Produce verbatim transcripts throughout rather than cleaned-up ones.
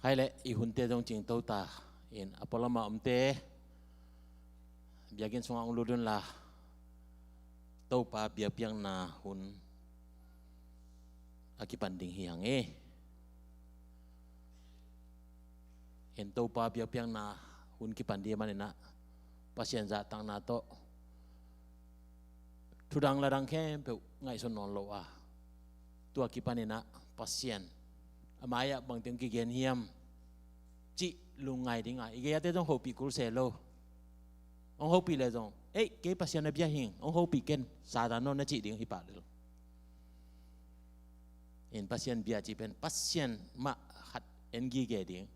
Hai le i hunte zong cingto ta in a pualam a omte biakinn sungah hong lut unla, Topa biakpiakna hun a kipan ding hi hang e. In Topa biakpiakna hun kipan ding maninah Pasian zahtakna tawh thudang ladang khempeuh ngaihsun nawn lo a, tua kipaninah Pasian a mai-ah bangteng kigen hiam cih lungngai dinga i gei-ate zong hopih kul se lo. Hong hopih le zong, ei, kei Pasian a bia hing, hong hopih ken, Satan nawn na cih ding hi pah lel. In Pasian bia cih pen Pasian mah khat en gige ding.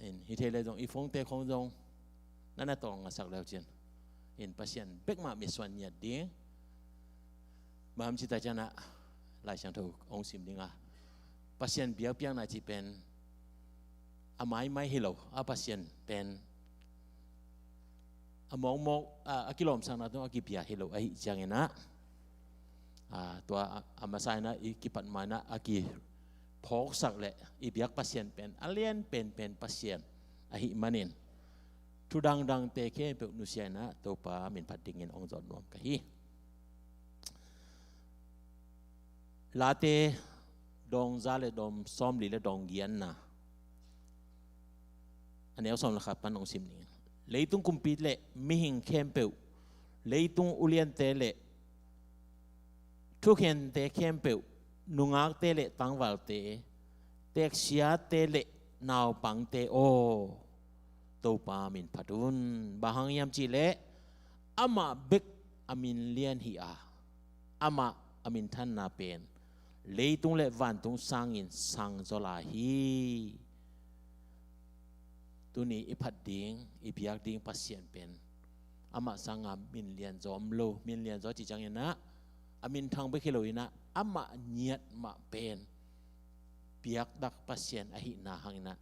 In hi thei le zong i phone-te khong zong na na tawng ngasak leu cin, in Pasian bek mah mitsuan ngiat ding. Bang hang cih tak ciangah Lai Siangtho hong sim dinga, Pasian biakpiakna cih pen a maimai hi lo a, Pasian pen a mawkmawk a, a kilawmsakna tawh a kibia hi lo ahih cianginah, a, tua a, a masa inah i kipat mainah a kiphawksak le i biak Pasian pen a lian penpen Pasian ahih manin thudangdangte khempeuh nusia inah Topa min phat dingin hong zawh nuam ka hi. Late dawng za le dawng sawmli le dawng giatna a neu sawm le khat pan hong sim ning. Leitung kumpi le mihing khempeuh, leitung uliante le thukhente khempeuh, nungakte le tangvalte, teeksiate le naupangte aw, Topa min phat un. Bang hang hiam cih leh amah bek a min lian hi a, amah a minthanna pen leitung le vantung sangin sang zaw lai hi. Tuni i phat ding, i biak ding Pasian pen amah sanga min lianzaw om lo. Min lianzaw cih cianginah a minthang bek hi lo inah amah ngiat mah pen biakdak Pasian ahihna hanginah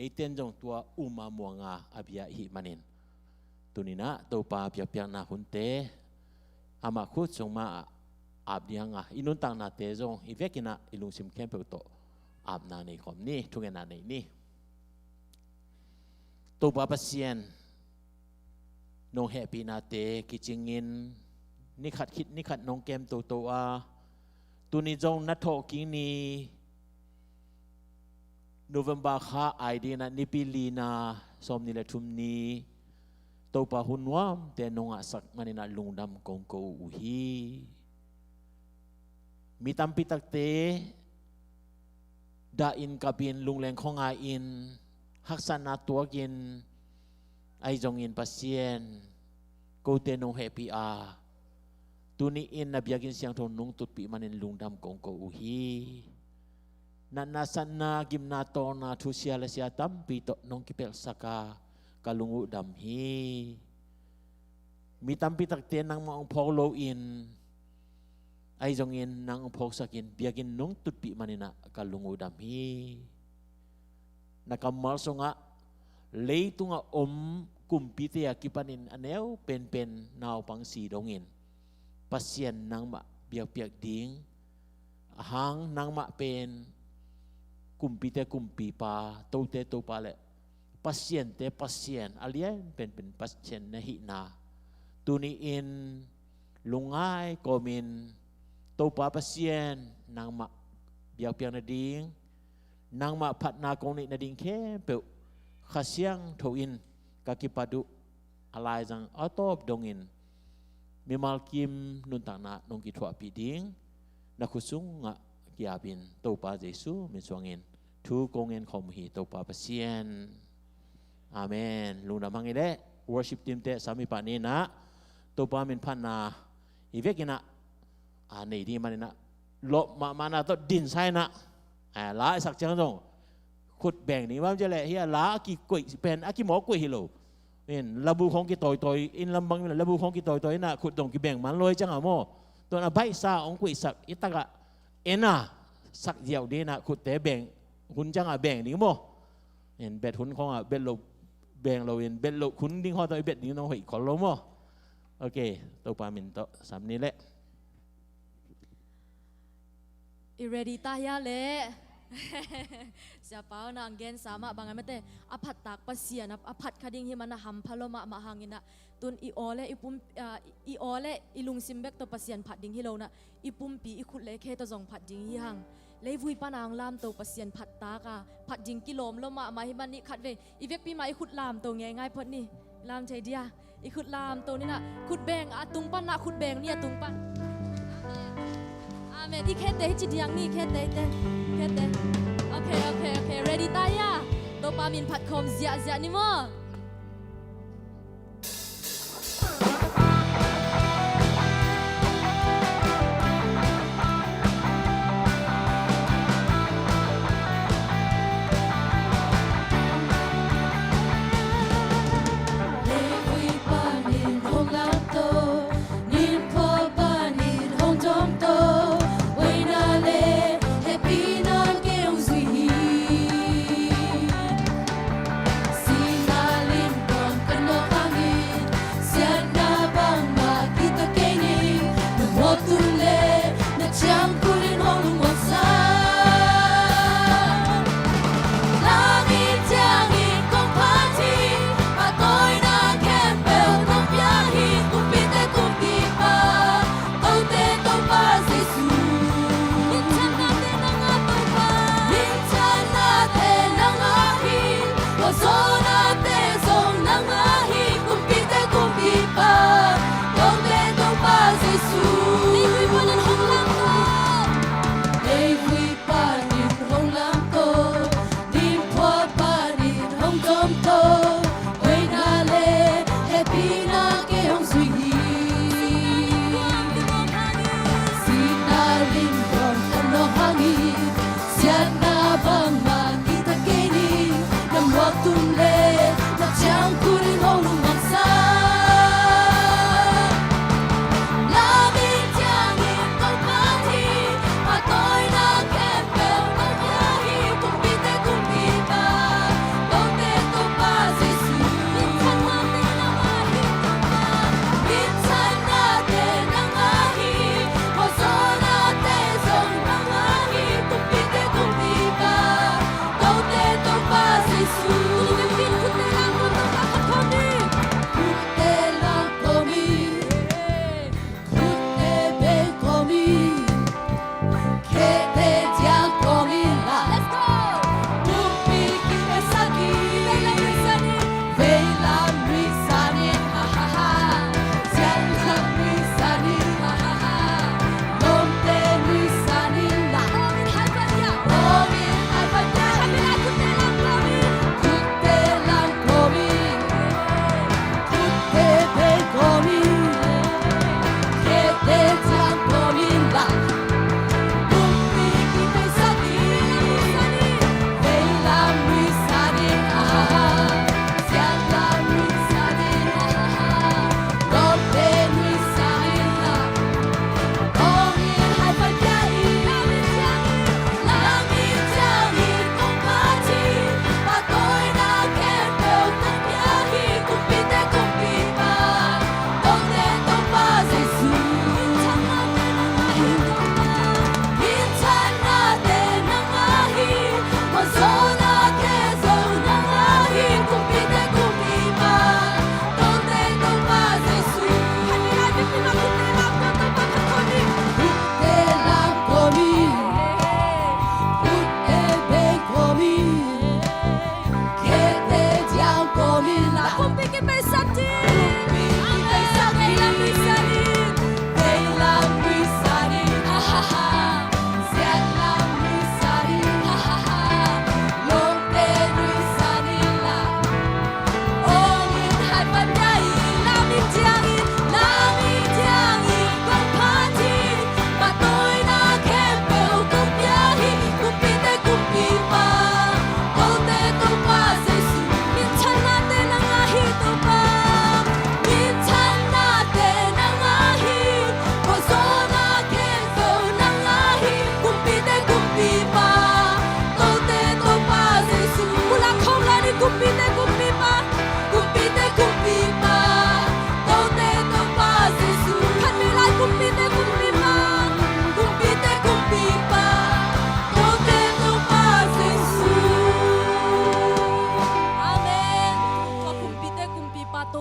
eiten zong tua um a muanga a bia i hih manin, tuninah Topa biakpiakna hunte amah khut sung mah ah ap ding a, i nuntaknate zong i vekinah i lungsim khempeuh tawh apna nei khawm ni. Thungetna nei ni. Topa Pasian, nong hehpihnate kicingin nikhat khit nikhat nong kem toto a, tuni zong na thawhkik ni, November kha ai dinah nipi lina sawmni le thum ni, Topa hun nuamte nong ngahsak maninah lungdam kong ko uh hi. Mi tampi takte dahin kapin lungleng khuangai-in haksatna tuakin ahi zongin Pasian, kote nong hehpih a, tuni-in na biakinn siangtho nong tutpih manin lungdam kong ko uh hi. Natna satna gimna tawlna thusia le sia tampi tawh nong kipelhsak a, ka lung uh dam hi. Mi tampi takte nangmah hong phawk loin ahi zongin nang hong phawksakin biakinn nong tutpih maninah ka lung uh dam hi. Na kammal sungah leitungah om kumpite a kipanin a neu penpen naupang si dongin Pasian nangmah biakpiak ding, a hang nangmah pen kumpite kumpipa, tote topa le pasiante Pasian a lian penpen Pasian na hihna, tuni-in lungngai kawmin Topa Pasian nangmah biakpiak nading, nangmah phatna kong neih nading khempeuh Kha Siangtho in ka kipat uh a laizang a tawp dongin mimal kim nuntakna nong kithuahpih ding na khut sungah ki-apin Topa Jesu min suangin thu kong ngen khawm uh hi, Topa Pasian. Amen. Lungdam hang i leh worship team-te sami pah ninah Topa min phatna i vekinah a nei ding maninah lawp mahmahna tawh dinsa inah, a, la i sak ciang zong khut beng ding bang cia leh hi a, la a kikoih pen a kimawk koih hi lo. In labu khong kitawitawi in lam bang in labu khong kitawitawi inah khut dong kibeng man lawi ciangah maw, tuan a baihsa hong koihsak i takah en a sak ziau ding inah khutte beng hun ciangah beng ding maw. In bet hun khongah bet lo, beng lo in bet lo hun ding khawng tawh i bet ding nong hoih khol lo maw. Ok, Topa min tawh sam ni leh. I ready ta hia leh? Siapa nang gensa mah bang a mate, a phattak Pasian a, a phat kha ding hi man a hampha lua mahmah hangin ah, tun i aw le i pum, ah, i aw le i lungsim bek tawh Pasian phat ding hi lo in ah, i pumpi i khut le khe tawh zong phat ding hi hang. Leivui pan a hong lamto Pasian phattak a, phat ding kilawm lua mahmah hi man ih khatvei i vekpi mah i khut lamto ngeingai phot ni. Lam thei dia. I khut lamto ni in ah, khut beng a tung pan ah, khut beng ni a tung pan. Amen. I khete hi ci diang ni, khete, khete. Khete. Okay, okay, okay. Ready ta hia? Topa min phat khawm ziahziah ni maw?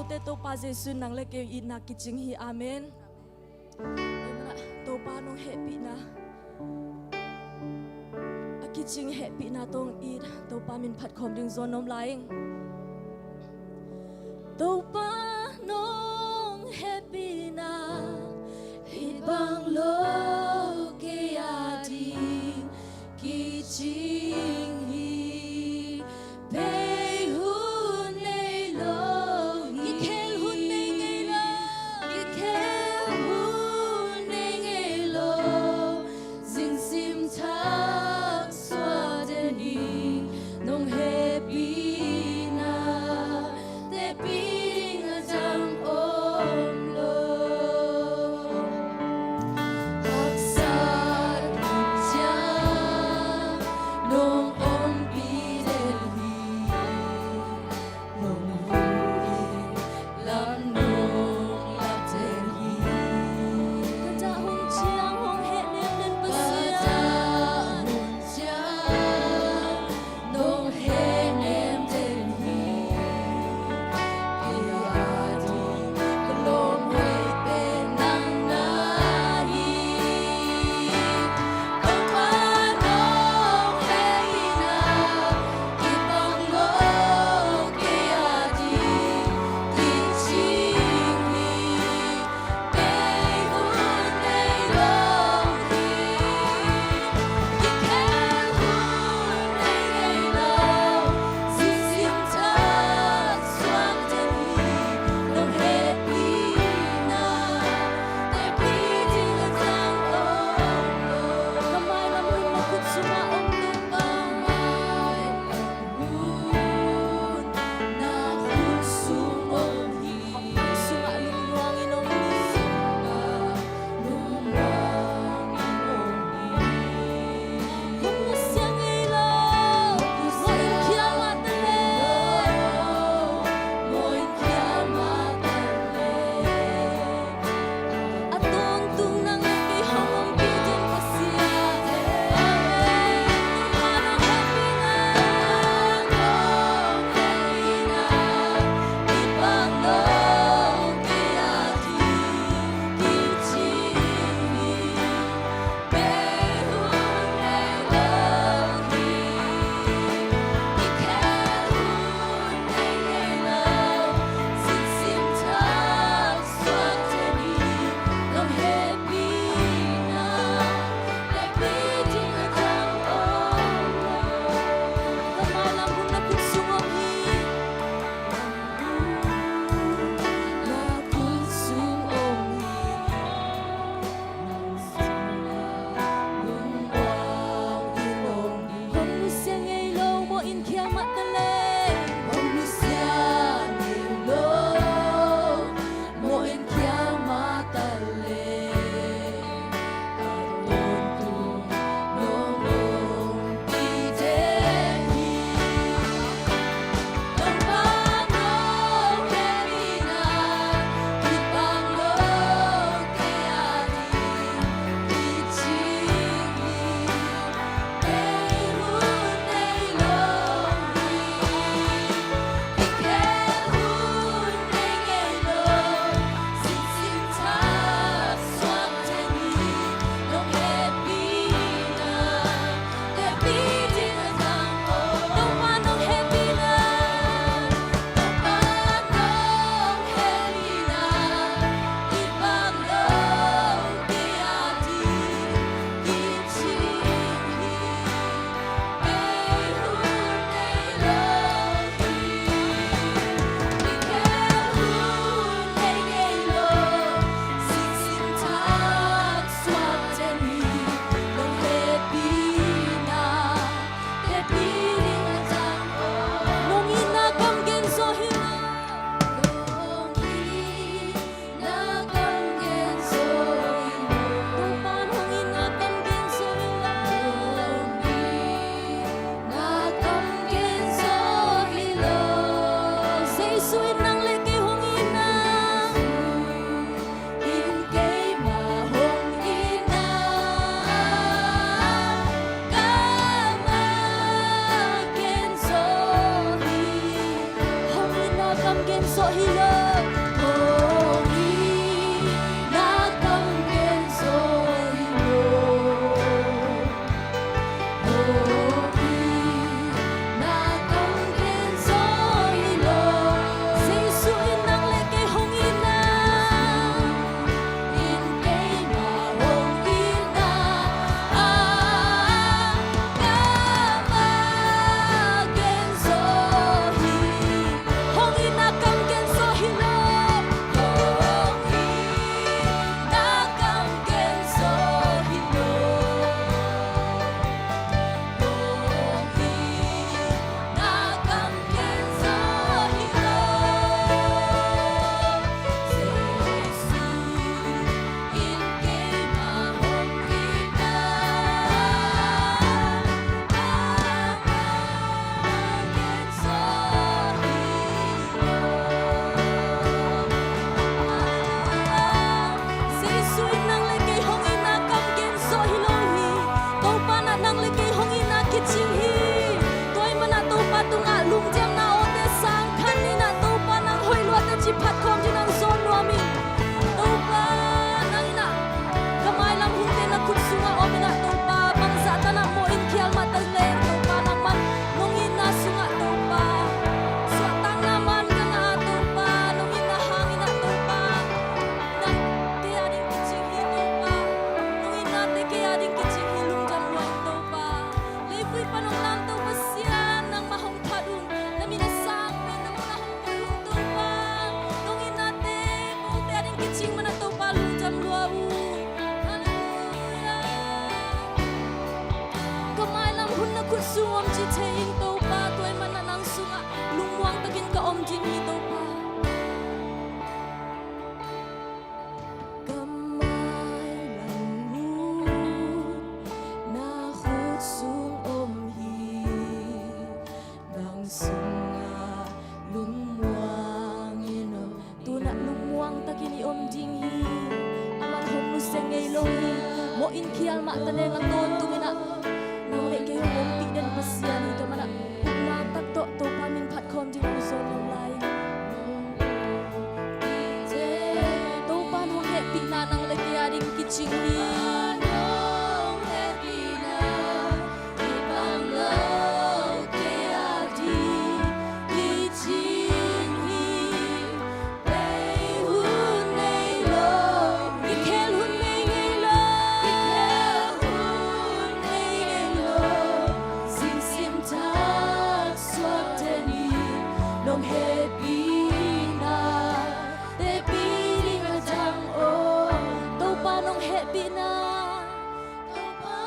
Te Topa Jesu in nang le kei itna kicing hi. Amen. Amen. Topa nong hehpihna a kicing hehpihna tawh it Topa min phat khawm ding zawn om lai ing. Topa nong hehpihna hih bang lo kei a ding kicing hi. Bei hun nei lo hi. Kikhel hun nei ngei lo. Kikhel hun nei ngei lo. Zingsim thak suah den hi. Nong hehpihna tepih ding a dang om lo. Inn khial mah ta neng a tawntung in ah nang le kei hong ompih den Pasian hi. Tua manin ah upna tak tawh Topa min phat khawm ding uh zawn lam lai. Topa nong hehpihna nang le kei a ding kicing hi. Nong hehpihna i bang lo kei a ding kicing hi. Bei hun nei lo, i khel hun nei ngei lo. I khel hun nei ngei lo. Simsim thak suak den hi, nong hehpihna teci ding a dang om. Topa nong hehpihna, Topa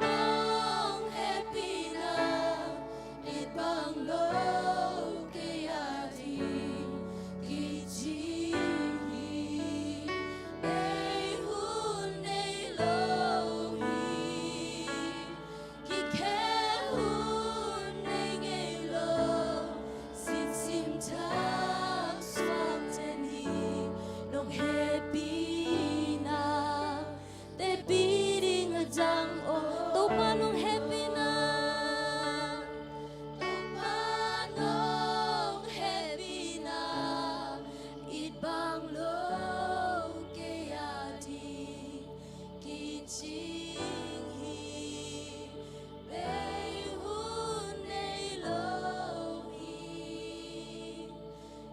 nong hehpihna i bang lo kei a ding kicing hi. Bei hun nei lo hi. Kikhel hun nei ngei lo. Simsim thak suak den hi, nong hehpihna teci ding a dang om. Topa nong hehpihna, Topa nong hehpihna i bang lo kei a ding kicing hi. Bei hun nei lo hi.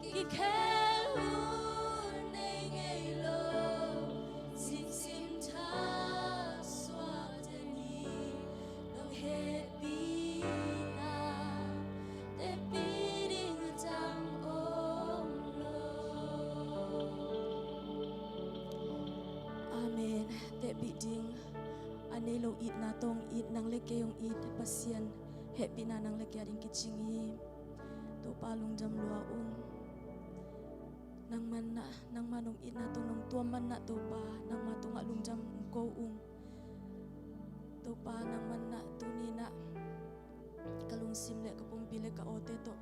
Kikhel hun nei ngei lo. Simsim thak suak den hi, nong hehpihna teci ding a dang om lo. Amen. Teci ding a nei lo itna tawh it, nang le kei hong it Pasian hehpihna nang le kei a ding kicing hi. Topa lungdam lua ung. Nangman ah, nangma nong itna tawh nong tuam man ah Topa, nangma tungah lungdam ko ung. Topa nangman ah tuni in ah ka lungsim le ka pumpi le ka awte tawh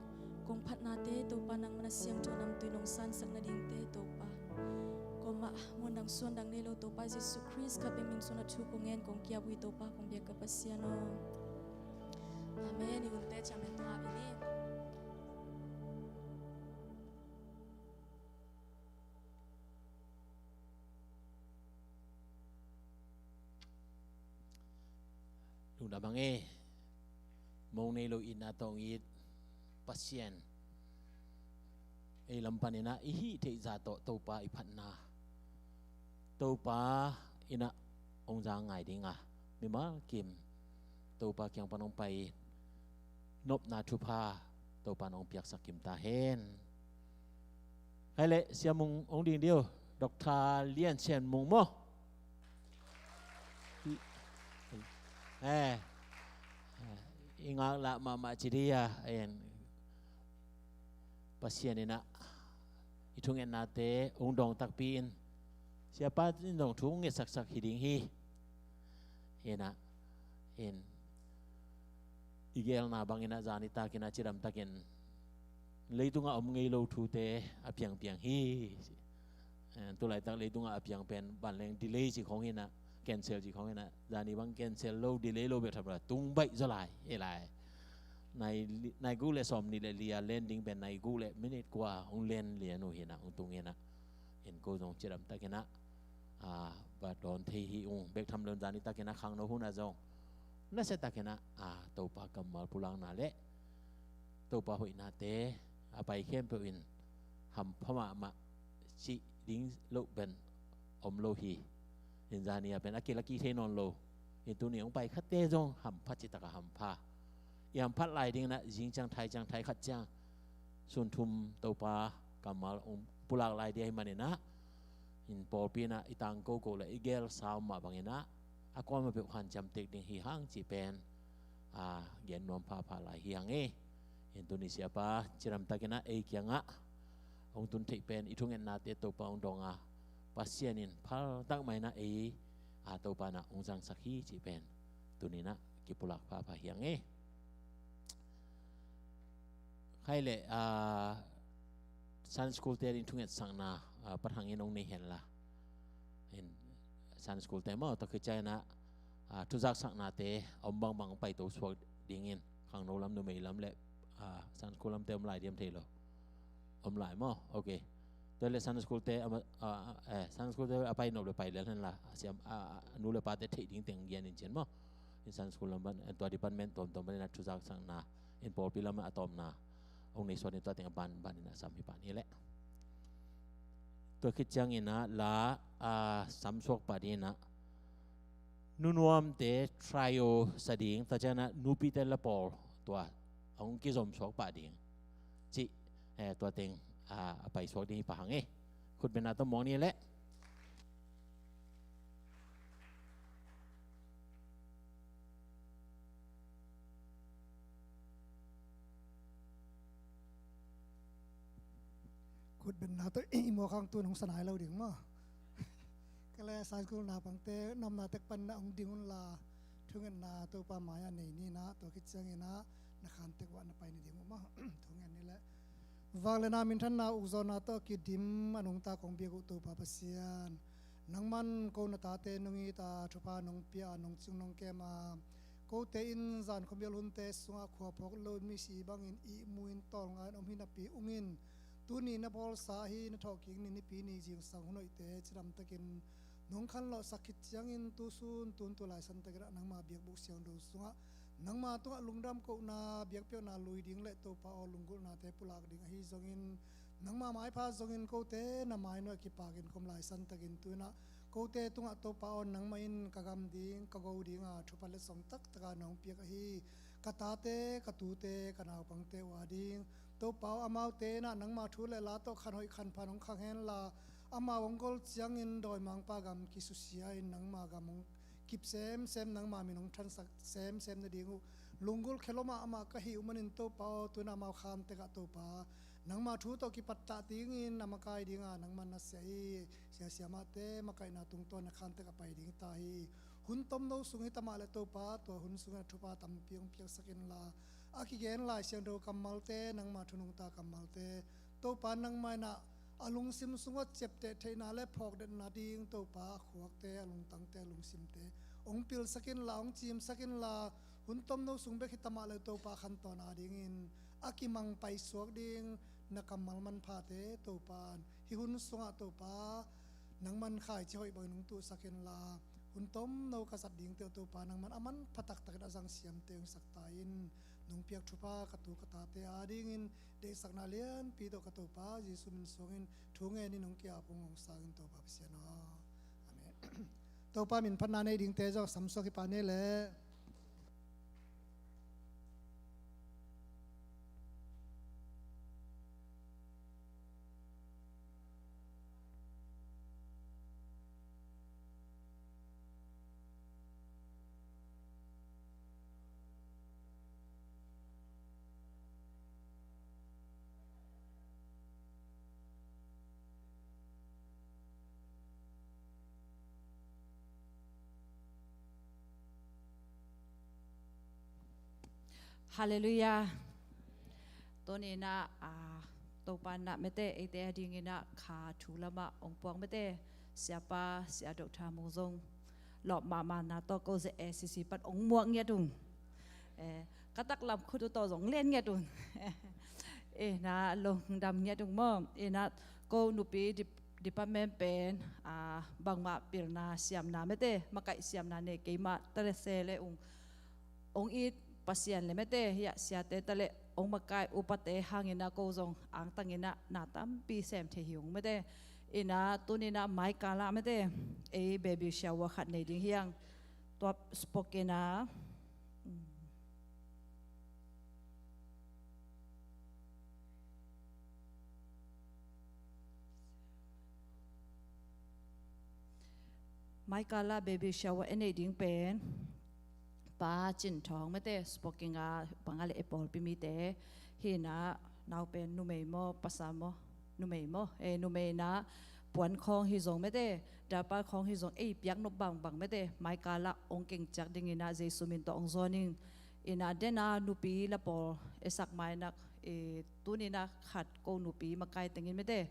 kong phatnate Topa nangman a siangtho namtui nong sansak nadingte Topa, kuamah muandang suandang nei lo Topa Jesu Khrist khat bek min suan a thu kong ngen kong kiap uh hi Topa kong biak ka Pasian aw. Amen. I hunte ciang bek tungah ap ni. Lungdam hang e. Mong nei lo itna tawh it Pasian ei lam panin ah i hih theih zah tawh Topa i phatna Topa in ah hong za ngai ding a, mimal kim Topa kiang pan hong pai nopna thupha Topa in hong piaksak kim ta hen. Khai leh Sia Mung hong ding dih uh, Doctor Lian Sian Mung maw? Eh, i ngaklah mahmah ci dih a, en. Pasian in ah i thungetnate hong dawng takpi in, Siapa in zong thu hong ngetsaksak hi ding hi. In ah, in, i geelna bangin ah zan i takin ah cidamtakin leitungah om ngei lo thute a piangpiang hi. Eh, tulaitak leitungah a piang pen banleng delay ci khong hi in ah, cancel ci khong hi in ah, zani bang cancel lo, delay lo bek tham lo, tung baih zaw lai, e lai. Nai, nai guk le sawm nih le li a landing pen nai guk le minute kua hong land lian uh hi in ah, hong tung hi in ah. In ko zong cidamtakin ah, a, va dawn thei hi ung, bek tham lo in zani takin ah khangno hun ah zong nasiatakin ah, a, Topa kammal pulakna le Topa hoihnate a pai khempeuh in hampha mahmah cih ding loh pen om lo hi. In zani a pen a kilak kik thei nawn lo. In tuni hong pai khatte zong hampha citak a hampha. I hamphat lai dingin ah zing ciang thai ciang thai khat ciang sun thum Topa kammal hong pulak lai ding ahih manin ah, in pawlpi in ah i tangkoko le i geelsa om mah bangin ah a kuamah peuh hanciam tek ding hi hang cih pen, a, gen nuam phapha lai hi hang e. In tuni Siapa cidamtakin ah ei kiangah hong tun theih pen i thungetnate Topa hong dawng a, Pasian in phaltak mah in ah ei, a, Topa in ah hong zangsak hi cih pen tuni in ah kipulak phapha hi hang e. Khai leh, a, Sunday school te a ding thungetsakna, a, pathangin hong nei hen la. In, Sunday school te maw, tua khit ciangin ah, ah, thuzaksaknate a om bangbang paito suak dingin, khangno lam, numei lam le, ah, Sunday school lamte om lai diam thei lo. Om lai maw? Ok. Tua le Sunday school te, ah, ah, eh, Sunday school te a pai nop le pai lel hen la, a siam, ah, ah, nu le pate theih ding teng gen in cin maw. In Sunday school lam pan, eh, tua department tuamtuam pan in ah thuzaksakna, in pawlpi lam a tawpna hong nei suak in tua teng a ban, ban in ah sam hi pah ni leh. Tua khit ciangin ah la, ah, sam suak pah ding in ah, nunuamte trio sa ding, tua ciangin ah nupite la pawl tua hong kizom suak pah ding cih, eh, tua teng, ah, a pai suak ding hi pah hang e. Khutbetna tawh muak ni leh. Khutbetna tawh i muak hang tu nong sa nai lo ding maw. Ka le Sunday school naupangte, na omna tek pan in ah hong ding un la, thungetna Topa mai-ah nei ni in ah, tua khit ciangin ah na khan tek uah na pai ni ding uh maw. Thungen ni leh. Vangliatna, minthanna, ukzawhna tawh a kidim a nungta kong biak uh Topa Pasian, nangman ko na tate nong it a, thupha nong pia a, nong cing nong kem a, kote in zan khuamial hunte sungah khua phawk lo in, misi bangin ihmu in, tawlnga in om hi napi ung in, tuni na bawlsa ahi na thawhkik ni, Nipi ni zingsang hun hoihte cidamtakin nong khanlawhsak khit ciangin, tusun tun tu laisan takin ah nangma biakbuk siangtho sungah nangma tungah lungdam kohna, biakpiakna lui ding le Topa aw, lunggulhnate pulak ding ahi zongin, nangma maipha zongin kote na mainuai kipakin ka om laisan takin tu in ah kote tungah Topa aw, nangmah in ka gam ding, ka go ding a thupha letsong taktaka nong piak ahi, ka tate, ka tute, ka naupangte uh a ding Topa aw, amaute in ah nangma thu le la tawh khan hoih khan pha nong khang hen la, amau hong gol ciangin dawimangpa gam kisusia in nangma gam hong kip semsem, nangma min hong thansak semsem nading uh lunggulh khe lo mahmah ka hih uh manin Topa aw, tu in ah amau khan tek ah Topa, nangma thu tawh kipattah dingin a makai ding a nangman na sia hi. Sia siamahte makaihna tungtawn a khan tek ah pai ding ta hi. Hun tomno sung hi ta mah leh Topa, tua hun sungah thupha tampi hong piaksak in la, a kigen Lai Siangtho kammalte, nangma thu nungta kammalte, Topa nangmah in ah a lungsim sungah ciapteh theihna le phawkdetna ding Topa a khuakte, a lungtangte, a lungsimte hong pilsak in la, hong cimsak in la, hun tomno sung bek hi ta mah leh Topa khantawn a dingin a kimang paisuak ding na kammal manphate Topa in hih hun sungah Topa nangman khaici hoih bangin hong tuhsak in la, hun tomno ka zat dingte uh Topa nangman a manpha taktakin a zang siamte hong sak ta in, nong piak thupha ka tu ka tate a dingin deihsakna lianpi tawh ka Topa Jesu min suangin thu ngenin hong ki-ap ung, hong sang in Topa Pasian aw. Amen. Topa min phatna nei dingte zong samsuak hi pah ni leh. Halleluiah. Tuni in ah, ah, Topa in ah mete eite a dingin ah kha thu lamah hong puak mete, siapa, Sia Doctor Mung zong lawp mahmahna tawh ko zia A C C pan hong muak ngiat ung. Eh, ka taklam khut uh tawh zong len ngiat ung. Eh, na lungdam ngiat ung maw. In ah ko nupi dip-, department pen, ah, bangmah pilna siamna mete, makaih siamna nei kei mah ta le se le ung. Hong it Pasian le mete, hiah siate ta le hong makai upate hangin ah ko zong angtangin ah na tampi sem thei hi ung mete. In ah tuni in ah mai kal ah mete, ei baby shower khat nei ding hi hang. Tua spokin ah, mm. Mai kal ah baby shower i neih ding pen Pa Cin Thawng mete, spokin ah bang a le ei pawlpi mite hi in ah, nau pen numei maw, pasal maw, numei maw, eh, numei in ah puan khawng hi zong mete, diaper khawng hi zong ei piak nop bangbang mete, mai kal ah hong keng ciat dingin ah Jesu min tawh hong zawn ing. In ah den a nupi la pawl ei sak mai nak, eh, tuni in ah khat ko nupi makai tengin mete,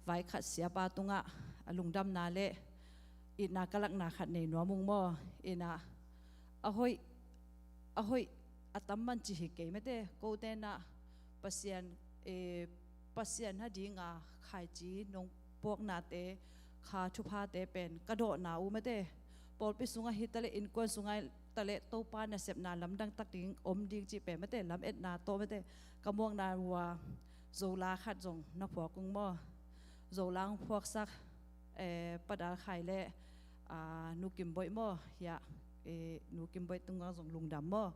vai khat siapa tungah a lungdamna le itna ka lakna khat nei nuam ung maw. Inah a hoih, a hoih a tam man ci hi kei mate, kote inah Pasian, eh, Pasian a dinga khaici nong puaknate, kha thuphate pen ka dawhna uh mate. Pawlpi sungah hi taleh, innkuan sungah taleh, Topa nasepna lamdang tak ding om ding cih pen mate, lametna tawh mate, ka muakna uh a Zola khat zong na phuak ung maw. Zola hong phuaksak, eh, Pa Dal Khai le, ah, Nu Kim Boih maw, hiah, eh, Nu Kim Boih tungah zong lungdam maw.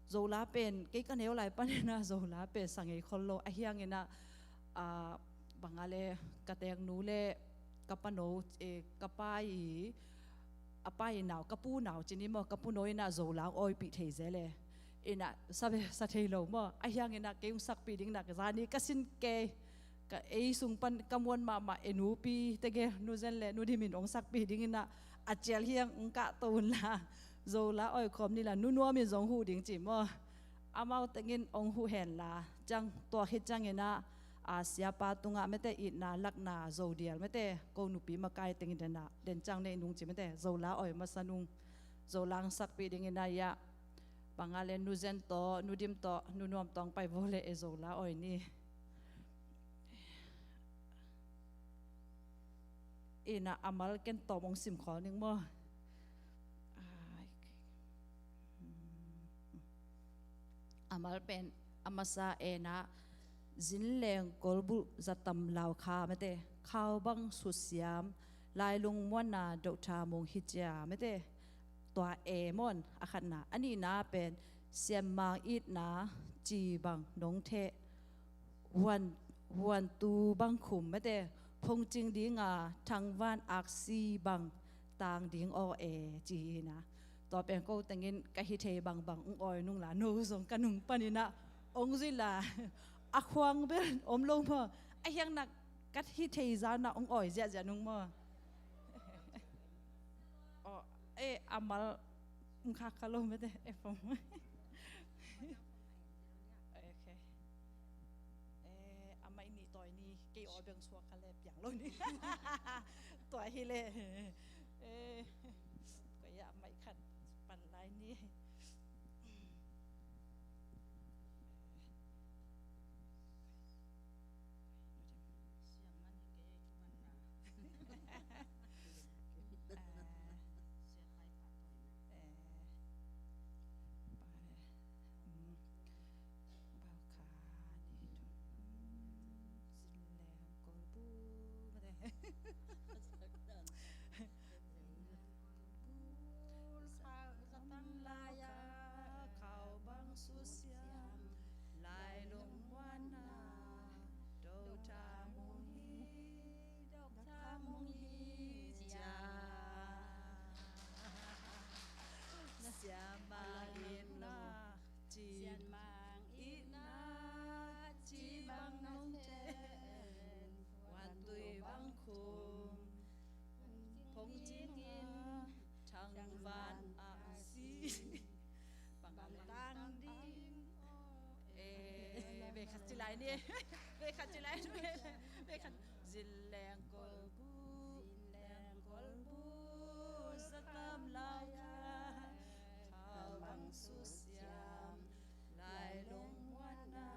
Zola pen, kei ka neu lai panin ah Zola pen sa ngei khol lo. Ahi hangin ah, ah, bang a le ka teeknu le ka pano, eh, ka pa i, a pa i nau, ka pu nau ci ni maw, ka pu no inah Zola hong awipih thei zel e. Inah sa ve, sa thei lo maw. Ahi hangin ah kei hong sakpih ding inah ka zani ka sin kei. Ka ei sung pan ka muan mahmah e nupi tegel Nu Zen le Nu Dim in hong sakpih ding inah a cial hiang hong kahto un la, Zola awikhawm ni la, Nu Nuam in zong huh ding ci maw. Amau tengin hong huh hen la, ciang tua khit ciangin ah, a, siapa tungah mate itna lakna Zo dial mate, ko nupi makai tengin den ah, den ciang nei nung ci mate, Zola awi masa nung, Zola hong sakpih ding inah ia, bang a le Nu Zen tawh, Nu Dim tawh, Nu Nuam tawh hong pai vo le e Zola awi ni. Inah a mal ken tawm hong sim khol ning maw. Ai, a mal pen a masa en ah, Zinleng Kolbulh Zatam Laukha mate, Khaubang Susiam, Lailung Muanna Dohtha Mung Hicia mate. Tua e mawn a khatna, a nihna pen Siammang itna ci bang nong theh, huan, huantu bang khum mate, phungcing dinga thangvan aksi bang tang ding aw e ci hi na. Tua pen ko tengin ka hi thei bangbang hong awi nung la, no zong ka nung panin ah hong zui la, a khuang bel om lo maw. Ahi hang nak ka hi thei zan ah hong awi ziahziah nung maw. Aw, eh, a mal, mm, kha kha lo mate, eh, fom. Ok. Eh, a mai ni tawi ni, kei aw beng suak kha le piang lo ni. Tua hi le. Eh, koi a mai khat pan lai ni. Khaubang Susiam, Lailung Muanna Dohtha Mung Hi, Dohtha Mung Hi cia. Siammang itna ci, Siammang itna ci bang nong theh, huantui bang khum, phungcing in thangvan aksi bang tang ding. Eh, vei khat ci lai ni. Vei khat ci lai ni. Vei khat. Zinleng Kolbulh, Zinleng Kolbulh Zatam Laukha, Khaubang Susiam, Lailung Muanna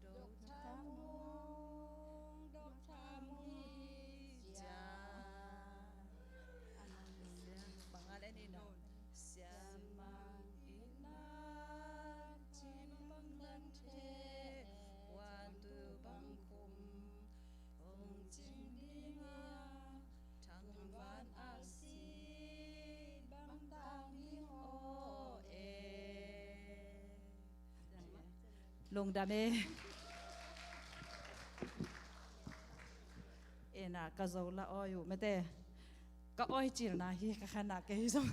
Dohtha Mung, Dohtha Mung Hi cia. Bang a le ni no. Siammang itna ci bang nong theh, huantui bang khum, phungcing dinga thangvan aksi bang tang ding aw e. Lungdam e. Ena, ka Zola awi uh mate. Ka awi cilna hi ka khan a kei zong.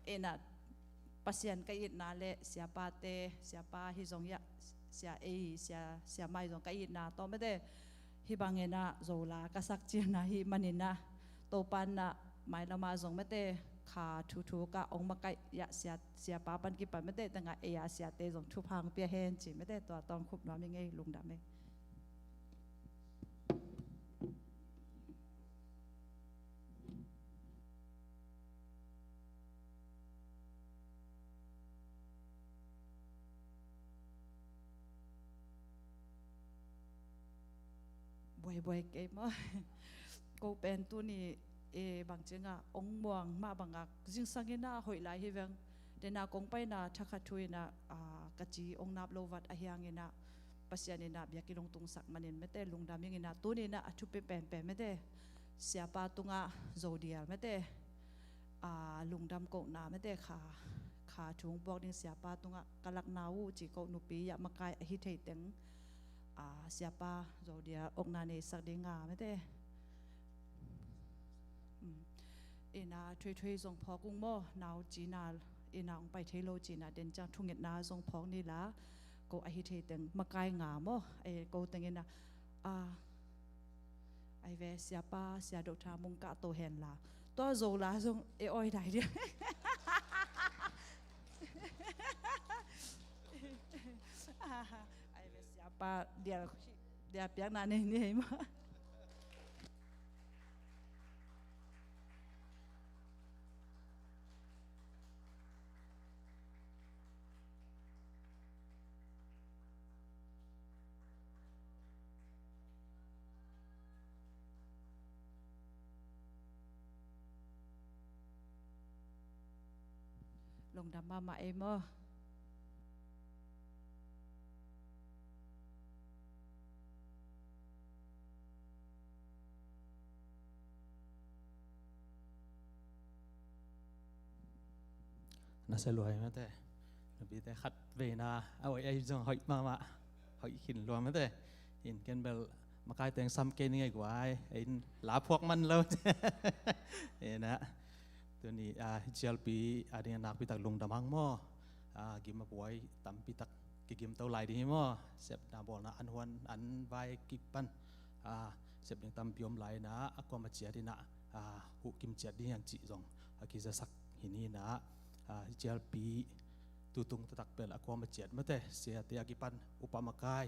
Ena, Pasian ka itna le siapate, siapa hi zong ia, sia ei, sia, siamai zong ka itna tawh mate. Hih bangin ah Zola ka sak cilna hih manin ah, Topa in ah mailam ah zong mate, kha thuthu ka ong makaih ia sia, siapa pan kipan mate, tengah ei a siate zong thupha ong pia hen ci mate, tua tawh ong khup nuam ing ei, lungdam ei. Buaibuai kei maw? Ko pen tuni, e, bang ciangah ong muang mah bangah zingsang inah hoih lai hi veng. Dena kong paina thakhat thu inah, a, ka ci ong nap lo vat ahi hanginah Pasian inah biakinn ong tungsak manin mete lungdam ing inah tuni inah a thupi penpen mete siapa tungah Zodial mete, a, lungdam kohna mete kha, kha thu ong puak ding siapa tungah ka lakna uh ci koh nupi yah makai ahi thei teng, a, siapa Zodial okna neisak dinga mete. Ina thuithui zong phawk ung maw, nau cina ina ong pai thei lo cina den ciang thungetna zong phawk ni la, ko ahi thei teng makai nga maw, e, ko teng ina, a, ai ve siapa sia Doctor Mung kah to hen la, tua zo la zong e oi dai dia. Ai ve siapa dia, dia piakna nei ni hei maw? Lungdam mahmah ei maw? Na sia lua hi mate. Nupite khat veina a oi ei zong hoih mahmah. Hoih khin lua mate. In ken bel makai teng sam kei ni ngei guai. In la phuak man lo. Ina tuni a G L P a ding a nakpi tak lungdam hang maw. A gim a buai tampi tak kigim to lai ding hi maw. Sepna bawlna an huan an vai kik pan. A sep ding tampi om lai ina a kuam a ciat ina a huh kim ciat ding hiang cih zong a kizasak hi ni ina a G L P tutung taktak pel a kuam a ciat mate siate a kipan upa makai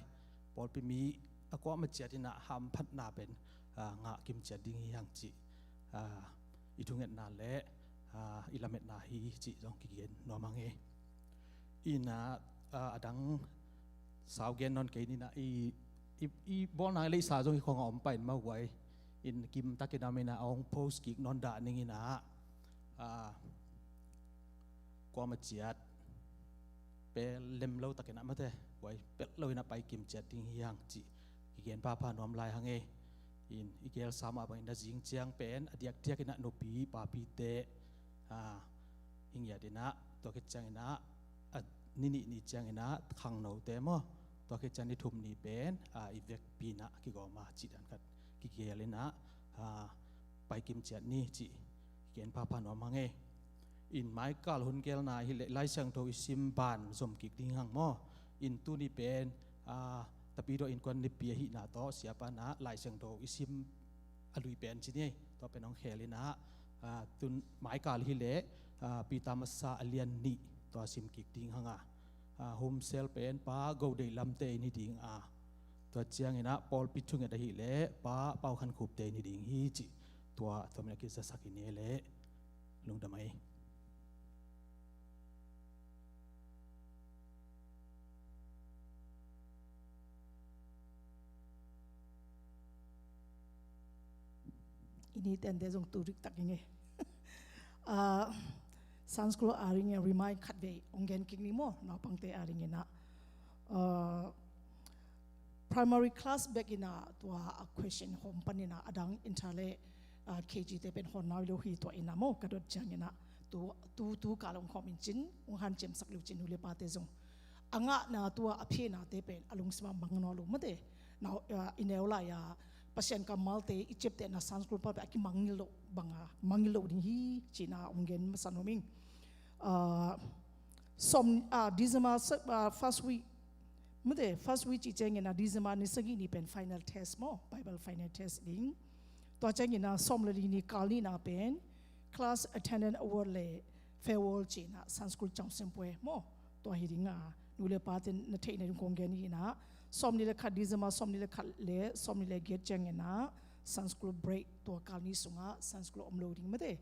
pawlpi mi a kuam a ciat ina hamphatna pen a ngah kim ciat ding hiang cih a i thungetna le a i lametna hi cih zong kigen nuam hang e. Ina a dang sau gen nawn kei nina i i bawlna leisa zong i khong a om pain mah guai in kim takin a mina a hong post kik nawn dah ning ina a kuam a ciat pel lem lo takin a mate guai pel lo ina pai kim ciat ding hiang cih kigen phapha nuam lai hang e. In i gel sa mah bangin a zing ciang pen a diakdiak ina nupi papite a hi ngiat ina tua khit ciang ina a ni nih ni ciang ina khangnote maw tua khit ciang ni thum ni pen a i vekpi ina kigawm a cih dan khat kigel ina a pai kim ciat ni cih kigen phapha nuam hang e. In maikal hun gelna hi leh Lai Siangtho i sim ban zom kik ding hang maw. In tuni pen a tapidaw innkuan nipi ahihna tawh siapa na Lai Siangtho i sim a lui pen ci ni ei tua pen hong khel ina a tun maikal hi leh a Peter masa a lian nih tua sim kik ding hang a a humsel pen pa Godei Lamte in hi ding a tua ciang ina pawlpi thunget ahih leh pa Pau Khan Khupte in hi ding hi cih tua tua mina kizasak i ni leh lungdam ei. I ni tente zong tu rik tak i ngei. A Sunday school a ring in remind khat vei ong gen kik ni maw naupangte a ring ina a primary class bek ina tua a question hawm pan ina a dang inter le a K G te pen hawn nau lo hi tua ina maw ka dot ciang ina tu tu tu ka long hawm in cin ong han ciamsak lo cin nu le pate zong a ngahna tua a phenate pen a lungsim a mang nawn lo mate. Nau a i neu lai a Pasian kammalte i ciaptehna Sunday school pa pen a kimangngilh lo banga mangngilh lo ding hi cina ong gen masa nuam ing. A som a December first week mate first week cih ciang ina December ni sagih ni pen final test maw Bible final test ding. Tua ciang ina sawm le li ni kal ni na pen class attendance award le farewell cina Sunday school ciang sempue maw tua hi ding a nu le pate na theihna ding kong gen ina sawm ni le khat December sawm ni le khat le sawm ni le giat ciang ina Sunday school break tua kal ni sunga Sunday school om lo ding mate.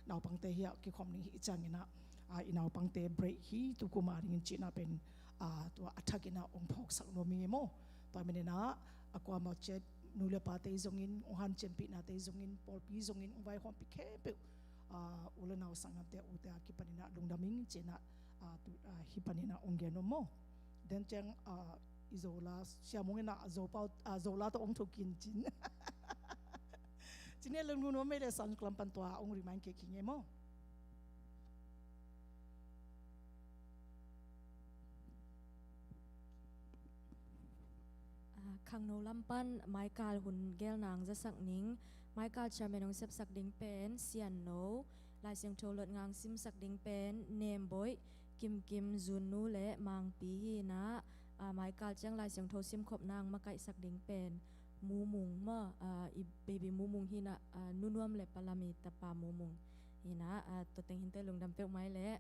Naupangte hi a kikhawm ding hi ciang ina a i naupangte break hi tu kuma ding in cina pen a tua a thak ina ong phawksak nuam ing e maw. Tua min ina a kuama ciat nu le pate zongin, hong hanciampihna te zongin, pawlpi zongin, hong vaihawmpih khempeuh, ah, u le nau sanggamte, ute a kipanin ah lungdam ing ci-in ah, ah, tu, ah, hih panin ah hong gen nuam maw. Then ciang, ah, i Zola, Sia Mung in ah, Zopau, ah, Zola tawh hong thuk in cin. Cine lungdam nuam mei le, sound lam pan tua hong remind kik hi ing e maw. Ah, khangno lam pan maikal hun gelna hong zasak ning, maikal chairman hong sepsak ding pen Sian No, Lai Siangtho lotnga hong simsak ding pen Nem Boih, Kim Kim, Zun Nu le Mang Pi hi in ah, ah, maikal ciang Lai Siangtho simkhopna hong makaihsak ding pen Mu Mung maw, ah, i baby Mu Mung hi in ah, ah, Nu Nuam le Pa Lam i tapa Mu Mung hi in ah, ah, tua teng hi inteh, lungdam peuhmah e leh.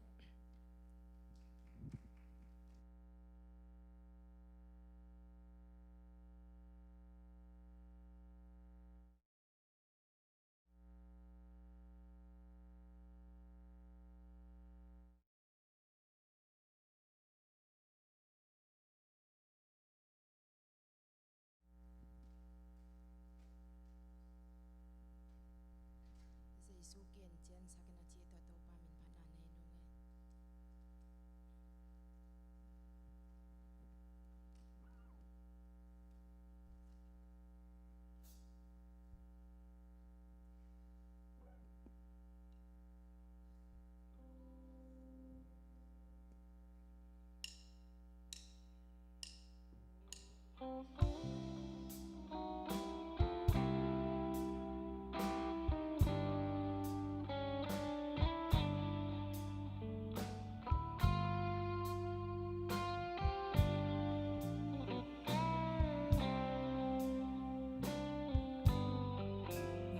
Jesu kincian sak in, a ci tawh Topa min phatna nei nung e.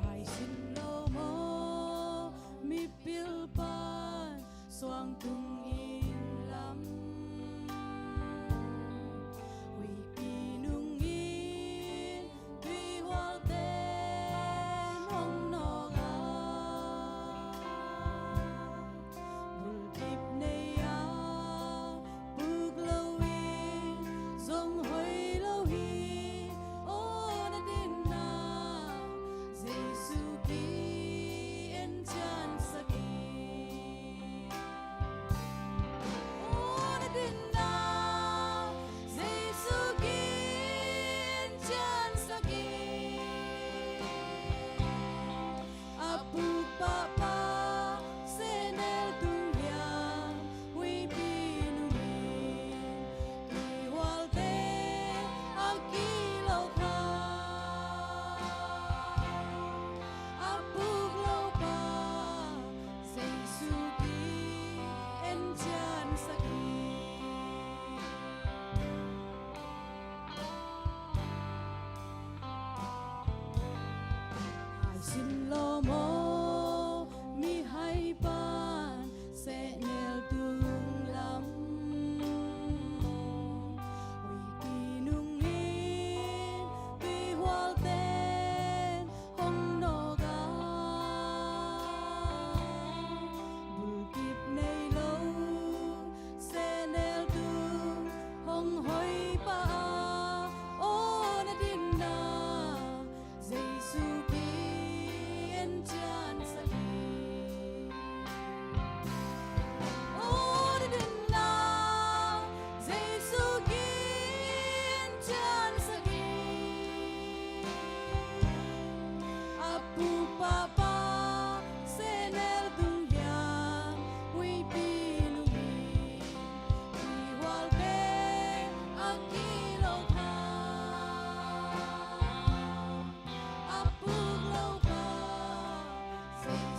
Ngaihsun lo maw, mipil pan suang tung inn lam, huihpi nungin tuihualte hong nawk a, bulkip nei a puk lo in zong hoih lo hi. Aw, na dinna Jesu ki-encian sak hi. Aw, na dinna Jesu ki-encian sak hi. A puk pahpa sehnel tung hiam, huihpi nungin tuihualte a kilo kha. A puk lo pa Jesu ki-encian sak hi. Ngaihsun lo maw, mihai pan sehnel tung lam, huihpi nungin tuihualten hong nawk a, bulkip nei lo sehnel tung hong hoih pah a, aw, na dinna Jesu ki-encian sak hi. Aw, na dinna Jesu ki-encian sak hi. A puk pahpa sehnel tung hiam, huihpi nungin tuihualte a kilo kha. A puk lo pa Jesu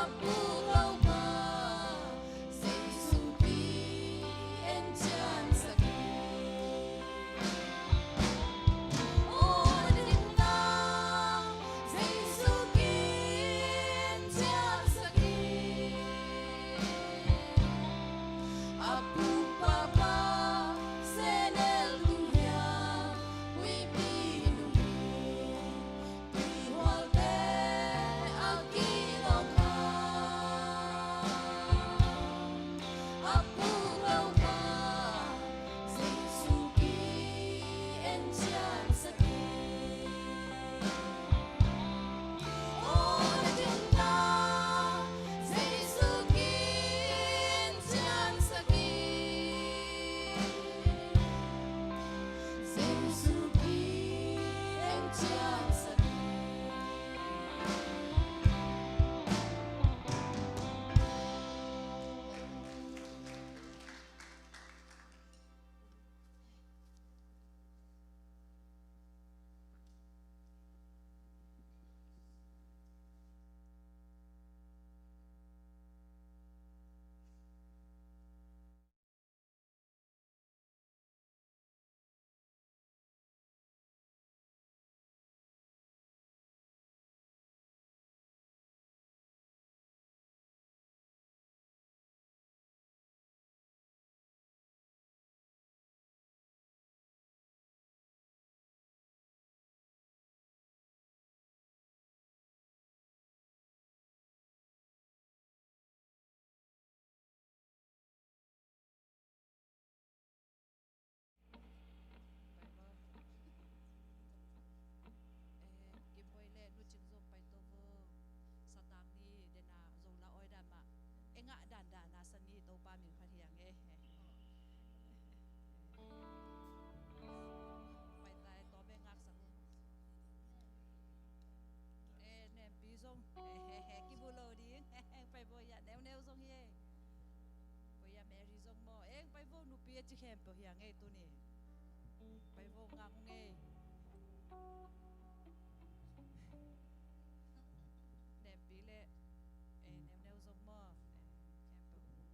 Pai vo. Eh, Kim Boih le Nu Cing Zong pai to vo. Satang ni dena Zo la oi dan mah. E ngah dandan a sa ni Topa min phat hiang e. Pai tai, tawm e, ngaksak un. E, Nempi zong. He, he, he, kibu lo ding. Pai vo ya, Neu Neu zong hi e. Pai ya, Mary zong maw. E, pai vo, nupi a ci khempeuh hiang e tuni. Pai vo, ngak ung e. Nempi le. E, Neu Neu zong maw. E, khempeuh.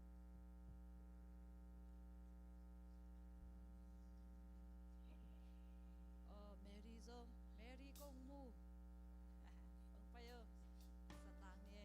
Aw, Mary zong, Mary kong mu. Hong pai o. Satang ni e.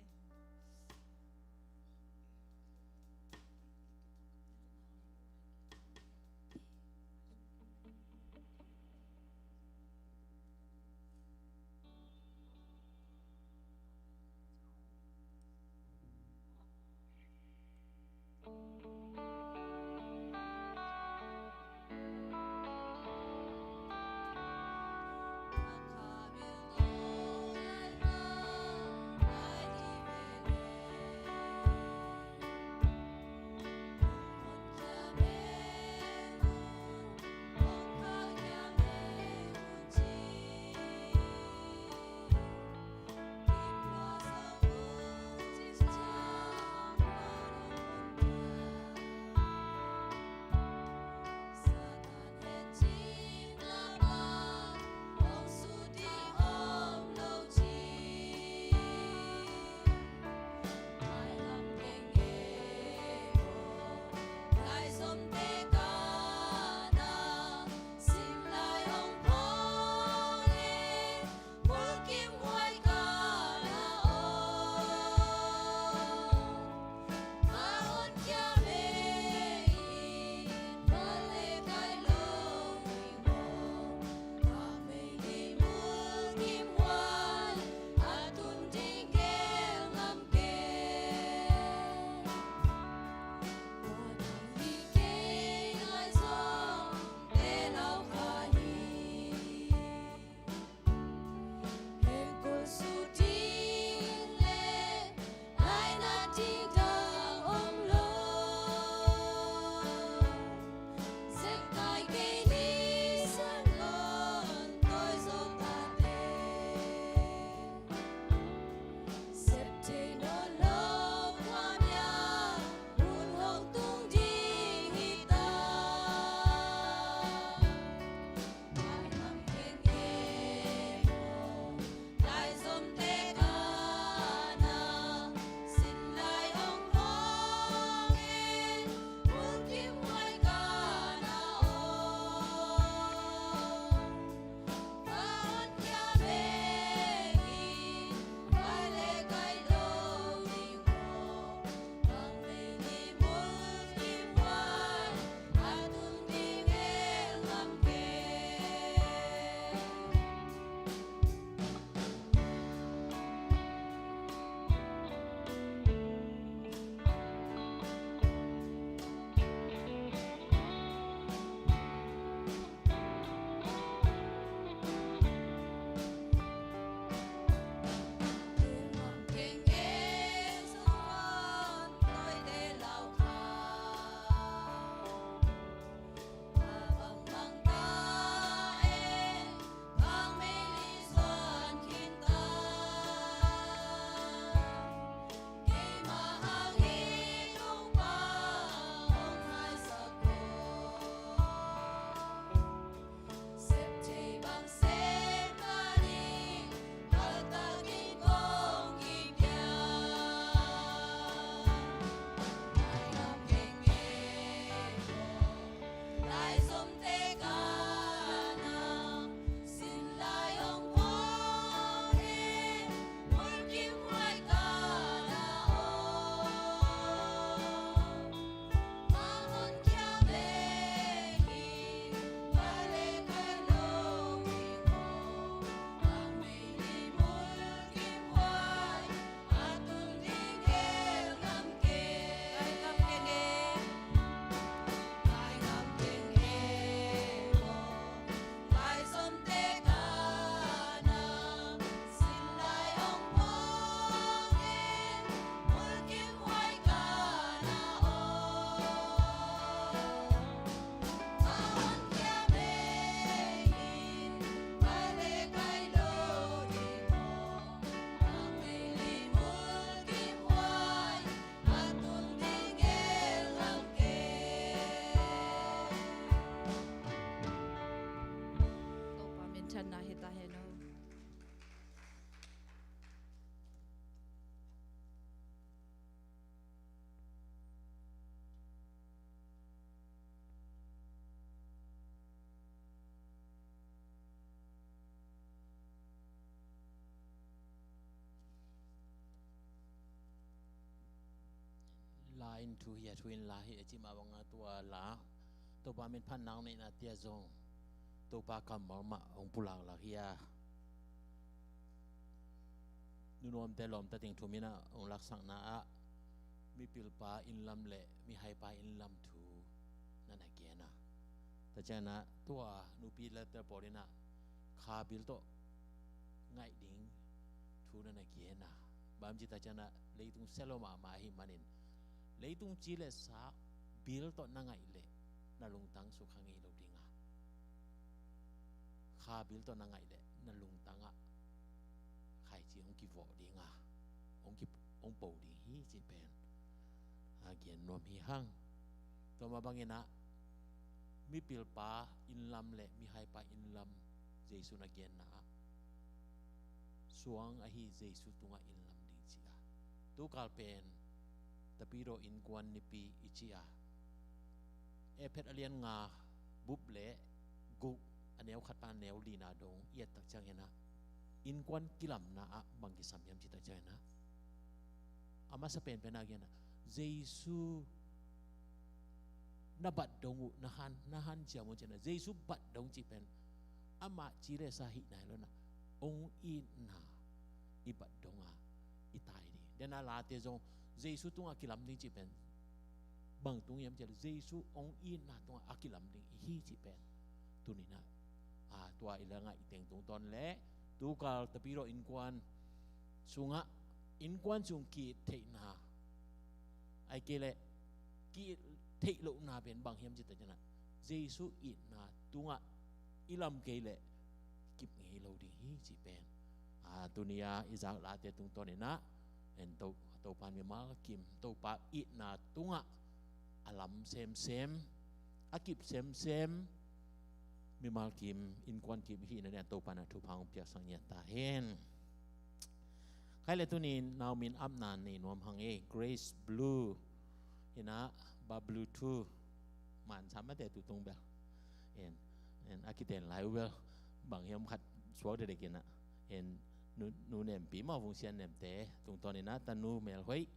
thu hi a, thu in la hi a cih mah bangah tua la Topa min phat nang neihna tia zong Topa kammal mah hong pulak lak hi a, nunuamte lawmta ding thu minah hong laksakna ah mipilpa innlam le mihaipa innlam thu na na gen a. Tua ciangin ah tua nupi le tel pawl in ah kha bil tawh ngaih ding thu na na gen a. Bang hiam cih tak ciangin ah leitung sia lo mahmah ahih manin leitung ci le sa bil tawh na ngaih leh na lungtang sukha ngei lo ding a, kha bil tawh na ngaih leh na lungtang ah khaici hong kivawh ding a, hong ki, hong po ding hi cih pen a gen nuam hi hang. Tua mah bangin ah mipilpa innlam le mihaipa innlam Jesu na genna ah suang ahi Jesu tungah innlam ding ci a. Tukal pen Tapidaw innkuan nipi i ci a, Efesa a lian nga, bup le guk, a neu khat pan a neu lina dong i et tak ciangin ah innkuan kilamna ah bang kisam hiam cih tak ciangin ah, a masa penpen a gen ah, Jesu na bat dong uh, na han, na hanciam uh ci-in ah, Jesu bat dong cih pen amah ci le sa hi nai lo-in ah hong itna i bat dong a i tai ding. Tua in ah Late zong Jesu tungah kilam ding cih pen bang tung hiam cih leh Jesu hong itna tungah a kilam ding i hi cih pen tuni-in ah, a, tua i la ngaih teng tungtawn le tukal Tapidaw innkuan sungah innkuan sung ki-it theihna, ahih kei leh ki-it theih lohna pen bang hiam cih tak ciangin ah Jesu itna tungah i lam kei leh kip ngei lo ding hi cih pen, a, tuni-a i zak Late tungtawn in ah en To, Topa in mimal kim, Topa itna tungah a lam semsem, a kip semsem mimal kim, innkuan kim i hihna dingin Topa in ah thupha hong piaksak ngiat ta hen. Khai le tuni-in nau min apna nei nuam hang ei, Grace Blue in ah, ba Blue Two, man sam mate tu tung bel. En, en, a kiten lai uh bel bang hiam khat suak dekdek in ah, en, nu, nu Nempi mah, Vung Sian Nemte tungtawn in ah tanu melhoih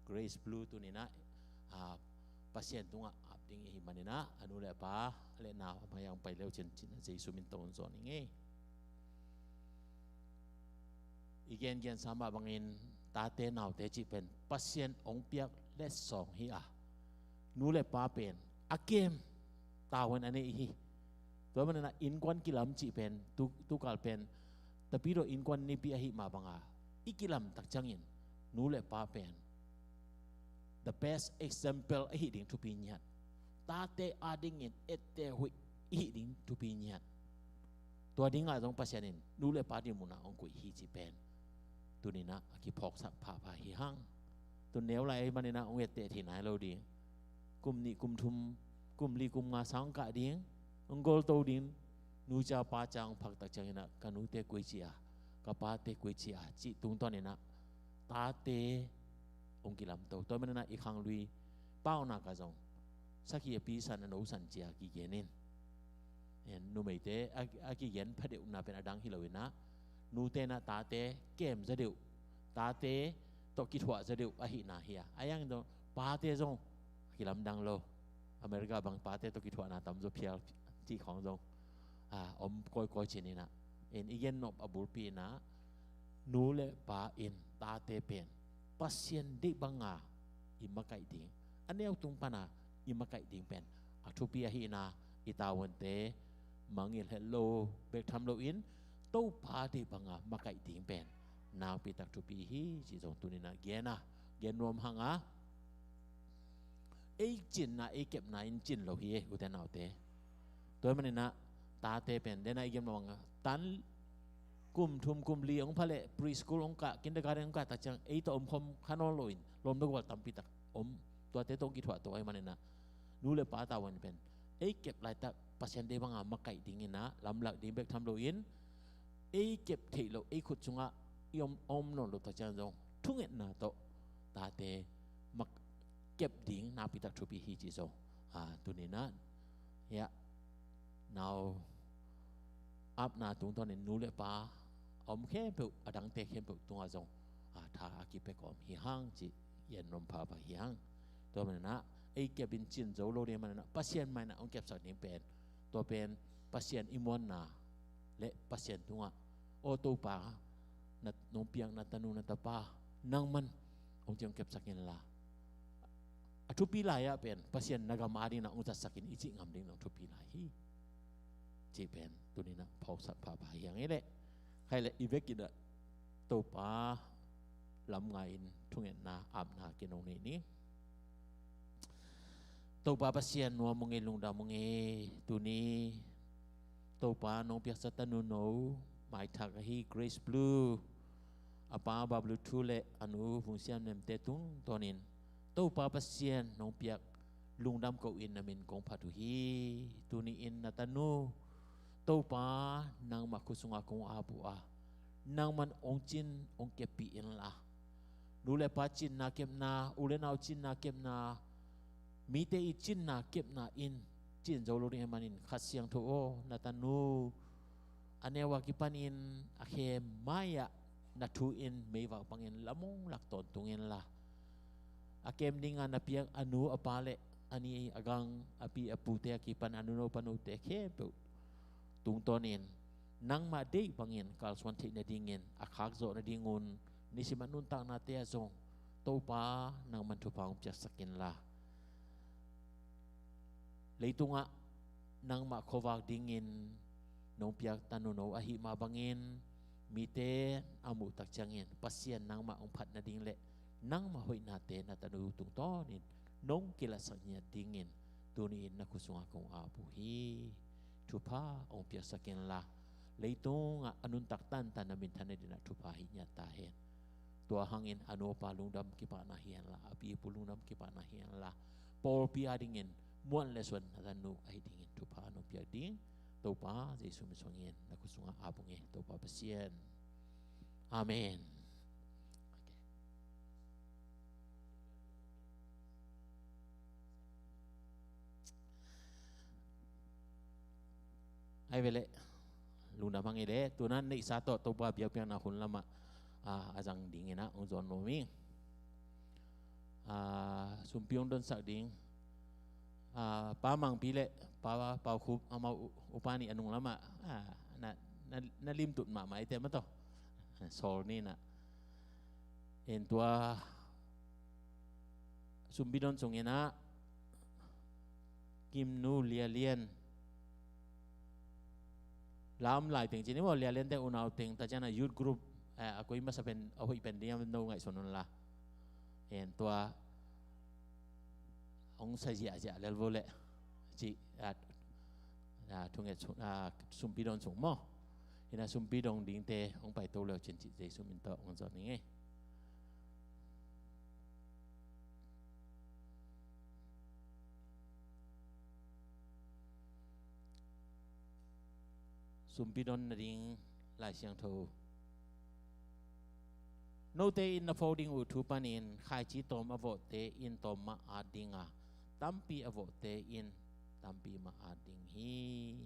Grace Blue tuni-in ah, a, Pasian tungah ap ding i hih manin ah a nu le a pa le nau a mai-ah hong pai le uh cin, cin ah Jesu min tawh hong zawn ing ei. I gengensa mah bangin tate naute cih pen Pasian hong piak letsong hi a, nu le pa pen a kem tavuan a nei hi. Tua manin ah innkuan kilam cih pen tu, tukal pen Tapidaw innkuan nipi ahih mah banga i kilam tak ciangin nu le pa pen the best example ahih ding thupi ngiat, tate adingin etteh hoih i hih ding thupi ngiat. Tua dingah zong Pasian in nu le pa dinmun ah hong koih hi cih pen tuni-in ah a kiphawksak phapha hi hang. Tu neu lai ahih manin ah hong etteh thei nai lo ding. Kum nih, kum thum, kum li, kum nga sang hong kah ding, hong gawlto ding. Nu ca pa ca hong phak tak ciangin ah ka nute koi ci a, ka pate koi ci a cih tungtawn in ah tate hong kilamto. Tua manin ah i khanglui paunak ah zong sakhi a pi san, a no san ci-a kigen in. En, numeite a, a kigen phadeuhna pen a dang hi lo-in ah, nute in ah tate kem zaw deuh, tate tawh kithuah zaw deuh ahihna hi a, a yang dong pate zong a kilamdang lo. America bang pate tawh kithuahna tamzaw phial cih khawng zong, a, om kawikawi cin in ah, en, i gen nop a bulpi in ah nu le pa in tate pen Pasian deih banga i makaih ding, a neu tung pana i makaih ding pen a thupi ahihna, i tavuante mangngilh het lo bek tham loin Topa deih banga makaih ding pen nakpi tak thupi hi cih zong tuni-in ah gen a, gen nuam hang a. Ei cinna, ei kepna in cin lo hi ei, ute naute. Tua manin ah tate pen, den a i gen mah banga tan kum thum kum li hong pha leh preschool hong kah, kindergarten hong kah tak ciang ei tawh omkhawm kha nawn loin lawm le gual tampi tak om. Tuate tawh hong kithuah to ahih manin ah nu le pa tavuan pen ei kep laitak Pasian deih banga makaih dingin ah lamlak ding bek tham loin ei kep theih loh, ei khut sungah i om, om nawn loh tak ciang zong thungetna tawh tate mak kep ding nakpi tak thupi hi cih zong, a, tuni-in ah, hiah, nau apna tungtawnin nu le pa a om khempeuh, a dangte khempeuh tungah zong, a, tha a kipia kawm hi hang cih i en nuam phapha hi hang. Tua maninah ei kepin cin zo lo ding maninah Pasian mainah hong kepsak ding pen, tua pen Pasian i muanna le Pasian tungah, aw Topa, na nong piak na tanu na tapa nangman hong ci hong kepsak inla, a thupi lai-ah pen Pasian na gam adingin hong zatsakin i cih ngam ding nong thupi lai hi. Cih pen tuninah phawksak phapha hiang i leh, khaileh i vekinah Topa lam ngai-in thungetna apna kinong nei ni. Topa Pasian, nuam ung ei, lungdam ung ei. Tuni Topa nong piaksa tanu no maithak ahi Grace Blue, a pa Bablu Thu le a nu Vungsiam Nemte tungtawnin Topa Pasian nong piak lungdam ko-in na min kong phat uh hi. Tuni-in na tanu Topa nangmah khut sungah kong ap uh a, nangman hong cin hong keppih inla, nu le pa cinna kepna, u le nau cinna kepna, mite i cinna kepna in cin zo lo ding ahih manin Kha Siangtho aw, na tanu a neu a kipanin a khem mai-ah na thu in meivak bangin lam hong lak tawntung inla, a kem dinga na piak a nu a pa le a ni a gang a pi a pute a kipan a nuno panute khempeuh tungtawnin nangmah deih bangin kalsuan theih nadingin a khakzawh nadingun nisim a nuntaknate ah zong Topa nangman thupha hong piaksak inla, leitungah nangmah khuavak dingin nong piak tanu no ahih mah bangin mite a muh tak ciangin Pasian nangmah hong phat nading le nangmah hoihnate na tanu tungtawnin nong kilatsak ngiat dingin tuni-in na khut sungah kong ap uh hi. Thupha hong piaksak inla, leitungah a nuntak tantan na minthan nadingin thupha hih ngiat ta hen. Tua hangin a nu a pa lungdam kipahna hi henla, a pi a pu lungdam kipahna hi henla, pawlpi adingin muan le suan na tanu ahi dingin thupha nong piak ding Topa Jesu min suangin na khut sungah ap ung ei, Topa Pasian. Amen. Okay. Ai ve leh, lungdam hang ei leh, tuna neihsa tawh Topa biakpiakna hun lamah a, a zang dinginah hong zawn nuam ing. A, sumpi hong donsak ding, a, Pa Mangpi le Pa Pau Khup, amau u-, upa nih a nung lamah a, na, na, na limtut mahmah eite maw taw. Sawl ninah en tua sumpi don sunginah Kimnu Lia Lian, lam lai teng cin i maw, Lia Lian te unau teng ta cianah youth group, eh, a koi masa pen a hoih pen diam no ngaihsun unla. En tua hong sa ziahziah lel vo leh cih, a, a, thunget sung, a, sumpi don sung maw. Inah sumpi dong dingte hong paito leu cin cih Jesu min tawh hong zawn ning ei. Sumpi don nading Lai Siangtho. Note in na pho ding uh thu panin khaici tawm a vawhte in tawm mah at dinga, tampi a vawhte in tampi mah at ding hi.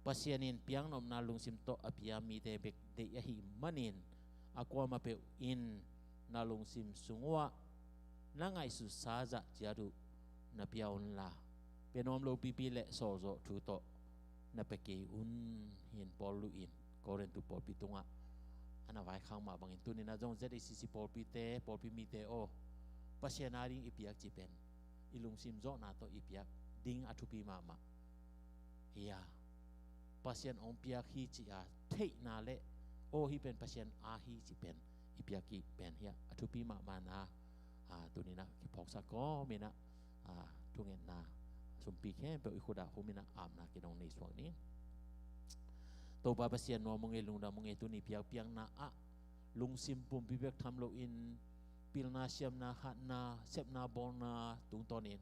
Pasian in piaknopna lungsim tawh a pia mite bek deih ahih manin a kuamah peuh in na lungsim sung uhah na ngaihsutsa zah ciat uh na pia unla, pia nuam lopipi le sawlzawh thu tawh na pia kei un. Hi-in Paul luh in Korintu pawlpi tungah a na vaikhak mah bangin tuninah zong Z A C C pawlpite, pawlpi mite aw, Pasian ading i piak cih pen i lungsim zawhna tawh i piak ding a thupi mahmah hi a, Pasian hong piak hi cih a theihna le aw hih pen Pasian a hi cih pen i piak hi pen hi a, a thupi mahmahna, a, tuninah kiphawksak kawminah, a, thungetna sumpi khempeuh i khutah huminah apna kinong nei suak ni. Topa Pasian, nuam ung ei, lungdam ung ei, tuni piakpiakna ah lungsim pumpi bek tham loin pilna, siamna, hatna, sepna, bawlna tungtawnin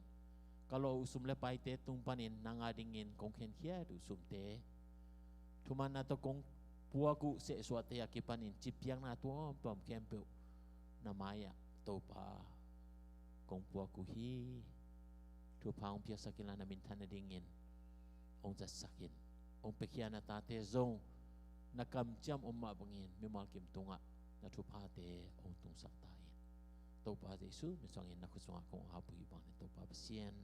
ka lawh uh sum le paite tung panin nang adingin kong khenkhiat uh sumte, thumanna tawh kong puak uh sehsuahte a kipanin cipiakna tuamtuam khempeuh na mai-ah Topa kong puak uh hi. Thupha hong piaksak inla, na minthan nadingin hong zatsak in. Hong piakhia na tate zong na kamciam om mah bangin mimal kim tungah na thuphate hong tungsak ta in. Topa Jesu min suangin na khut sungah kong apui bang ni Topa Pasian.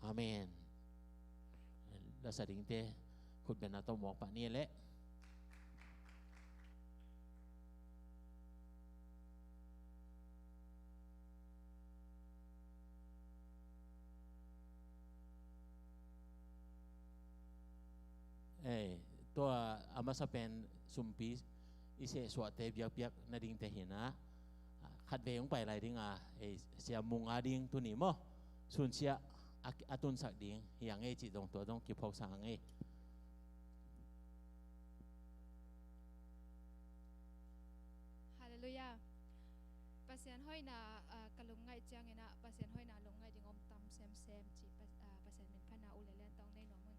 Amen. Lasa dingte khut bengna tawh muak pah ni leh. Eh, tua a masa pen sumpi i sehsuahte biakbiak nadingte hi a, khatvei hong pai lai ding a, eh, Sia Mung a ding tuni maw, sunsia a, a tunsak ding hi a ngei cih dong tua dong kiphawksak a ngei. Halleluiah. Pasian hoihna, ah, ka lungngaih ciangin ah, Pasian hoihna lungngaih ding om tam semsem cih, Pa-, ah, Pasian min phatna u le lian tawng nei nuam un.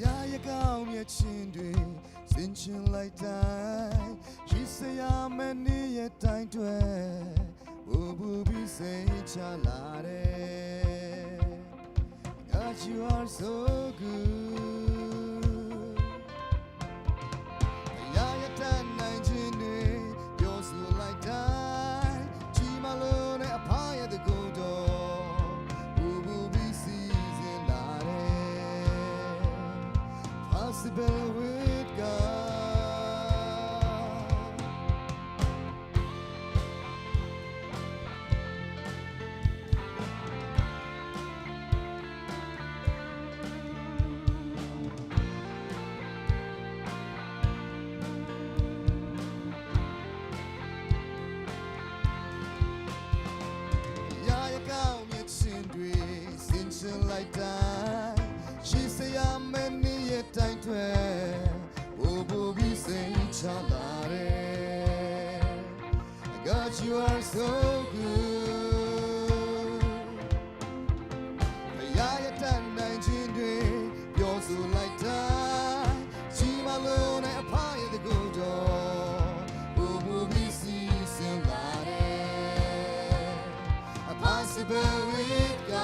Yaya kau mia chin dui, sin chin lai tai, shi se ya men ni ye tai tue, bu bu bi se cha la de. God, you are so good. Yaya tan nai jin ni, yo su lai tai, chi ma lo ne a pa ya de go do, bu bu bi si zin la de. Possible with God. Yaya kau mia chin dui, sin chin lai tai, shi se ya men ni ye tai tue, bu bu bi se cha la de. God, you are so good. Yaya tan nai jin dui, yo su lai tai, chi ma lo ne a pa ya de go do, bu bu bi si sin la de. A possible with God.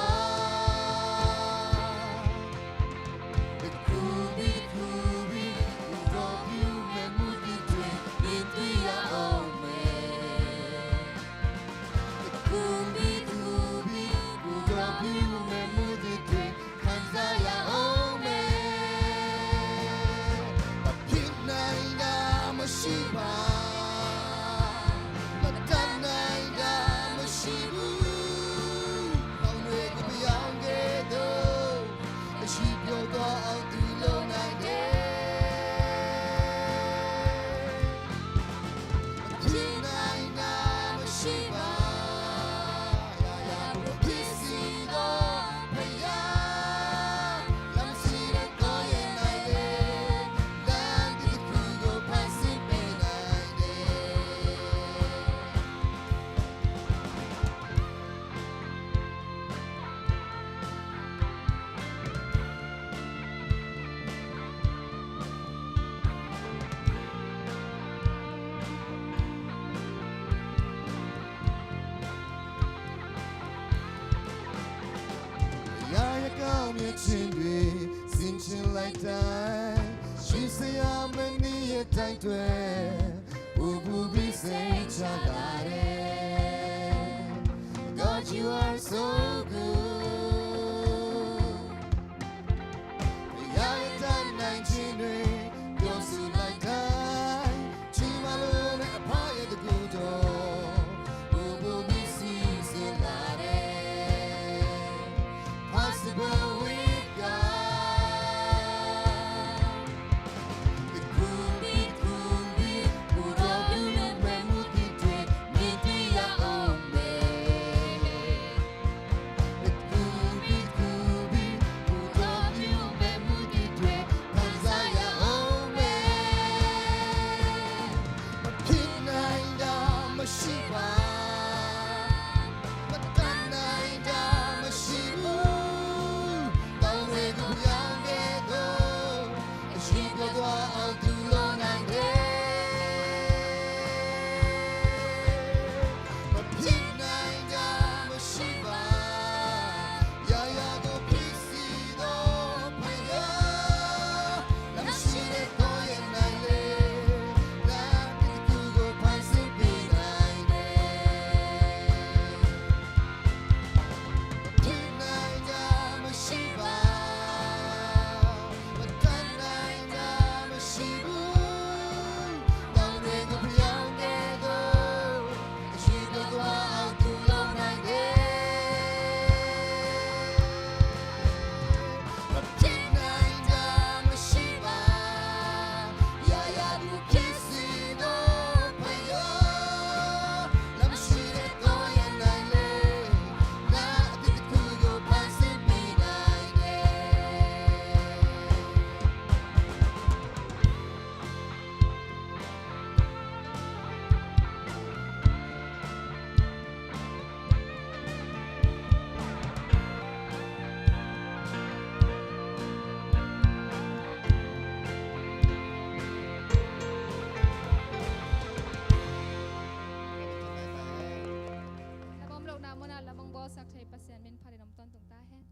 Yaya kau mia chin dui, sin chin lai tai, shi se ya men ni ye tai tue, bu bu bi se cha la de. God, you are so good. Possible with God. thei Pasian min phat in om tawntung ta hen.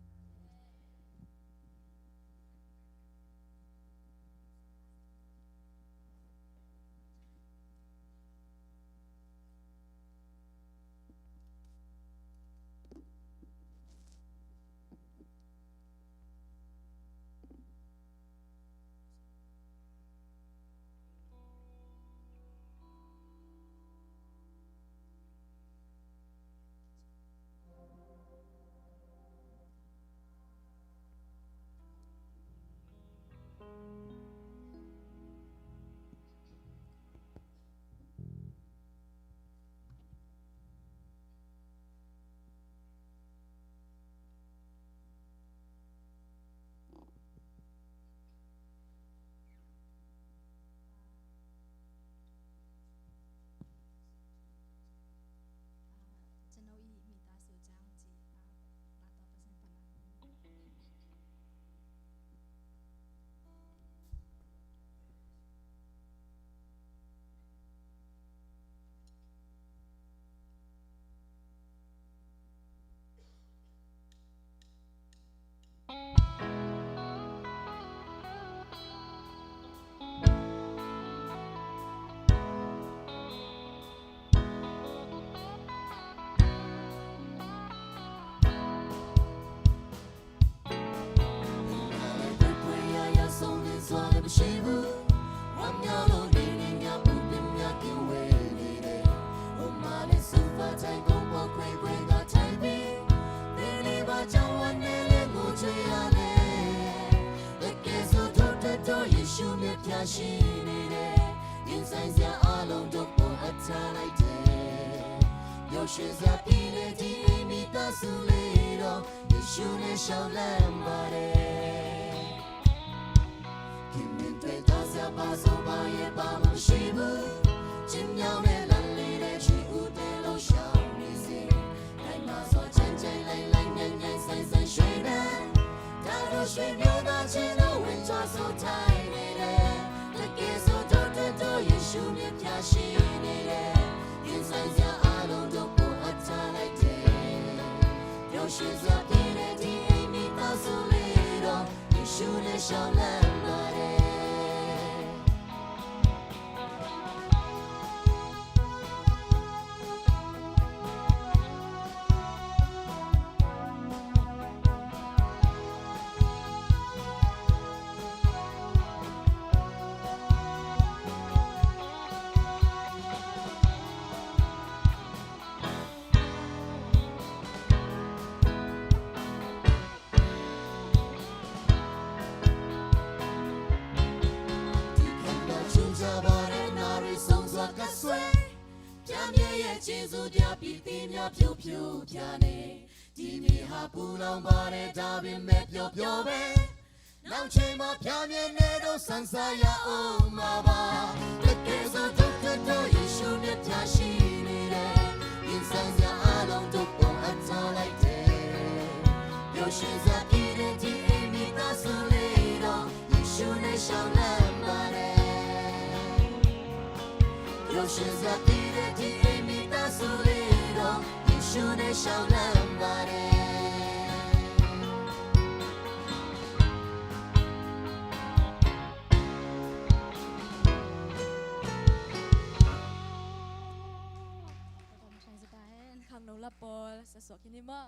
Khangno la pawl sa suak khin hi maw?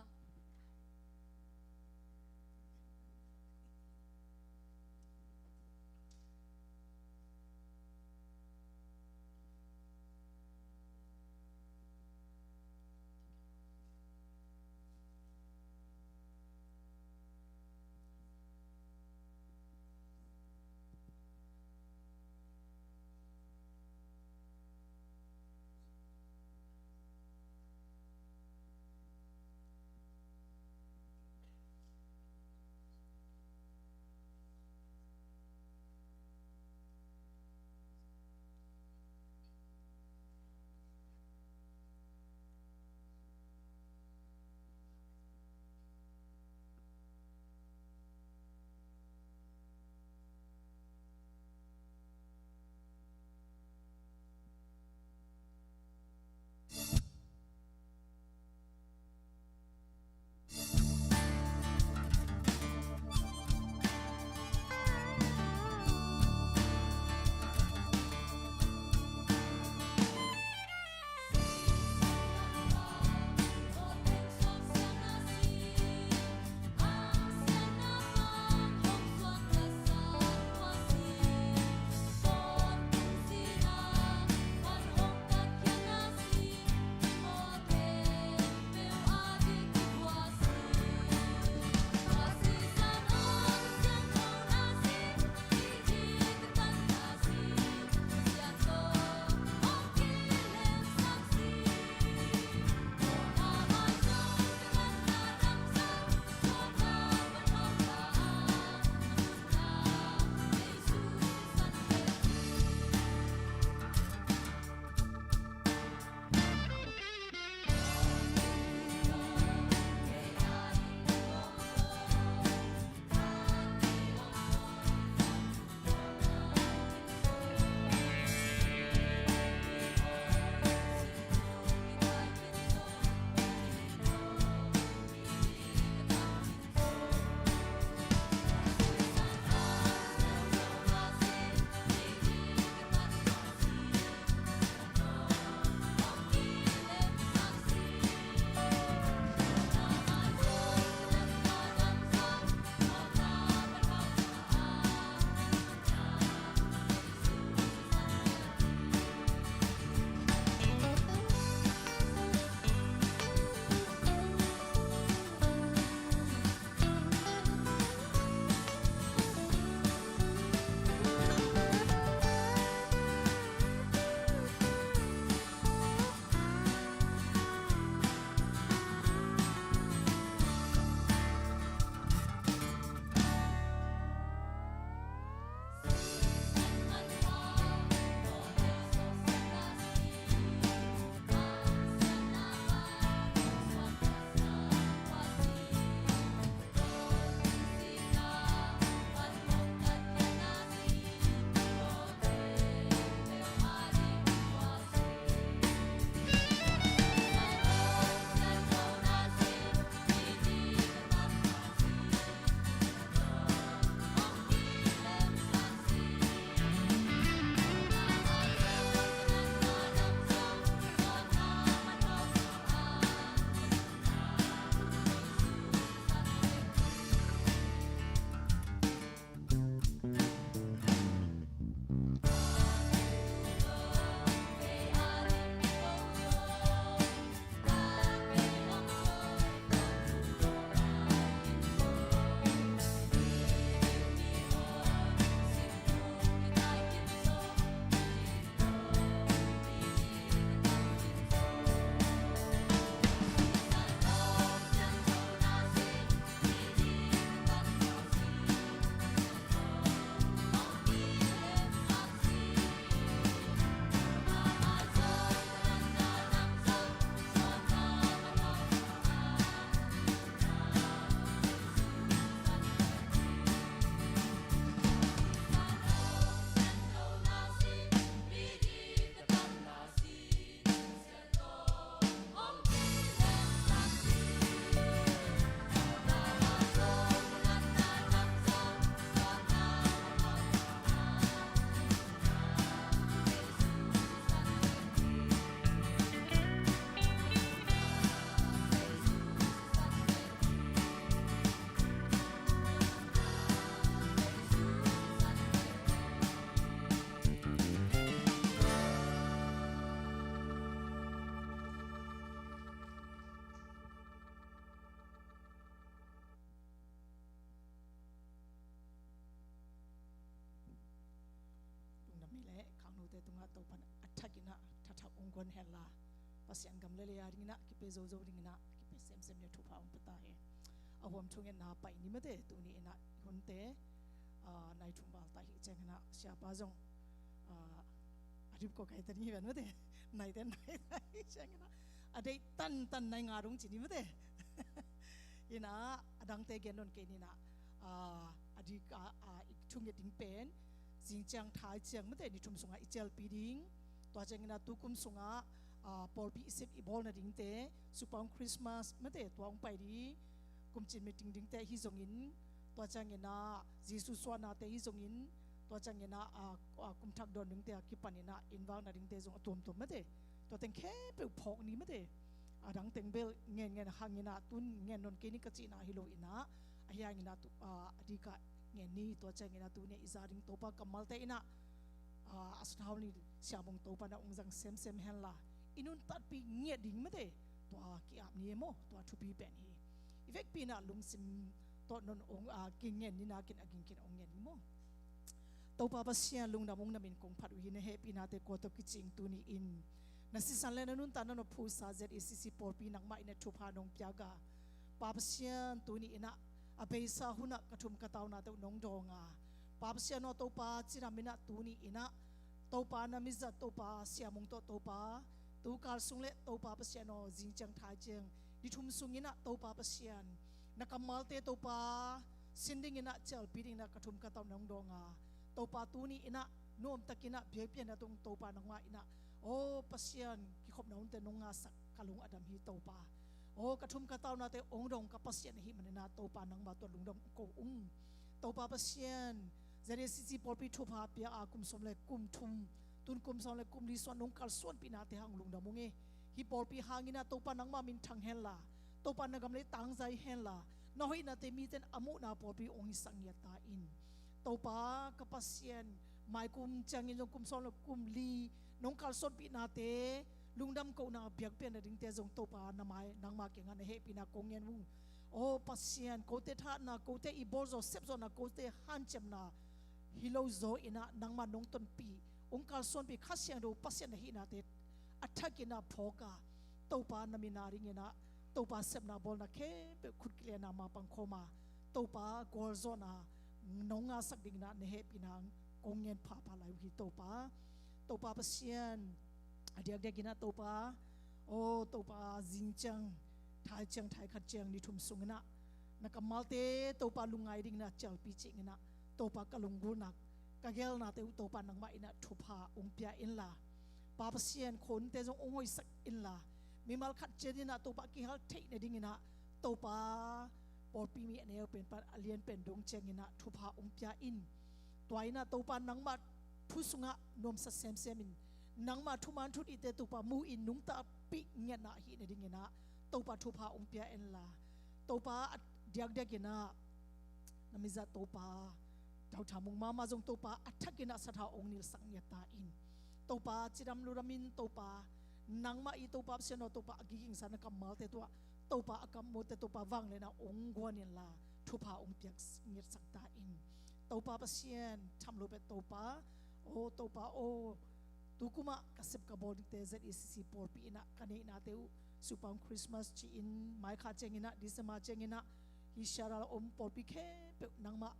tungah Topa'n a thakin ah thathak ong guan henla, Pasian gam le lei a dingin ah kipia zozo dingin ah kipia semsem ni. Thupha ong pia ta hi. A huam thungetna pai ni mate. Tuni in ah i hunte, ah, nai thum val ta hi ciangin ah siapa zong, ah, a dip ko kai ta ding hi ven mate. Naite nai ta hi ciangin ah a deih tantan nai nga dong ci ni mate. In ah a dangte gen nawn kei ni in ah, ah, a dik a, ah, i thunget ding pen zing ciang thai ciang mate ni thum sungah i cialpi ding. Tua ciangin ah tukum sungah, ah, pawlpi i sep i bawl nadingte, Supang Christmas mate tua ong pai ding, kumcin meeting dingte hi zongin, tua ciangin ah Jesu suahnate hi zongin, tua ciangin ah, ah, ah, kumthak dawn dingte a kipanin ah inn vak nadingte zong a tuamtuam mate. Tua teng khempeuh phawk ni mate. A dang teng bel ngen ngen hangin ah tun ngen nawn kei ni ka cihna hi lo in ah, ahi hangin ah tu, ah, a dik ah ngen ni. Tua ciangin ah tuni a i za ding Topa kammalte in ah, ah, a sathau ni siamong Topa'n ah ong zang semsem henla, i nuntakpi ngiat ding mate. Tua ki-ap ni e maw, tua thupi pen hi. I vekpi in ah lungsim tawh non ong, ah, kingen ni nakin a gingkin ong ngen ni maw. Topa Pasian, lungdam ung, na min kong phat uh hi. Na hehpihnate kua tawh kicing tuni in na sisan le na nuntakna na phusa Z A C C pawlpi nangmah in ah thupha nong piak a, Pa Pasian, tuni in ah a beisa hun ah ka thum ka taunate uh nong dawng a, Pa Pasian aw, Topa cidam in ah tuni in ah Topa na mizat Topa siamong tawh Topa tu kal sung le Topa Pasian aw, zing ciang thai ciang ni thum sungin ah Topa Pasian na kammalte Topa sin dingin ah cialpi dingin ah ka thum ka tau nong dawng a, Topa tuni in ah nuamtakin ah biakpiakna tung Topa nangmah in ah, aw Pasian, kikhopna hunte nong ngahsak ka lung a dam hi Topa. Aw ka thum ka taunate ong dawng ka Pasian ahih manin ah Topa nangmah tungah lungdam ko ung. Topa Pasian, Z A C C pawlpi thupha pia a kum sawm le kum thum, tun kum sawm le kum li suan nong kalsuanpihnate hang lungdam ung e. Hih pawlpi hangin ah Topa nangmah min thang henla, Topa na gam lei tangzai henla, na hoihnate mite in a muhna pawlpi ong hisak ngiat ta in. Topa ka Pasian, mai kum ciangin zong kum sawm le kum li nong kalsuanpihnate, lungdam kohna biakpiakna dingte zong Topa na mai nangmah kiangah na hehpihna kong ngen ung. Aw Pasian, kote thahatna, kote i bawlzaw sepzawhna, kote hanciamna hi lo zaw in ah nangmah nong tonpih, ong kalsuanpih Kha Siangtho Pasian na hihnate a thakin ah phawk a, Topa na min a dingin ah Topa sepna bawlna khempeuh khut kilena mapang khawm a, Topa gualzawhna nong ngahsak dingin ah na hehpihna kong ngen phapha lai uh hi Topa. Topa Pasian, a diakdiakin ah Topa, aw Topa, zing ciang thai ciang thai khat ciang ni thum sungin ah na kammalte Topa lungngai dingin ah cialpi cingin ah Topa ka lunggulhna, ka geelnate uh Topa nangmah in ah thupha ong pia inla, Pa Pasian, khuate zong ong hoihsak inla, mimal khat ciat in ah Topa kihel theih nadingin ah Topa pawlpi mi a neu pen pan a lian pen dong ciangin ah thupha ong pia in. Tua in ah Topa nangmah thu sungah nuamsa semsem in, nangmah thuman thudihte Topa mu in nungtakpih ngiatna ahih nadingin ah Topa thupha ong pia inla, Topa a diakdiakin ah na mizat Topa Dr. Mung Mama zong Topa a thakin ah sathau ong nilsak ngiat ta in. Topa cidam lungdam in Topa, nangmah i Topa Pasian aw, Topa a gigingsa na kammalte tungah Topa a kammalte Topa vangliatna ong guan inla, thupha ong piak ngiatsak ta in. Topa Pasian, tham lo pet Topa, aw Topa aw, tukum ah ka sep ka bawl dingte Z A C C pawlpi in ah ka neihnate uh, Supang Christmas ci-in, mai kha ciangin ah, December ciangin ah, hih Seattle a om pawlpi khempeuh nangmah,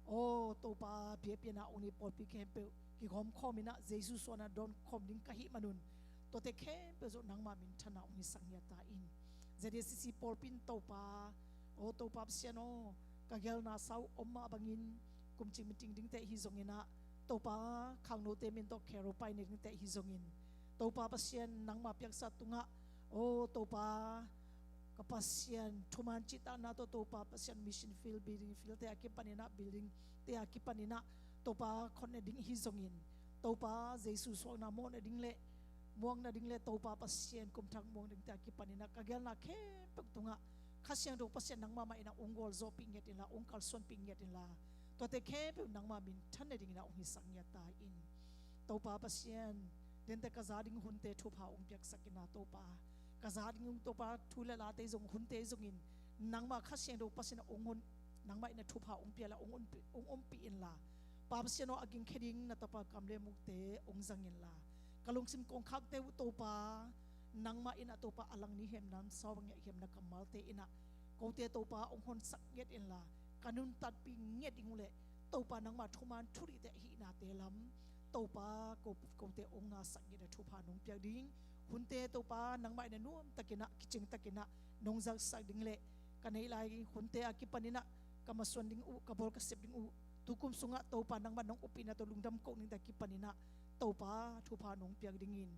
aw Topa, biakpiakna ong nei pawlpi khempeuh kigawm khawm in ah, Jesu suahna dawn khawm ding ka hih manun, tuate khempeuh zong nangmah minthanna ong hisak ngiat ta in. Z A C C pawlpi in Topa, aw Topa Pasian aw, ka geelna sa uh om mah bangin, kumcing meeting dingte hi zongin ah, Topa khangnote min tawh carol paina dingte hi zongin, Topa Pasian nangmah piaksa tungah, aw Topa ka Pasian, thuman cihtakna tawh Topa Pasian, mission field, building field te a kipanin ah, building te a kipanin ah, Topa khotna ding hi zongin, Topa Jesu suahna mawhna ding le muakna ding le Topa Pasian kumthak muak dingte a kipanin ah ka geelna khempeuh tungah Kha Siangtho Pasian nangmah mah in ah ong gualzawhpih ngiat inla, ong kalsuanpih ngiat inla, tuate khempeuh nangmah minthanna dingin ah ong hisak ngiat ta in. Topa Pasian, dente ka za ding hunte thupha ong piaksak inla Topa, ka za ding Topa thu le late zong hunte zongin nangmah Kha Siangtho Pasian ah ong hun, nangmah in ah thupha ong pia la, ong ompih, ong ompih inla, Pa Pasian aw, a gingkhia ding na tapa kam le mukte hong zang inla, ka lungsim kongkhakte uh Topa, nangmah in ah Topa a lang ni hemna, sau bang hiamna kammalte in ah kote Topa hong honsak ngiat inla, ka nuntakpih ngiat ding uh leh Topa nangmah thuman thuriate ahihnate lam Topa ko, kote hong ngahsak ngiat a thupha nong piak ding hunte Topa nangmah in a nuamtakin ah kiciangtakin ah nong zaksak ding leh ka neih lai hunte a kipanin ah ka masuan ding uh, ka bawl ka sep ding uh, tukum sungah Topa nangmah nong upihna tawh lungdam koh ningte a kipanin ah Topa thupha nong piak dingin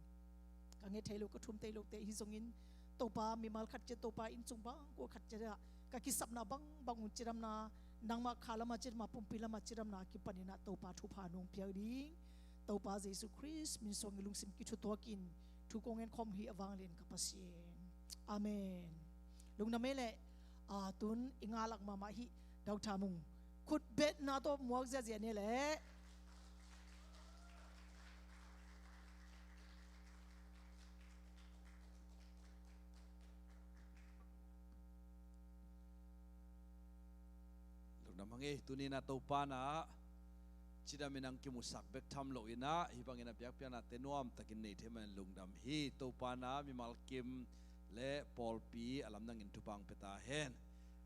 ka nget thei lo, ka thum thei lote ahi zongin Topa mimal khat ciat, Topa innsung bang kua khat ciat ah ka kisapna bangbang un cidamna, nangmah kha lamah cidamna, pumpi lamah cidamna a kipanin ah Topa thupha nong piak ding Topa Jesu Khrist min suangin lungsim kithutuakin thu kong ngen khawm hi a vanglian ka Pasian. Amen. Lungdam ei leh, a, tun i ngalak mahmah hi Dr. Mung. Khutbetna tawh muak ziahziah ni leh. Lungdam hang ei, tuni-in ah Topa in ah cidam in hong kimusak bek tham loin ah, hih bangin a biakpiaknate nuamtakin nei thei manin lungdam hi. Topa in ah mimal kim le pawlpi a lamdangin thupha hong pia ta hen.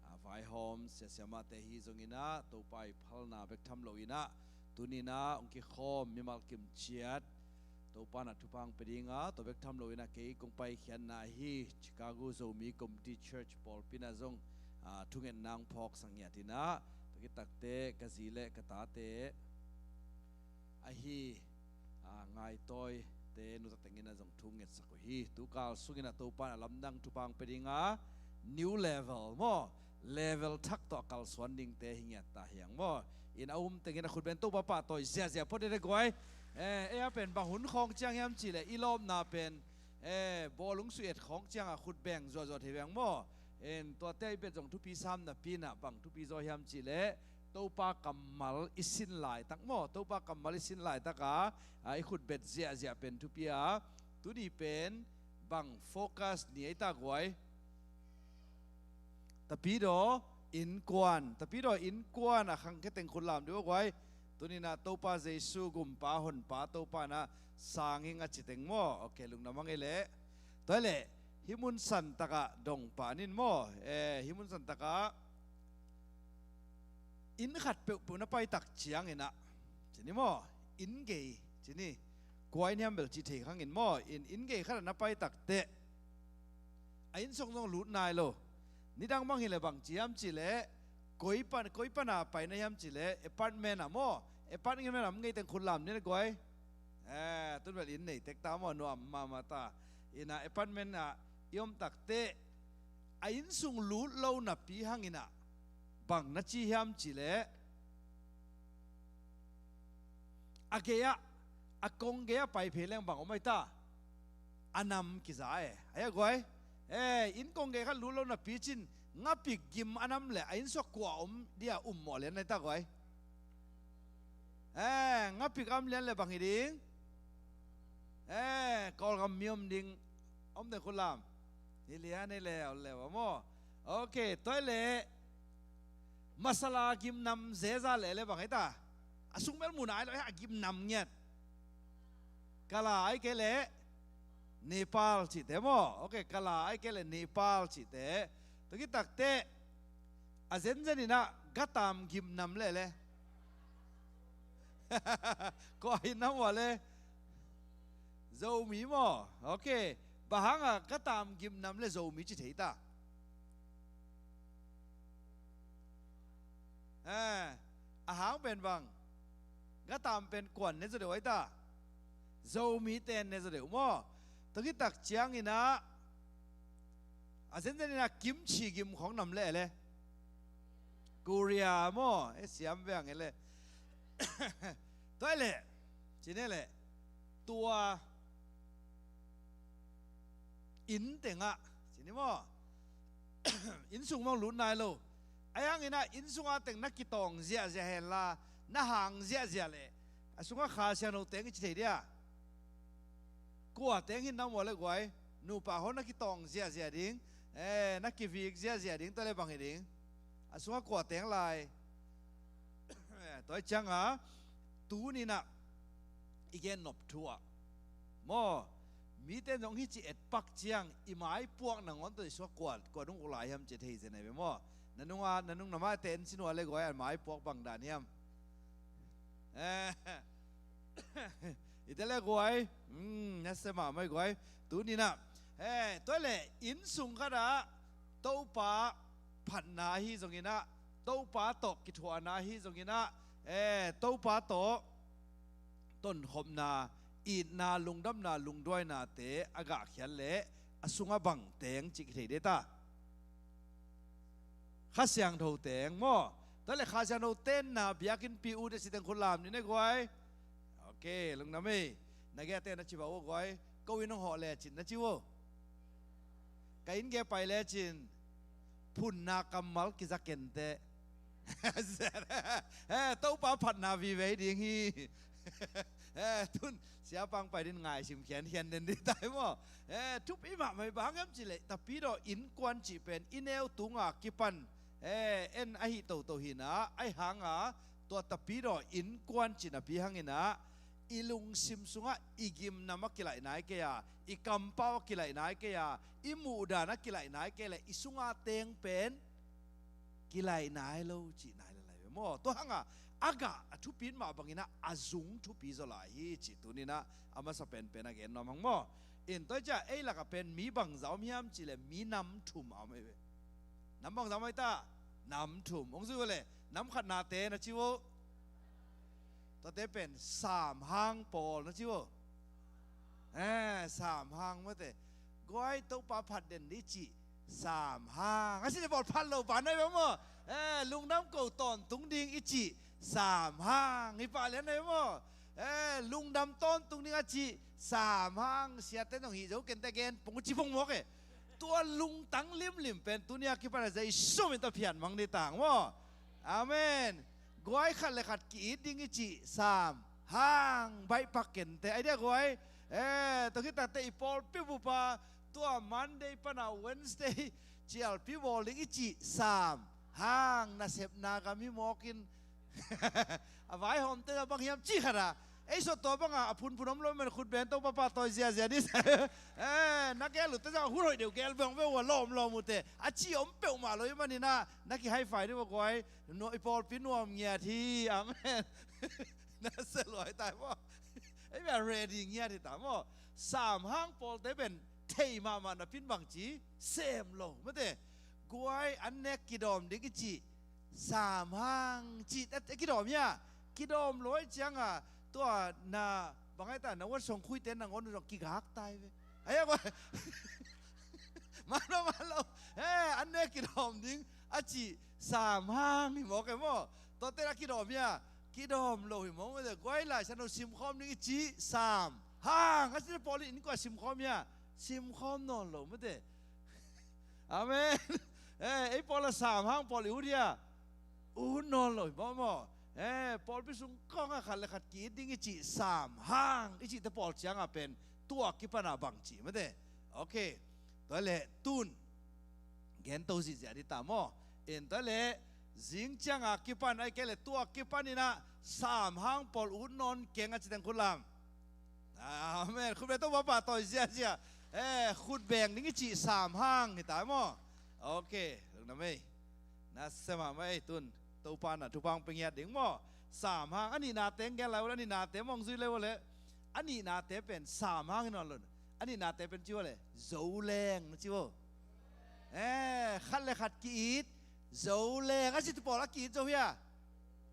A, vaihawm sia siamahte ahi zongin ah Topa i phalna bek tham loin ah, tuni-in ah hong kikhawm mimal kim ciat Topa in ah thupha hong pia ding a, tua bek tham loin ah kei kong paikhiatna ahi Chicago Zomi Community Church pawlpi in ah zong, a, thungetna hong phawksak ngiat in ah, tua khit takteh ka zi le ka tate ahi, a, Ngaitawite nuta teng in ah zong thu ngetsak uh hi. Tu kal sungin ah Topa in ah lamdang thupha hong pia ding a, new level maw, level thak tawh a kalsuan dingte hi ngiat ta hi hang maw. In a um teng in ah khutbeng Topa pahtawi ziahziah phot ni leh guai. Eh, ei a pen bang hun khawng ciang hiam cih leh i lawpna pen, eh, bawlung sui-et khawng ciang ah khutbeng zuahzuah thei veng maw. En, tuate i bet zong thupi sam napi-in ah bang thupi zaw hiam cih leh Topa kammal i sin laitak maw, Topa kammal i sin laitak a, a, i khutbet ziahziah pen thupi a, tuni pen bang focus ni ei ta guai? Tapidaw innkuan, tapidaw innkuan a khangkhia teng khut lam dih guai. Tuni-in ah Topa Jesu gumpa honpa Topa in ah sang ing a ci teng maw. Ok, lungdam hang ei leh. Tua hi leh hih mun santak ah dongpa in maw, eh, hih mun santak ah inn khat peuhpeuh na pai tak ciangin ah, ci ni maw, inn gei, ci ni, kua inn hiam bel cih thei khang in maw, inn, inn gei khat ah na pai takteh a inn sung zong lut nai lo. Nidang bang hi leh bang ci hiam cih leh, koi pan, koi pan a pai na hiam cih leh, apartment ah maw, apartment ah om ngei teng khut lam ni leh guai. Eh, tun bel inn nei tek ta maw, nuam mahmah ta. In ah apartment ah i om takteh a inn sung lut lo napi hangin ah bang na ci hiam cih leh, a gei ah, a kong gei ah pai phei leng bang om ai ta? A nam kiza e. Ai a guai. Eh, inn kong gei khat lut lo napi cin, ngapik gim a nam leh a inn sung ah kua om dia um mawh lian ai ta guai? Eh, ngapik a om lian leh bang hi ding? Eh, Kawlgam mi om ding. Om ding khut lam. Hi lian ei leh, ol leh maw. Ok, tua hi leh masala gimnam zeza leh leh bang hi ta? A sung bel mu nai lo, a gimnam ngiat. Kala ai kei leh Nepal cihte maw. Ok, kala ai kei leh Nepal cihte. Tua khit takteh a zenzen in ah gatam gimnam leh leh. Kua hi nam ua leh? Zomi maw. Ok. Bang hang a gatam gimnam leh Zomi ci thei ta? Eh, a hang pen bang? Gatam pen kuan ne zaw deuh ai ta? Zomi ten ne zaw deuh maw. Tua khit tak ciangin ah a zenzen in ah kimchi gim khawng nam leh leh? Korea maw, eh, siam veng ei leh. Tua hi leh, ci ni leh, tua inn teng ah, ci ni maw, inn sung mah lut nai lo. Ahi hangin ah inn sungah teng na kitawng ziahziah henla, na hang ziahziah leh a sungah Kha Siangtho teng i ci thei dia? Kua teng hi nam ua leh guai? Nupa haw na kitawng ziahziah ding, eh, na kivik ziahziah ding, tua leh bang hi ding? A sungah kua teng lai? Eh, tua hi ciangah Tuninah i gen nop thu ah maw, mite zong hici etpak ciang i maipuak nangawn tawh i sua kua, kua dong uk lai hiam ci thei zen ai ve maw. Na nunga, na nung na maite en sin ua le guai, a maipuak bang dan hiam? Eh, i te le guai, mm, na se mahmah i guai. Tuninah, eh, tua le inn sung khatah Topa phatna ahi zonginah, Topa tawh kithuahna ahi zonginah, eh, Topa tawh tonkhopna, itna, lungdamna, lungduainate a gahkhiat leh a sungah bang teng cih kithei deta. Kha Siangtho teng maw. Tua le Kha Siangtho tenna biakinnpi ute si teng khut lam ni ne guai. Ok, lungdam ei. Na gei a ten na ci bau guai. Ko inn hong hawh lecin na ci uh. Ka inn gei pai lecin phunna kammal kiza kente. Eh, Topa phatna vive ding hi. Eh, tun siapang pai din ngaisim khiankhian den ding tai maw. Eh, thupi mahmah i bang hiam cih leh Tapidaw innkuan cih pen i neu tunga kipan, eh, en ahi toto hinah, ahi hanga tua Tapidaw innkuan cih napi hanginah i lungsim sungah i gimnam a kilaih nai kei a, i kampau a kilaih nai kei a, i muhdan a kilaih nai kei leh i sunga teng pen kilaih nai lo cih nai le lai ve maw. Tua hanga a gah a thupit mah banginah a zung thupi zaw lai hi cih tuninah a masa penpen a gen nuam hang maw. In tua cia ei lakah pen mi bangza om hiam cih leh mi nam thum a om ei ve. Nam bangza om ei ta? Nam thum. Hong zui uh le nam khatnate na ci uh. Tuate pen samhang pawl na ci uh. Eh, samhang mate. Guai Topa phat den ding i cih samhang. A si le pawl phat lo pa na ve maw. Eh, lungdam ko tawntung ding i cih samhang. I pa lian na ve maw. Eh, lungdam tawntung ding a cih samhang. Siate nong hih zo kente gen pong ci pong mawk e. Tua lungtang limlim pen tunia kipan a zei sum in ta phian mang ni tang maw. Amen. Guai khat le khat ki-it ding i cih samhang baih pak kente. Ai dia guai. Eh, tua khit takte i pawlpi bupa tua Monday pana Wednesday cialpi bawl ding i cih samhang nasepna gam hi mawkin. A vaihawmte a bang hiam cih khat a ei sawt tua banga a phunphun om lo man khut beng Topa pahtawi ziazia ding. Eh, na gel uhte zang a hun hoih deuh gel beng ve uh a lawm lawm uhte a ci om peuhmah lo i maninah na ki high five ding uh a guai. I pawlpi nuam ngiat hi. Amen. Na se luai tai maw. Ei bia ready ngiat hi ta maw. Samhang pawlte pen thei mahmah napin bangci sem lo mate. Guai an nek kidawm ding i cih samhang cih a kidawm hia? Kidawm lo ai cianga tua na bang ai ta na wan song khuite nangawn zong kigak tai ve. Ai a guai. Malo malo. Eh, an nek kidawm ding a cih samhang hi mawk e maw. Tuate a kidawm hia? Kidawm lo hi mawk mate. Guai Lai Siangtho simkhawm ding i cih samhang a cih pawl in kua simkhawm hia? Simkhawm nawn lo mate. Amen. Eh, ei pawl a samhang pawl i ut hia? Ut nawn lo hi maw maw. Eh, pawlpi sung kongah khat le khat ki-it ding i cih samhang i cihte pawl cianga pen tua kipana bang cih mate. Ok. Tua le tun gen to zihziah ding ta maw. In tua le zing cianga kipan ai kei le tua kipaninah samhang pawl ut nawn keng a ci teng khut lam. Amen. Khut beng Topa pahtawi ziazia. Eh, khut beng ding i cih samhang hi ta maw. Ok. Lungdam ei. Na se mahmah ei tun. Topa na thupha hong pia ngiat ding maw. Samhang a nihna teng gen lai uh le a nihnate mawng zui le uh le. A nihnate pen samhang hi nawn lo. A nihnate pen ci uh le Zoleng na ci uh. Eh, khat le khat ki-it Zoleng a cih pawl a ki-it zo hia?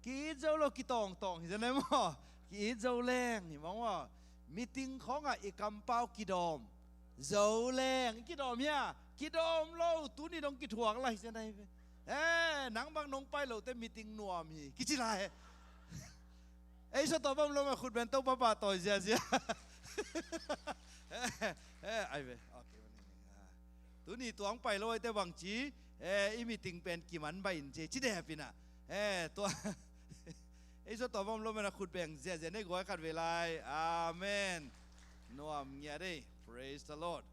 Ki-it zo lo, kitawngtawng hi zen e maw. Ki-it Zoleng hi mawng maw. Meeting khawngah i kampau kidawm Zoleng i kidawm hia? Kidawm lo, tuni dong kithuak lai hi zen ai ve. Eh, nang bang nong pai lote meeting nuam hi kici lai. Ei sawt tua bang lo ma khut beng Topa pahtawi ziazia. Eh, ai ve. Ok. Tuni tuang pai lo aite bangci, eh, i meeting pen kiman bai in ci, ci deh pinah. Eh, tua. Ei sawt tua bang lo mena khut beng ziazia nei guai khat ve lai. Amen. Nuam ngiat ei. Praise the Lord.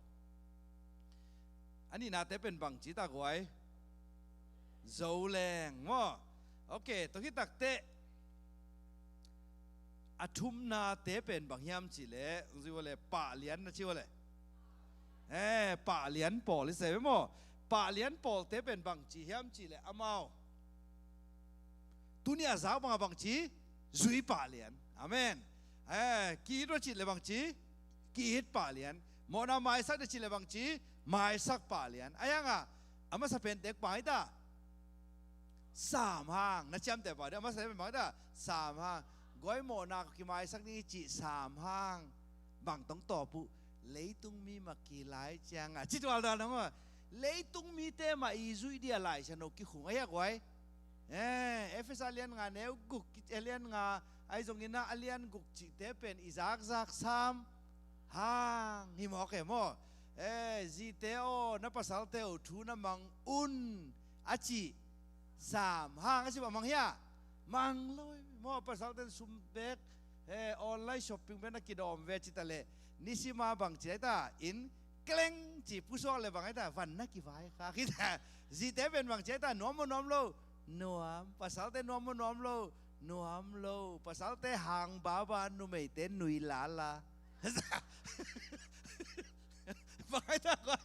A nihnate pen bangci ta guai. Zoleng maw. Ok, tua khit takte. A thumnate pen bang hiam cih leh, zui uh leh pahlian na ci uh leh. Eh, pahlian pawl i ci ve maw. Pahlian pawlte pen bang ci hiam cih leh amau tuni a zak bang a bang ci, zui pahlian. Amen. Eh, ki-it uh a cih leh bang ci, ki-it pahlian. Mawhna maisak na cih leh bang ci, maisak pahlian. Ahi hang a, a masa pen tek pah hi ta. Sam hang, na ciamteh pah ding, a masa pen bang hi ta. Sam hang. Guai, mawhna kimaisak ding i cih sam hang. Bang tawh tawp uh, leitung mi mah kilai ciang a, ci tual dan a maw. Leitung mite mah i zuih ding a Lai Siangtho kikhung ahi a guai. Eh, Efesa lian nga neu guk, ki-, eh, lian nga, ahi zongin ah a lian guk cihte pen i zakzak sam hang hi mawk e maw. Eh, zite aw, na pasalte uh thu na mang un a cih sam hang a cih bang mang hia? Mang lo hi maw. Pasalten sum bek, eh, online shopping bek na kidawm ve ci ta leh, nisima bang ci ai ta, inn kleng ci pusuak leh bang ai ta, van na kivai kha hi ta. Zite pen bang ci ai ta, nuam maw nuam lo? Nuam. Pasalte nuam maw nuam lo? Nuam lo. Pasalte hang baba, numeite nui lala. Bang ai ta kua.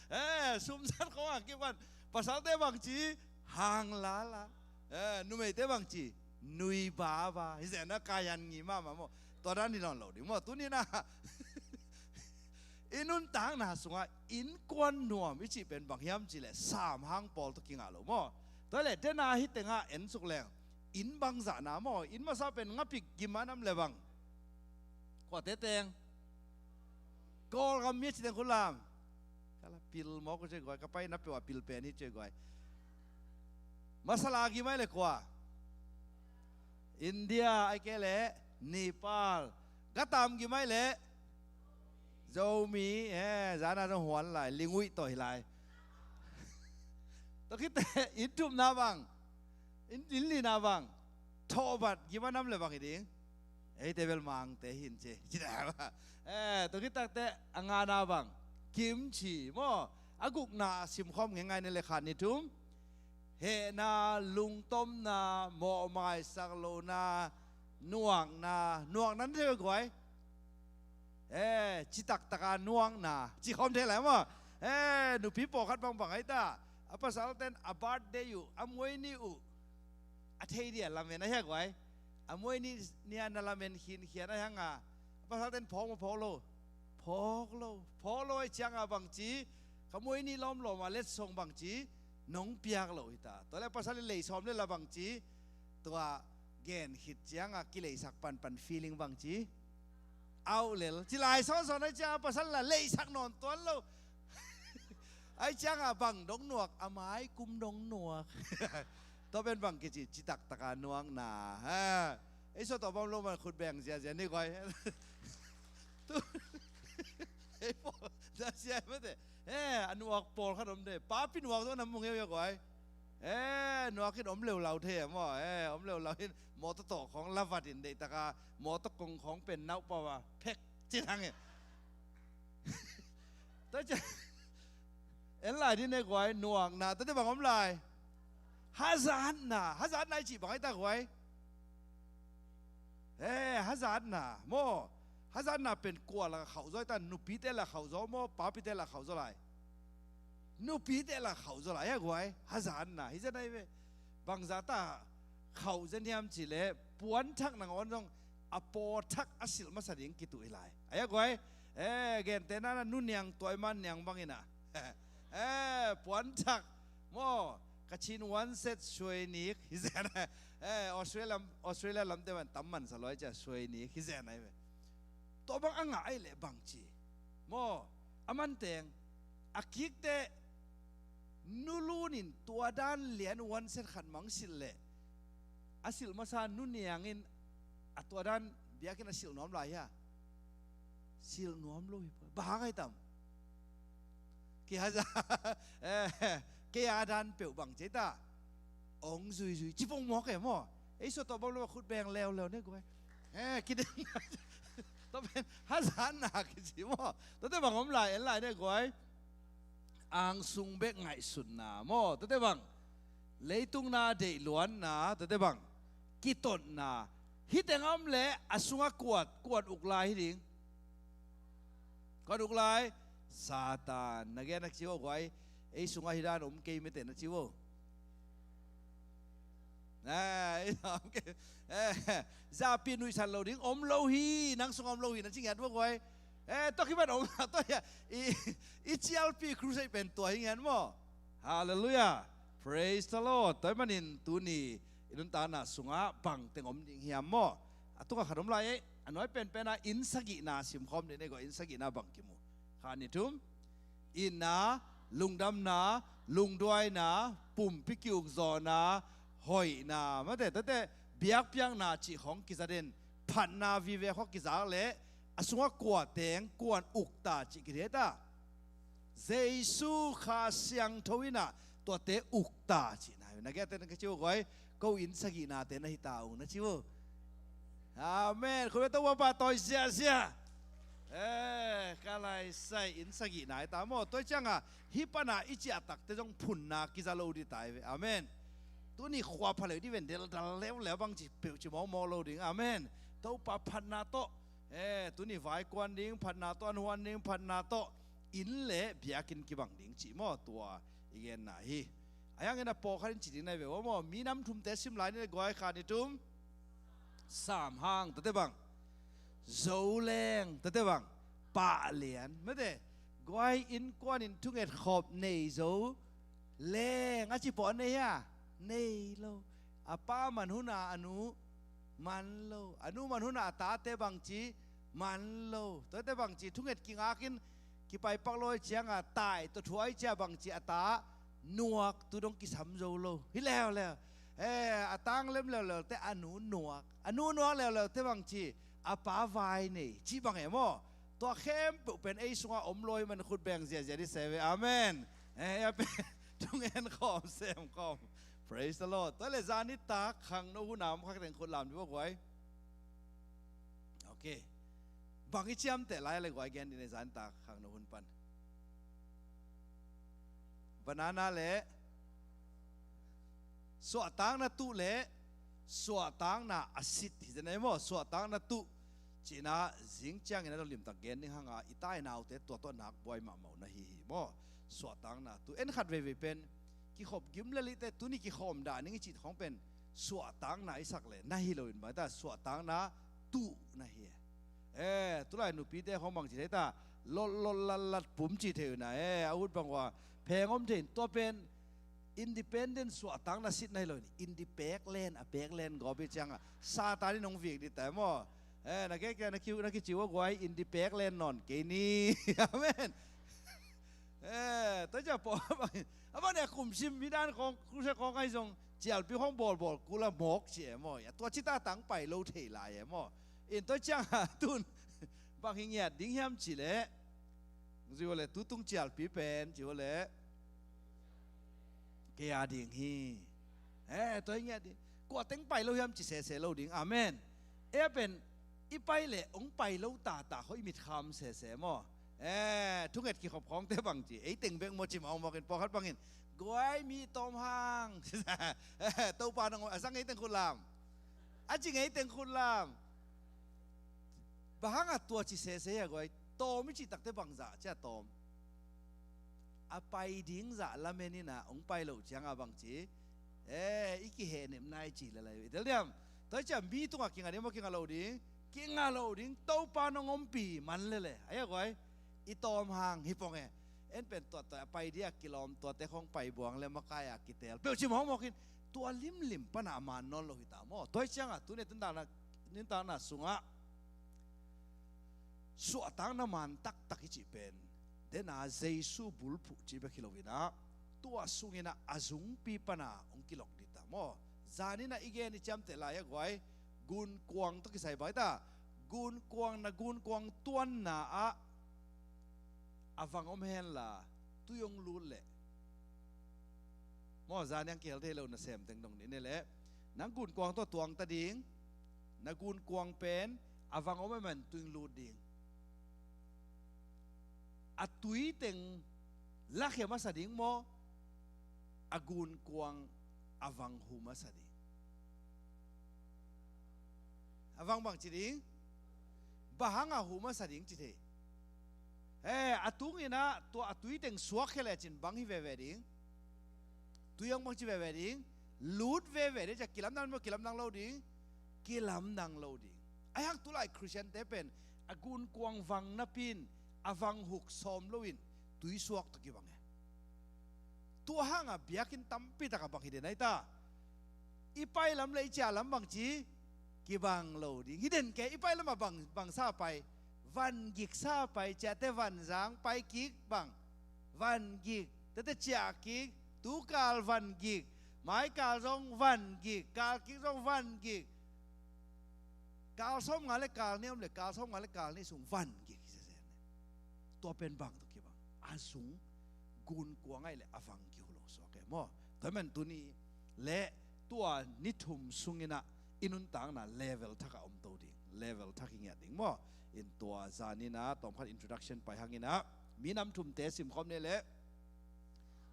Eh, sum zat khong a kipan. Pasalte bang ci, hang lala. Eh, numeite bang ci, nui baba. Hi zen a, ka yan ngi mahmah maw. Tua dan hi nawn lo ding maw. Tuni na i nuntakna sungah innkuan nuam i cih pen bang hiam cih leh sam hang pawl tawh kingah lo maw. Tua leh dena hi tengah en suk leng, inn bangzah na maw. Inn masa pen ngapik gim a nam leh bang? Kuate teng? Kawlgam mi a ci teng khut lam. Ka la pil mawk uh ci guai, ka paina peuh a pil pen hi ci guai. Masala gim ai leh kua? India, ai ke leh Nepal. Gatam gim ai leh Zomi, eh, zana zong huan lai, linguih tawh hi lai. Tua khit teh, inn thumna bang? Inn, inn lina bang? Thawhbat gim a nam leh bang hi ding? Eite bel Mangte hi in ci. Ci ta ba. Eh, tua khit tak teh a ngana bang? Kimchi maw. A gukna simkhawm ngeingai ni leh khat ni thum. Hehna, lungtomna, mawhmaisak lohna, nuakna, nuakna na thei guai. Eh, citak taka nuakna, ci khawm thei lai maw. Eh, nupi pawlkhat bang bang ai ta. A pasalten a birthday uh, a muaini uh, a thei dia lamen ahi a guai. A muaini nia na lamen khinkhian ahi hang a, a pasalten phawk maw phawk lo? Phawk lo. Phawk lo ahi ciang a bang ci, ka muaini lawmlawm a letsong bang ci, nong piak lo hi ta. Tua leh pasal i lei sawm leh la bang ci, tua gen khit ciang a kileisak panpan feeling bang ci, au lel. Ci lai sawnsawn ahi ciang a pasal la leisak nawn tuan lo. Ahi ciang a bang dong nuak, a mai kum dong nuak. Tua pen bang kici, citak taka nuakna. Ha. Ei sawt tawh bang lo man khut beng ziazia ni guai. Tu. Ei pawl, na sia mate. Eh, a nuak pawlkhat om de. Papi nuak zong na mu ngeu ia guai. Eh, nuak in om leulau thei a maw. Eh, om leulau in mawtaw tawh khawng la vat in deih taka, mawtaw kong khawng pen nauh pau a phek ci thang e. Tua cia en lai ding ne guai, nuakna, tua teh bang om lai? Hazatna, hazatna i cih bang ai ta guai? Eh, hazatna maw. Hazatna pen kua lak a khauh zaw ai ta, nupite lak a khauh zaw maw, papite lak a khauh zaw lai? Nupite lak a khauh zaw lai a guai. Hazatna hi zen ai ve. Bangzah ta khauh zen hiam cih leh, puanthak nangawn zong a pawthak a silh masa ding kituh hi lai. Ai a guai. Eh, gente nana nu niang tuai man niang bangin a. Eh, puanthak maw, Kachin one set suainik hi zen. Eh, Australia, Australia lamte man tam man sa luai cia suainik hi zen ai ve. Tua bang a ngah ai leh bang ci maw, a man teng a kikte nu lun in tua dan lian one set khat mang silh leh, a silh masa nu niang in a tua dan biakinn a silh nuam lai hia? Silh nuam lo hi pua. Bang hang ai tam? Kihaza. Eh, kei a dan peuh bang ci ta. Ong zuizui ci pong mawk e maw. Ei sawt tawh bang lo a khut beng leuleu ne guai. Eh, kideng. Tua pen hazatna kici maw. Tua teh bang om lai, en lai ne guai? Angsung bek ngaihsutna maw. Tua teh bang? Leitung na deih luanna. Tua teh bang? Kitotna. Hih teng a om leh a sungah kua, kua in uk lai hi ding? Kua in uk lai? Satan. Na gen a kici uh guai, ei sungah hih dan om kei mete na ci uh. Eh, ei om kei. Eh, zapi nuihsan lo ding, om lo hi, nang sungah om lo hi na ci ngiat uh guai. Eh, tua kipan om, tua hi a, i, i cialpi crusade pen tua hi ngiat maw. Halleluiah. Praise the Lord. Tua ahih manin tuni i nuntakna sungah bangteng om ding hiam maw? A tungah khat om lai ei. A nuai penpen a inn sagihna simkhawm ding ei guai, inn sagihna bang kimu. Khat, nih, thum. Itna, lungdamna, lungduaina, pumpi ki-ukzawhna, hoihna, mate, tate, biakpiakna cih khawng kiza den, phatna vive khawng kizak leh a sungah kua teng, kua in uk ta cih kithei ta. Jesu Kha Siangtho in ah tuate uk ta cihna hi. Na gen a, tua in ka ci uh guai, ko inn sagihnate na hi ta ung na ci uh. Amen. Khut beng, Topa pahtawi ziahziah. Eh, ka lai sai, inn sagihna hi ta maw. Tua ciangah hih pana i ciahtakte zong phunna kiza lo ding ta hi ve. Amen. Tuni khua pha leu ding ven, deldal leuleu bang ci peuh ci mawkmawk lo ding. Amen. Topa phatna tawh, eh, tuni vai kuan ding, phatna tawh an huan ding, phatna tawh inn le biakinn kibang ding cih maw, tua i genna hi. Ahi hangin a pawlkhat in ci ding na hi ve uh maw. Minam thumte sim lai ni le guai, khat, nih, thum. Samhang, tate bang. Zoleng, tate bang. Pahlian, mate. Guai, innkuan in thunget khop nei zo leng a ci pawh a nei hia? Nei lo. A pa man hun a a nu man lo. A nu man hun a a tate bangci man lo. Tuate bangci thunget kingakin kipai pak lo ahih ciangah tai tawh thuai ciah bangci a ta nuak tu dong kisam zo lo. Hi leuleu. Eh, a tang lem leuleu te a nu nuak. A nu nuak leuleu te bangci a pa vai nei. Cih bang e maw. Tua khempeuh pen ei sungah om lo ahih man khut beng ziahziah ding se ve. Amen. Eh, a pen thungen khawm, sem khawm. Praise the Lord. Tua le zan nitak khangno hun a om kha teng khut lam dih ua guai. Ok. Bang i ciamteh lai le guai gen dih ne zan nitak khangno hun pan. Banana le suahtakna tuh le suahtakna a sit hi zen ei maw. Suahtakna tuh cihna zing ciangin a dong limtak gen ding hanga i tai naute tua tawh nak buai mahmah uh na hi hi maw. Suahtakna tuh en khat veivei pen kikhop gim le lite tuni kikhawm dah ning i cih khawng pen suahtakna i sak le na hi loin bang ta suahtakna tuh na hi. Eh, tulai nupite khawng bang ci thei ta, lot lot lat lat pum ci thei uh na, eh, a ut bang ua pheng om thei in tua pen independent suahtakna sit na hi loin independent a pek len gawp i ciangah Satan in hong vik dih ta maw. Eh, na kei kei na kiu na kici ua guai independent nawn kei ni. Amen. Eh, tua ciah pawh a bang a bang ne a kumsim mi dan khawng kuse khawng ahi zong cialpi khawng bawlbawl kula mawk ci e maw. A tua cita tang pai lo thei lai e maw. In tua ciangah tun bang hi ngiat ding hiam ci leh zui ua le tutung cialpi pen ci ua le kei a ding hi. Eh, tua hi ngiat ding. Kua teng pai lo hiam ci sese lo ding. Amen. Eh, pen i pai le hong pai lo tata khawh i mitkham sese maw. Eh, thunget kikhop khawngte bang ci ei teng bek maw ci mawkmawk in pawlkhat bangin guai mi tawm hang. Eh, Topa nong a zang ei teng khut lam. A ci ngei teng khut lam. Bang hangah tua ci sese hia guai? Tawm i cih takte bangzah ciah tawm? A pai ding zah lamen inah hong pai loh ciangah bangci, eh, i kihehnepna i cih le lai i tel diam? Tua ciah mi tungah kingah ding maw? Kingah loh ding. Kingah loh ding. Topa nong ompih man lele ahi a guai. I tawm hang hi pong e. En pen tuatua a pai dih a kilawm tuate khawng pai buang le makai a kitel peuh ci mawkmawk in tua limlim panah a man nawn lo hi ta maw. Tua hi ciangah tuni nuntakna sungah suahtakna man taktak i cih pen dena Jesu bulphuh cih bek hi lo inah tua sunginah a zungpi pana hong kilok dih ta maw. Zaninah i gen i ciamteh lai a guai gunkuang tawh kisai bai ta. Gunkuang, na gunkuang tuanna ah a vang om henla tui hong lut leh maw, zaniang kihel thei lo nasem teng dong dih ne leh nang gunkuang tawh tuang ta ding. Na gunkuang pen a vang om a man tui hong lut ding. A tui teng lakhia masa ding maw, a gunkuang a vang hu masa ding? A vang bang ci ding? Bang hang a huh masa ding ci thei. Eh, a tung in ah tua a tui teng suak khia lecin bang hi veve ding? Tui hong bang ci veve ding? Lut veve ding, cia kilamdang maw, kilamdang lo ding? Kilamdang lo ding. Ahi hang tulai Khristiante pen a gunkuang vang napi in a vang huk sawm lo in tui suak tawh kibang e. Tua hang a biakinn tampi tak a bang hi den ahi ta? I pai lam le i ciah lam bang ci? Kibang lo ding. Hi den kei, i pai lam a bang, bang sa pai? Van gik sa pai, ciahte van zang, pai kik bang? Van gik. Tete ciah kik, tu kal van gik. Mai kal zong van gik, kal kik zong van gik. Kal sawm nga le kal nih om le, kal sawm nga le kal nih sung van gik hi zenzen. Tua pen bang tawh kibang? A sung gunkuang ahih leh a vang kihu lo suak e maw. Tua hi man tuni le tua ni thum sung in ah i nuntakna level thak a om to ding, level thak hi ngiat ding maw. In tua zan in ah tawmkhat introduction pai hang in ah minam thumte simkhawm ni leh,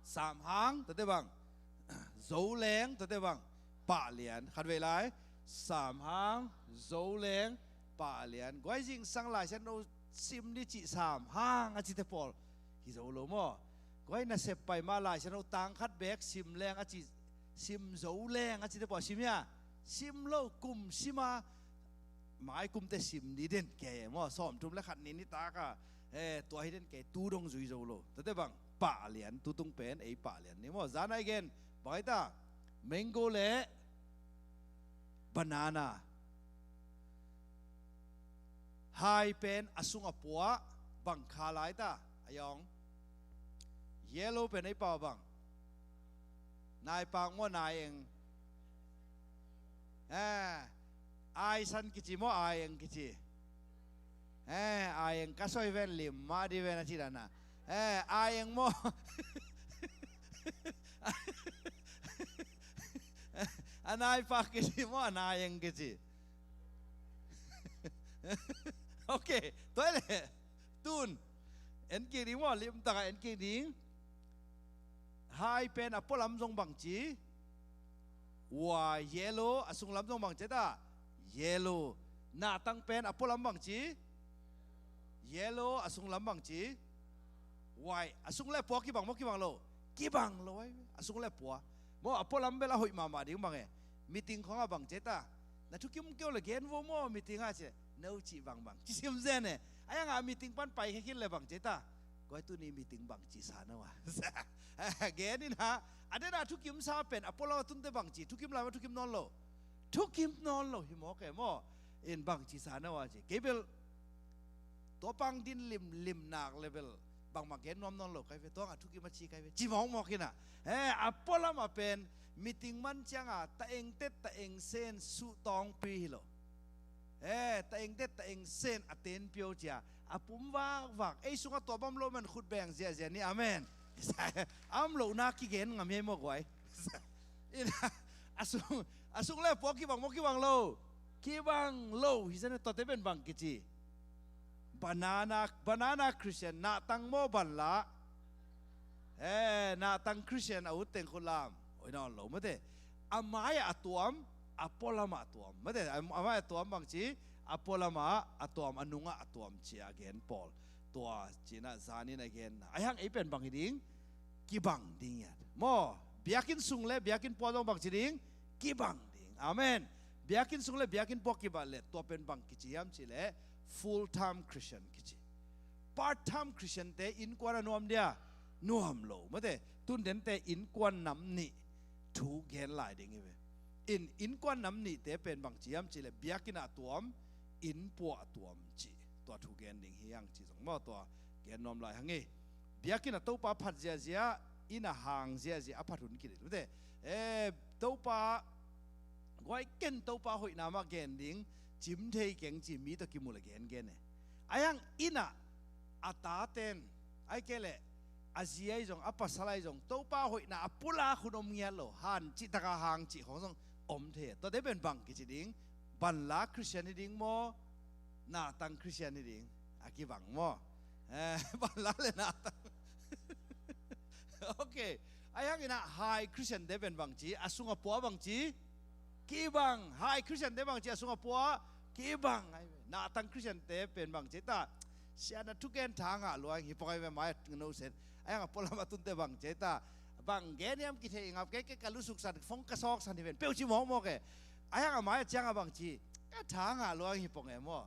Samhang, tua teh bang? Zoleng, tua teh bang? Pahlian. Khatvei lai. Samhang, Zoleng, Pahlian. Guai, zingsang Lai Siangtho sim ni cih Samhang a cite pawl hi zo lo maw? Guai, nasep pai ma Lai Siangtho tang khat beek sim leng a ci, sim zo leng a cite pawl sim hia? Sim lo, kum sim a, mai kum teh sim ni den kei maw, sawmthum le khat ni nitak a, eh, tua hi den kei, tu dong zui zo lo. Tua teh bang? Pahlian, tu tung pen ei Pahlian ni maw. Zan a i gen bang hi ta? Mango le banana. Hai pen a sung a pua bang kha lai ta? A yawng. Yellow pen ei pau bang? Naipak maw, naieng? Eh, aisan kici maw, aieng kici? Eh, aieng ka soi ven, lim mah di ven a ci dan a. Eh, aieng maw? A naipak kici maw, a naieng kici? Ok, tua hi leh tun en kik ding maw, limtak a en kik ding. Hai pen a pualam zong bang ci? Uai, yellow. A sunglam zong bang ci ta? Yellow. Nahtang pen a pualam bang ci? Yellow. A sunglam bang ci? Uai, a sung le pua kibang maw, kibang lo? Kibang lo ai. A sung le pua maw, a pualam bel a hoih mahmah ding bang e. Meeting khawng a bang ci ta? Na thukim kei uh le gen vo maw meeting ah ci, no cih bangbang ci sim zen e. Ahi hang a meeting pan pai khia khin le bang ci ta? Guai, tuni meeting bang ci sa na uh a. Gen in ah, a den a thukim sa pen a pualam a tun teh bang ci, thukim lai maw, thukim nawn lo? Thukim nawn lo hi mawk e maw. In bang ci sa na uh a ci, kei bel tua pang din limlim nak le bel bangmah gen nuam nawn lo kai ve, tua nga thukim a ci kai ve, ci mawkmawk in ah. Eh, a pualam a pen meeting man ciang a ta eng tet ta eng sen suhtawngpi hi lo. Eh, ta eng tet ta eng sen a tenpio cia a pum vakvak, ei sung a tua bam lo man khut beng ziahziah ni. Amen. A om lohna kigen ngam hi ei maw guai? In ah, a sung, a sung le pua kibang maw, kibang lo? Kibang lo. Hi zen e. Tuate pen bang kici? Banana, banana Christian. Nahtang maw, banla? Eh, nahtang Christian a ut teng khut lam. Oi, nawn lo mate. A mai ah a tuam, a pualam ah a tuam mate. A mai ah a tuam bang ci? A pualam ah a tuam, a nung ah a tuam ci a gen pawl. Tua ci in ah zan in a gen na. Ahi hang ei pen bang hi ding? Kibang ding hi at maw. Biakinn sung le biakinn pua zong bang ci ding? Kibang ding. Amen. Biakinn sung le biakinn pua kibang le tua pen bang kici hiam cih leh full time Christian kici. Part time Christian te innkuan a nuam dia? Nuam lo mate. Tun dente innkuan nam nih thu gen lai ding hi ve. In, innkuan nam nihte pen bang ci hiam cih leh biakinn ah a tuam, inn pua a tuam cih. Tua thu gen ding hi hang ci zong maw, tua gen nuam lai hang hi. Biakinn ah Topa phat ziahziah, inn ah hang ziahziah a phat hun kidei lo te. Eh, Topa, guai, ken Topa hoihna mah gen ding, cim thei keng ci mi tawh kimu le gengen e. Ahi hang inn ah a taten, ahih kei leh a zi ahi zong, a pasal ahi zong, Topa hoihna a pulak hun om ngiat lo, han cih tak a hang cih khawng zong om thei. Tuate pen bang kici ding? Banla Christian hi ding maw, nahtang Christian hi ding? A kibang maw? Eh, banla le nahtang. Ok. Ahi hang in ah hai Christian te pen bang ci, a sung a pua bang ci? Kibang. Hai Christian te bang ci, a sung a pua? Hi bang ai ve. Natang Christian te pen bang ci ta, sia na thugen tha ngah lua hi pong ai ve, mai no sen. Ai hang a pualam a tunte bang ci ta, bang gen hiam kithei ngap kei, kei ka lusuk san, phone ka sawk san hi ven peuh ci mawkmawk e. Ai hang a mai a ciang a bang ci, ka tha ngah lua hi pong e maw.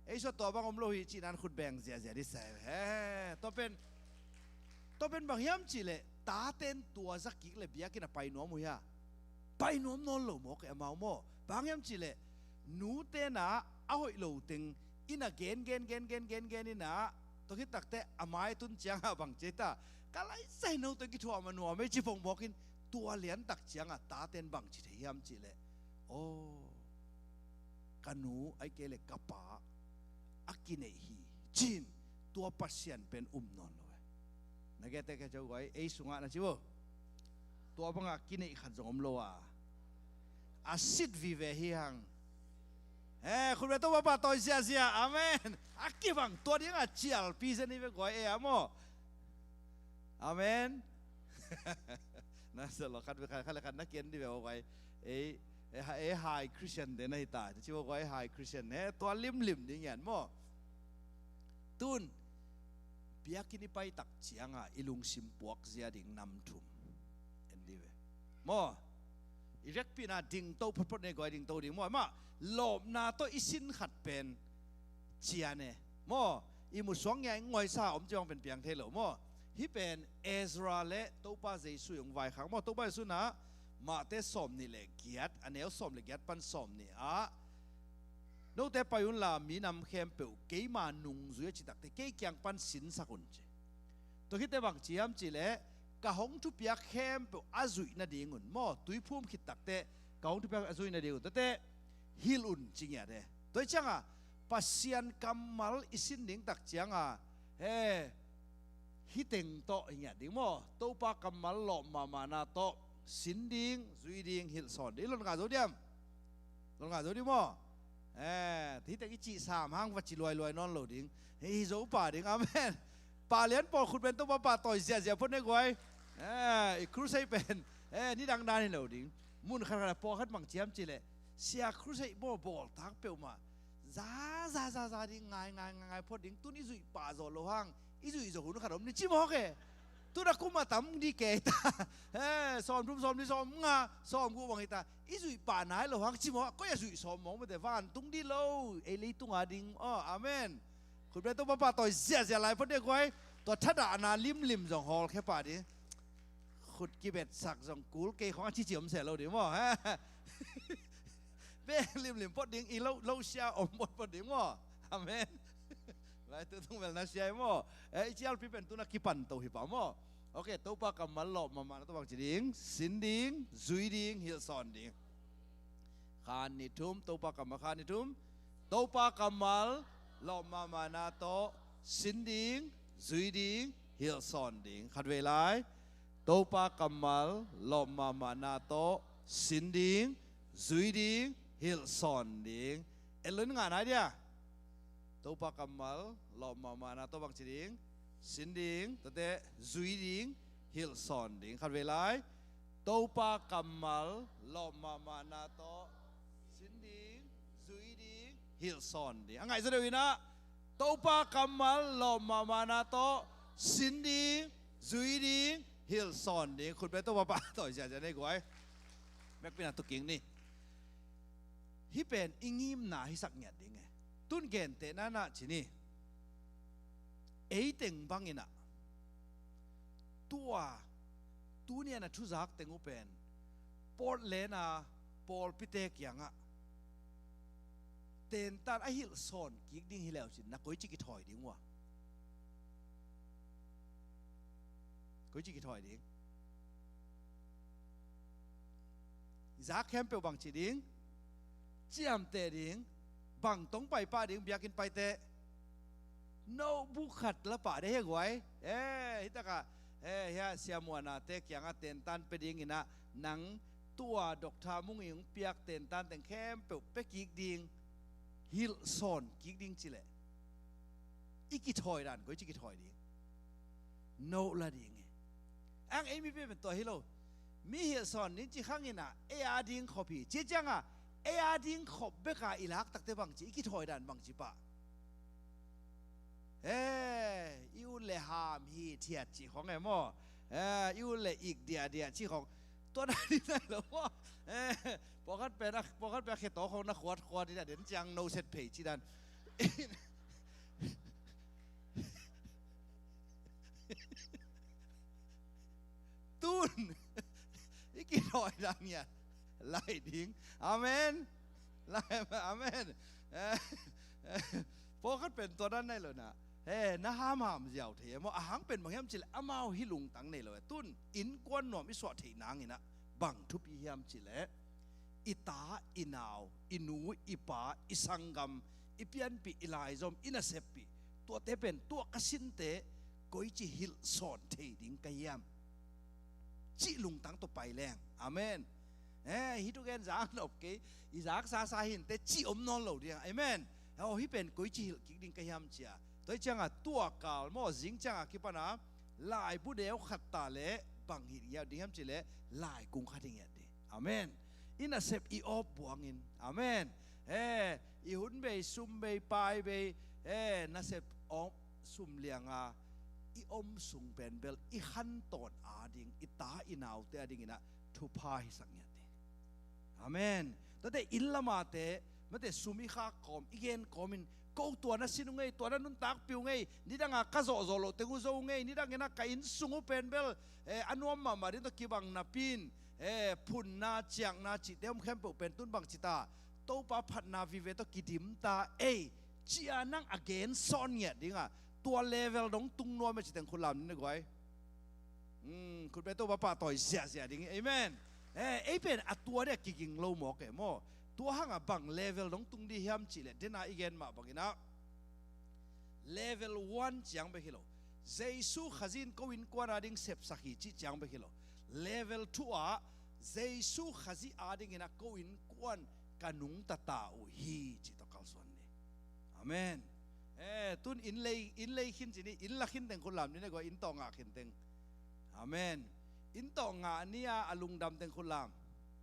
Ei sua tua bang om lo hi ci nan khut beng ziazia di sa ai ve. He, tua pen, tua pen bang hiam cih leh taten tua za kik leh biakinn a pai nuam uh hia? Pai nuam nawn lo mawk e amau maw. Bang hiam cih leh nute na a hoih lo teng inn a gen gen gen gen gen gen inn a, tua khit takte a mai tun ciang a bang ci ta, ka lai sai no teng kithuah ma nuam ei ci pong mawk in, tua lian tak ciang a taten bang ci thei hiam cih leh, aw, ka nu ai kei leh ka pa a kineih hi ci-in tua Pasian pen um nawn lo e. Na gete ka co guai, ei sungah na ci uh, tua bangah kineih khat zong om lo a, a sit vive hi hang. He, khut ve Topa pa tawi ziazia. Amen. A kibang tua dingah cialpi zen hi ve guai, e a maw. Amen. Na sa lo khat ve khat, khat le khat na kian di ve guai. Ei, ei, ei hai Christian te na hi ta ci ve guai, hai Christian he, tua limlim ding ian maw. Tun biakinn i pai tak cianga i lungsim puak zia ding nam thum en di ve maw. I vekpihna dingto photphot nei guai, dingto ding maw. Amah lawpna tawh i sin khat pen cian e maw. I musuang ngia i nguaisa om ci bang pen piang thei lo maw. Hih pen Ezra le Topa Jesu i hong vaikhak maw. Topa Jesu na Mate sawm nih le giat, a neu sawm le giat pan sawm nih ah, note pai unla minam khempeuh keima nungzui a citakte kei kiang pan sinsak un ci. Tua khite bang ci hiam cih leh, ka hong thupiak khempeuh a zuih nadingun maw, tuiphum khit takte ka hong thupiak a zuih nadingun tuate hilh un ci ngiat e. Tua hi cianga Pasian kammal i sin ding tak cianga, he, hih teng tawh i ngiat ding maw. Topa kammal lawp mahmahna tawh sin ding, zui ding, hilh sawn ding. I lon ngah zo diam? Lon ngah zo ding maw. Eh, hih teng i cih sam hang va ci luailuai nawn lo ding. Hih zo pah ding. Amen. Pah lian pawl khut pen Topa pahtawi ziahziah phot ne guai. Eh, i crusade pen, eh, nidang dan hi lo ding. Mun khatkhat a pawlkhat bang ci hiam cih leh, sia, crusade bawl, bawltak peuhmah za za za za ding, ngai ngai ngai ngai phot ding. Tun i zuih pah zawh loh hang, i zuih zawh hun khat om ni ci mawk e. Tun a kum a tam ding kei ta. Eh, sawmthum, sawmli, sawmnga, sawmguk bang hi ta. I zuih pah nai loh hang ci mawk, koi a zuih sawm mawk mate, vantung ding lo, ei leitung a ding. Oh, amen. Khut beng, Topa pahtawi ziahziah lai phot ding guai. Tua thadahna limlim zong hawlkhia pah ding. Khut kibetsak zong kul kei khong a cici om seh lo ding maw. Beng limlim phot ding, i lo, lo sia om phot phot ding maw. Amen. Lai tu tung bel na sia hi maw. Eh, i cialpi pen tun a kipan to hi pah maw. Ok, Topa kammal lawp mahmahna tawh bang ci ding, sin ding, zui ding, hilh sawn ding. Khan ni thum, Topa kammal khan ni thum. Topa kammal lawp mahmahna tawh sin ding, zui ding, hilh sawn ding. Khatvei lai. Topa kammal lawp mahmahna tawh sin ding, zui ding, hilh sawn ding. En lo in ngah nai dia. Topa kammal lawp mahmahna tawh bang ci ding, sin ding, tuate zui ding, hilh sawn ding. Khatvei lai. Topa kammal lawp mahmahna tawh sin ding, zui ding, hilh sawn ding. A ngaih zaw deuh in ah, Topa kammal lawp mahmahna tawh sin ding, zui ding, hilh sawn ding. Khut beng, Topa pahtawi ziahziah nei guai. Mekpina tuking ni. Hih pen i ngimna hisak ngiat ding e. Tun gentehna in ah ci ni. Ei teng bangin ah, tua tuni a na thuzak teng uh pen Portland a pawlpite kiangah tentan a hilh sawn kik ding hi leu cin, na koici kithawi ding uh a? Koici kithawi ding? Zak khempeuh bang ci ding? Ciamteh ding. Bang tawh pai pah ding, biakinn paite? Notebook khat la pah ding hi guai. Eh, hih takah, eh, hia, Sia Muanate kiangah tentan pia dingin ah, nang tua Doctor Mung in hong piak tentan teng khempeuh pia kik ding, hilh sawn kik ding ci leh, i kithawi dan koici kithawi ding? Note la ding e. Ang ei mipite pen tua hi lo. Mi hilh sawn ding ci khangin ah, ei a ding khop hi. Ci ciangah Ei a ding khop beka i lak takte bangci, i kithawi dan bangci pah. Eh, i ut le ham hithiat cih khong e maw? Eh, i ut le ik diahdiah cih khong. Tua dan i nai lo maw? Eh, pawlkhat pen a, pawlkhat pen a khe tawh khong na khuatkhuat i dah den ciang no set phei cih dan. Tun i kithawi dan ngiat lai ding. Amen. Lai, amen. Eh, eh, pawlkhat pen tua dan nai lo na. Eh, na hamham ziau thei e maw? A hang pen bang hiam cih leh amau hih lungtang nei lo e. Tun innkuan nuam i suah theih nangin ah bang thupi hiam cih leh i ta, i nau, i nu, i pa, i sanggam, i pianpih, i laizom, i naseppih, tuate pen tua ka sinte koici hilh sawn thei ding ka hiam cih lungtang tawh pai leng. Amen. Eh, hih thugen zak nop kei, i zak sasa hinte cih om nawn lo ding. Amen. Aw, hih pen koici hilh kik ding ka hiam cia. Tua hi ciangah tua kal maw, zing ciangah kipan a laibu neu khat ta leh bang hilh ngiat ding hiam cih leh lai kung khat hi ngiat ding. Amen. I nasep i awp buangin. Amen. Eh, i hun bei, sum bei, pai bei, eh, nasep awp sum lianga i om sung pen bel i khantawn ading, i ta i naute adingin ah thupha hisak ngiat ding. Amen. Tuate inn lamate, mate sum i khak kawm, i gen kawmin, ko tua na sin uh ngei, tua na nuntakpih uh ngei, nidanga ka zawhzawh loh teng uh zo uh ngei, nidangin ah ka inn sung uh pen bel, eh, a nuam mahmah ding tawh kibang napi in, eh, phunna, ciakna cihte om khempeuh pen tun bang ci ta, Topa phatna vive tawh kidim ta ei, cia nang a gen sawn ngiat dingah, tua level dong tung nuam e ci teng khut lam ni na guai. Hmm, khut beng Topa pahtawi ziahziah ding. Amen. Eh, ei pen a tua dia kiging lo mawk e maw? Tua hangah bang level dong tung dih hiam cih leh, dena i gen mah bangin ah level one ciang bek hi lo. Jesu Khazih in ko innkuan ading sepsak hi cih ciang bek hi lo. Level two ah Jesu Khazih adingin ah ko innkuan ka nungta ta uh hi cih tawh kalsuan ni. Amen. Eh, tun inn lei, inn lei khin ci ni, inn la khin teng khut lam ni na guai, inn tawh ngah khin teng. Amen. Inn tawh ngah ni a, a lungdam teng khut lam.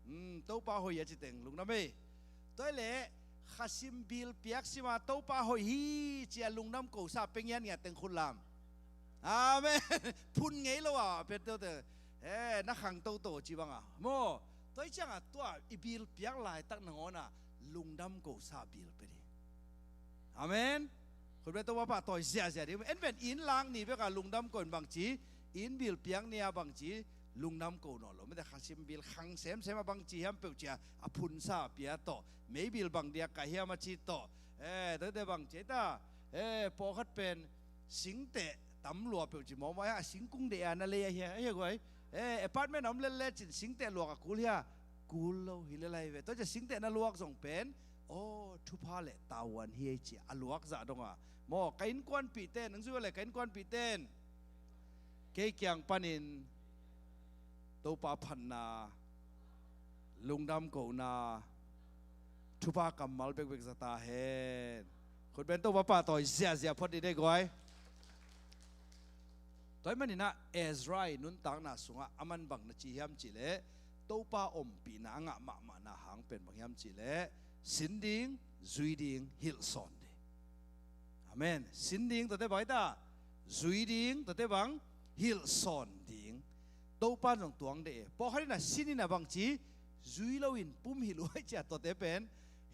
Hmm, Topa hoih a ci teng lungdam ei. Tua hi leh khasim bil piak sima Topa hoih hi ci a lungdam kosa pia ngiatngiat teng khut lam. Amen. Phun ngei lo a pen tawte, eh, na khang toto ci banga maw? Tua hi ciangah tua i bil piak laitak nangawn ah lungdam kosa bil pia ding. Amen. Khut beng Topa pahtawi ziahziah ding. En pen inn lak ni bekah lungdam ko in bangci, inn bil piak ni a bangci lungdam ko nawn lo. Mate khasim bil khang semsem a bangci hiam peuh cia, a phunsa pia tawh, mei bil bang dia ka hiam a ci tawh. Eh, tuate bangci ta. Eh, pawlkhat pen singteh tam lua peuh ci mawkmawk a, singkung deh a na lei ahi a, ahi a guai. Eh, apartment a om lel lecin singteh luak a kul hi a, kul lo hi lel ahi ve. Tua cia singteh na luak zong pen, aw, thupha le tavuan hi ei ci a, a luak zah donga maw? Ka innkuanpihte, nang zui le ka innkuanpihte in kei kiang panin Topa phatna, lungdam kohna, thupha kammal bekbek za ta hen. Khut beng Topa pahtawi ziahziah phot dih dei guai. Tua ahih manin ah Ezra i nuntakna sungah aman bang na ci hiam cih leh, Topa ompihna a ngah mahmahna hang pen bang hiam cih leh, sin ding, zui ding, hilh sawn ding. Amen. Sin ding tuate bang hi ta, zui ding tuate bang, hilh sawn ding. Topa in zong tuang deh e. Pawlkhat in a sin in a bangci, zui loin pum hilh uh aih ciah tuate pen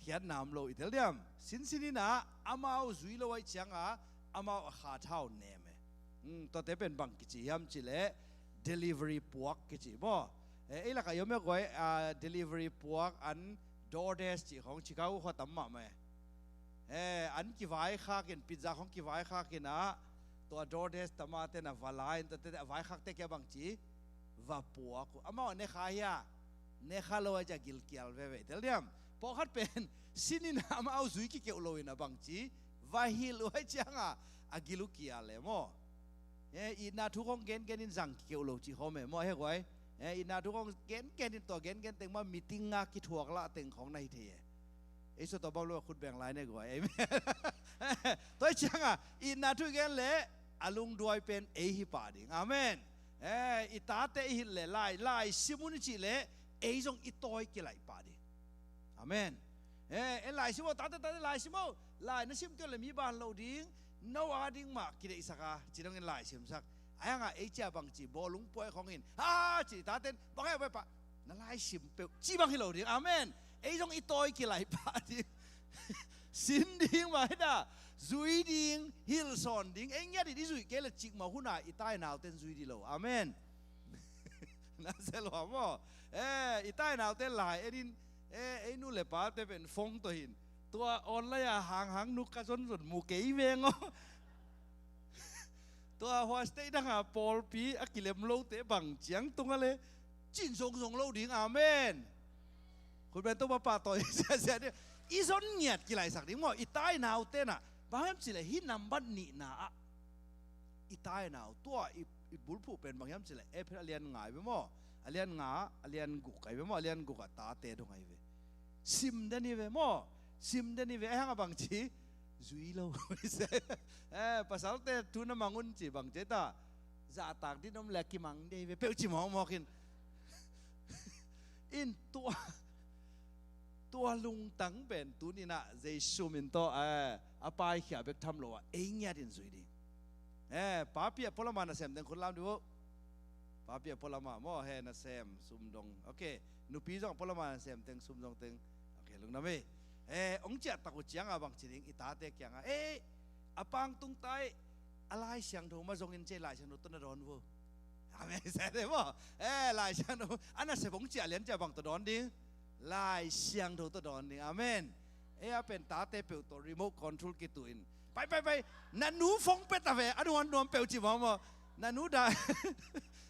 khiatna om lo i tel diam? Sinsin in a amau zui lo aih cianga amau a kha thau nem e. Hmm, tuate pen bang kici hiam cih leh delivery puak kici maw? Eh, ei lakah i om e guai, ah, delivery puak an DoorDash cih khong Chicago khua tam mahmah e. Eh, an kivaikhakin, pizza khong kivaikhakin ah, tua DoorDash tama ten a va la in, tuate a vaikhakte kia bangci va puak uh. Amau a nekha hia, nekha lo aih ciah gilkial veve i tel diam? Pawlkhat pen sin in a amau zui kikeuh loin a bangci va hilh uh aih cianga a gil uh kial e maw? Eh, itna thu khong gengen in zang kikeuh lo cih khawm e maw, he guai? Eh, itna thu khong gengen in tua gengen teng mah meeting a kithuak lah teng khong na hi thei e. Ei sawt tawh bang lo a khut beng lai ne guai. Amen. Tua hi cianga itna thu i gen leh a lungduai pen ei hi pah ding. Amen. Eh, i tate i hilh leh lai, lai sim un i cih leh ei zong i tawi kilaih pah ding. Amen. Eh, en lai sim o, tate, tate, lai sim o. Lai na sim kei le mi ban lo ding, no a ding mah kideihsak a, ci dongin lai simsak. Ahi hanga ei cia bangci, bawlung puai khongin, ha, ci taten, bang hei, bang hei pa, na lai sim peuh, ci bang hi lo ding. Amen. Ei zong i tawi kilai pah ding. Sin ding mah hi ta, zui ding, hilhsawn ding, ei ngiat in i zuih kei le cikmah huna i tai nauten zui dih lo. Amen. Na sia lua maw? Eh, i tai nauten lai, ei din, eh, ei nu le pate pen phone tawh hin. Tua online a hanghang nu ka zonzon mu kei veng aw. Tua hua state danga pawlpi a kilem lote bang ciang tunga le cin zongzong lo ding, amen. Khut ben Topa pahtawi siasia ding. I zon ngiat kilaisak ding maw, i tai nauten ah. Bang hiam cileh hih nambat nihna ah i tai nau tua i, i bulphuh pen bang hiam cileh Efesa a lian nga ai ve maw? A lian nga, a lian guk ai ve maw? A lian guk ah tate dong ai ve. Sim den hi ve maw? Sim den hi ve, ahi hanga bangci zui lo. Eh, pasalte thu na mang un ci bangci ta. Zahtak din om le kimang dei ve peuh ci mawkmawk in. In tua, tua lungtang pen tuninah Jesu min tawh, eh, a paikhia bek tham lo ah ei ngiat in zui ding. Eh, papi a pualama nasem teng khut lam dih uh. Papi a pualama maw, he nasem sum dong. Ok, nupi zong a pualama nasem teng sum dong teng. Ok, lungdam ei. Eh, ong ciah tak uh cianga bangci ding i tate kianga, eh, a pang tung tai, a Lai Siangtho ma zongin ci, Lai Siangtho tawh na dawn vo. Amen. Sa te maw? Eh, Lai Siangtho a nasep ong ciah lian ciah bang tawh dawn ding? Lai Siangtho tawh dawn ding. Amen. Eh, a pen tate peuh tawh remote control kituh in, pai, pai, pai, na nu phone pia ta ve, a nuam nuam peuh ci mawkmawk. Na nu dai,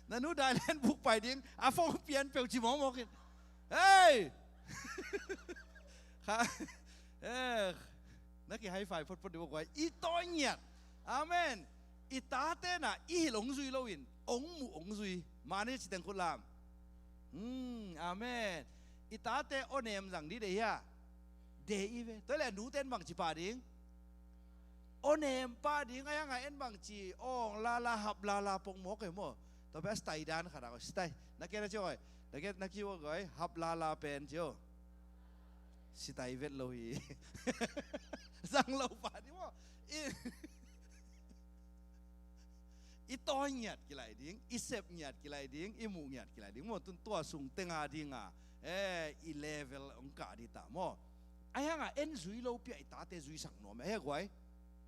na nu dai lian buk pai ding, a phone pian peuh ci mawkmawk in. Hei! Kha, eh, na ki high five photphot dih bawk guai. I tawi ngiat. Amen. I tate na i hilh ong zui loin ong muh ong zui. Mani ci teng khut lam. Hmm, amen. I tate aw nem zang dih dei hia? Dei i ve. Tua le a nuten bangci pah ding? Aw nem pah ding, ahi hanga en bangci, awng lala, hap lala pong mawk ei maw? Tua pen a stai dan khat a, stai. Na ke na ci oi. Na ke na ki oi, hap lala pen ci o. Sitai vet lo hi. Zang lo pah ding maw? I, i tawi ngiat kilai ding, i sep ngiat kilai ding, i muh ngiat kilai ding maw? Tun tua sung tenga dinga, eh, i level ong kah dih ta maw? Ahi hanga en zui lo pia i tate zuisak nuam e, he guai.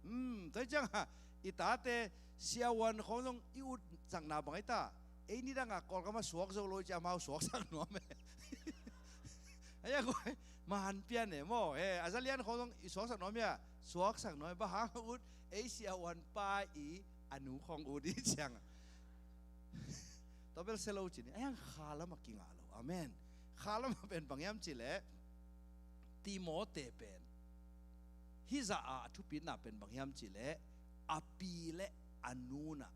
Hmm, tua hi cianga i tate siavuan khawng zong i utsakna bang hi ta. Ei nidanga Kawlgama suak zo lo i ci amau suaksak nuam e. Ahi a guai, mahan pian e maw? He, a zalian khawng zong i suaksak nuam hia? Suaksak nuam e, bang hang ut, ei siavuan pa i a nu khawng ut i cianga. Tua bel sia lo ci ni, ahi hang kha lama kingah lo. Amen. Kha lama pen bang hiam cileh, Timote pen hih zah a a thupitna pen bang hiam cileh, a pi le a nunah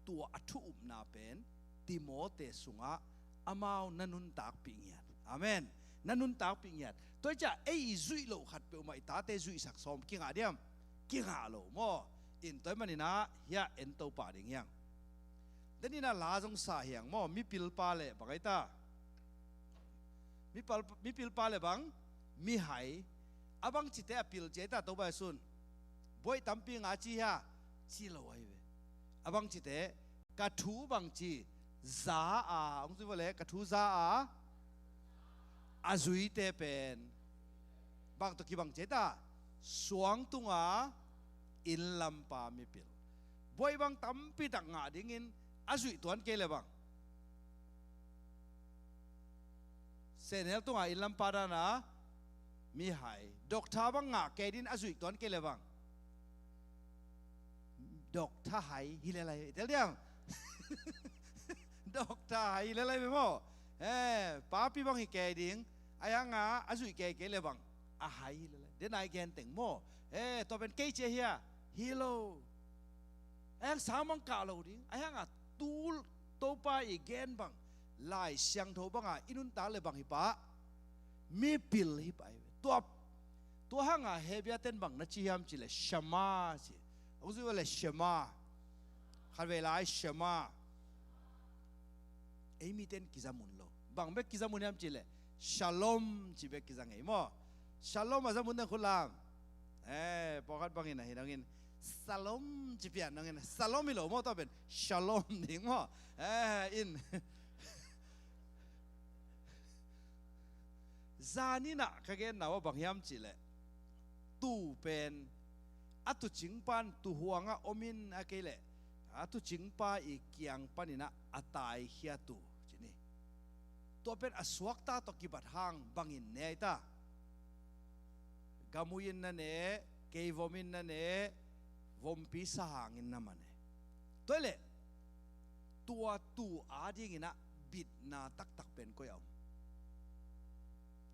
tua a thu upna pen Timote sungah amau na nuntakpih ngiat. Amen. Na nuntakpih ngiat. Tua hi ciah ei i zuih loh khat peuhmah i tate zuihsak sawm kingah diam? Kingah lo maw? In tua hi maninah hiah en to pah ding hiang. Deninah la zong sa hiang maw? Mipil pa le bang ahi ta? Mipal, mipil pa le bang? Mihai. A bangcite a pil ci ahi ta, Topa Jesu'n. Buaih tampi nga ci hia? Ci lo ahi ve. A bangcite, ka thu bangci za a, hong zui vua le, ka thu za a, a zuite pen bang tawh kibang ci ahi ta? Suang tunga innlampa mipil. Buaih bang tampi tak ngah dingin a zuih tuan kei le bang, sehnel tunga innlampa dana mihai. Doctor bang ngah kei dingin a zuih tuan kei le bang, doctor hai hi le lai, i tel diam? Doctor hai hi le lai ve maw? Eh, papi bang hi kei ding, ahi hanga a zuih kei kei le bang, a hai hi le lai. Den ai gen teng maw? Eh, tua pen kei ci ahi hia? Hi lo. Ahi hang sa mong kah lo ding, ahi hanga tul Topa i gen bang, Lai Siangtho banga i nuntak le bang hi pah? Mipil hi pah hi ve. Tua, tua hanga Hebru ten bang na ci hiam cileh, Shema ci. Hong zui vua le Shema. Khatvei lai Shema. Ei miten kizam un lo. Bang bek kizam un hiam cileh, Shalom ci bek kiza ngei maw. Shalom a za mun deng khut lam. Eh, pawlkhat bangin ahi nangin Shalom ci pian nangin Shalom hi lo maw, tua pen Shalom ding maw. Eh, in. Zaninah ka genna uh a bang hiam cihleh, tu pen a tucingpan tuhuangah omin a kei leh a tucingpa i kiang paninah a taikhiat uh ci ni. Tua pen a suakta tawh kibat hang bangin ne ai ta. Gamui in na ne, keivom in na ne, vompi sahangin na ma ne. Tua ileh tua tu adinginah bitna taktak pen koi a om?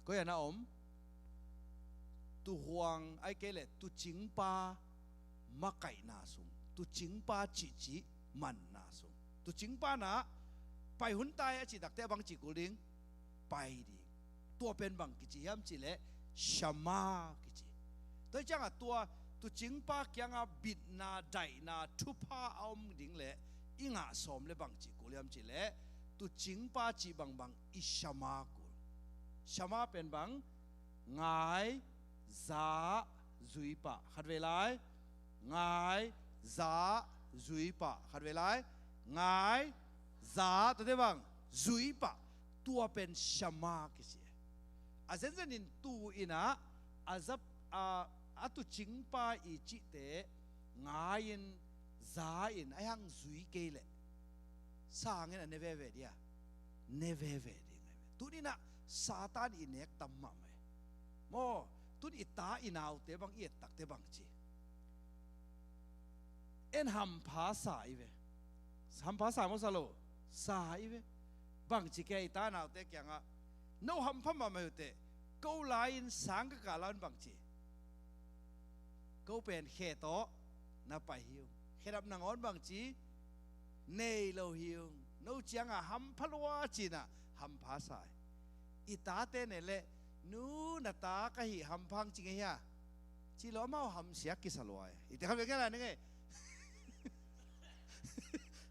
Koi a na om? Tuhuang ai kei leh tucingpa makaihna sung, tucingpa cihcih manna sung, tucingpa na pai hun tai a cih takte a bang cih kul ding? Pai ding. Tua pen bang kici hiam cihleh Shama kici. Tua hi ciangah tua tucingpa kiangah bitna, daihna, thupha a om ding leh i ngah sawm leh bang cih kul hiam cihleh tucingpa cih bangbang i Shama kul. Shama pen bang? Ngai, za, zuipah. Khatvei lai. Ngai, za, zuipah. Khatvei lai. Ngai, za, tuate bang? Zuipah. Tua pen Shama kici. A zenzenin tu inah a zap a, a tucingpa i cihte ngai-in, za-in, ahi hang zui kei leh sangin a ne veve dia? Ne veve ding ahi ve. Tuninah Satan i nek tam mahmah e. Maw, tun i ta i naute bang i ettakte bang ci? En hampha sa i ve. Hampha sa maw sa lo? Sa i ve. Bang ci kei i ta naute kiangah, no hampha mahmah uh teh, ko lai-in sang ka kah la un bang ci? Ko pen khe tawh na pai hi ung. Khedap nangawn bang ci? Nei lo hi ung. No ciangah hampha lua cinah hampha sa i. I tate ne leh, nu na ta ka hi hampha hang ci ngei hia? Ci lo, amau hamsiak kisa lua e. I te kha bek ngei la ne ngei.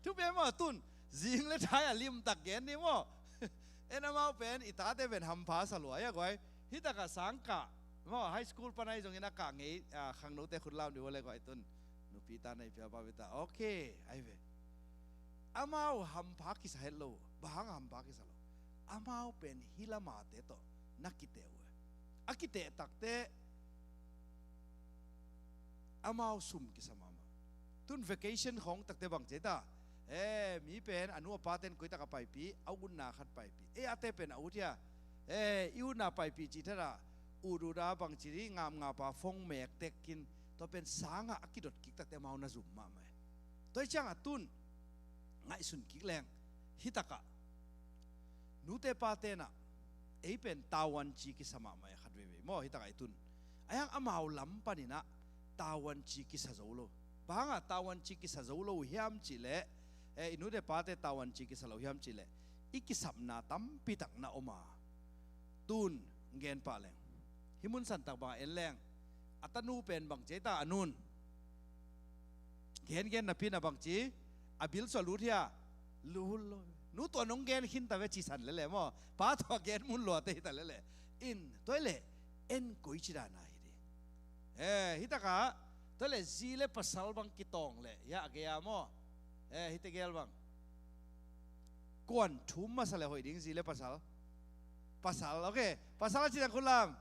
Thupi maw tun. Zing le thai a limtak gen ni maw. En amau pen i tate pen hampha sa lua ia guai. Hitakah sang kah maw, high school pan ahi zongin a kah ngei, ah, khangnote khut lam di ua le guai tun. Nupi ta nei pia pa beta. Okay, ai ve. Amau hampha kisa het lo. Bang hang hampha kisa lo? Amau pen hih lamate tawh na kiteh uh e. A kiteh takte amau sum kisa mahmah. Tun vacation khawng takte bang ci ta? Eh, mi pen a nu a paten koitak a paipi, a utna khat paipi. Eh, ate pen a ut hia? Eh, i utna paipi ci thada, ut uta bang ci di, ngam ngapa phone mek tekkin, tua pen sangah a kidot kik takte amau na zum mahmah e. Tua hi ciangah tun ngaihsun kik leng, hitakah nute pate nah ei pen tavuanci kisa mahmah e khat veivei maw, hitakah i tun. Ahi hang amau lam paninah tavuanci kisa zo lo. Bang hangah tavuanci kisa zo lo hiam cihleh, eh, i nute pate tavuanci kisa lo hiam cihleh, i kisapna tampitak na om a. Tun gen pah leng, hih mun santak bangah en leng, a tanu pen bang ci ei ta a nun? Gengen napi na bang ci? A bil suah lut hia? Lut lo. Nu tua nong gen khin ta ve ci san lele maw. Pa tua gen mun lua te hi ta lele. In tua hi leh en koi ci dana hi ding? Eh, hitakah tua hi leh zi le pasal bang kitawng leh hia a gei a maw. Eh, hite gel bang. Kuan thum masa le hoih ding, zi le pasal? Pasal, okay. Pasal a ci tang khut lam.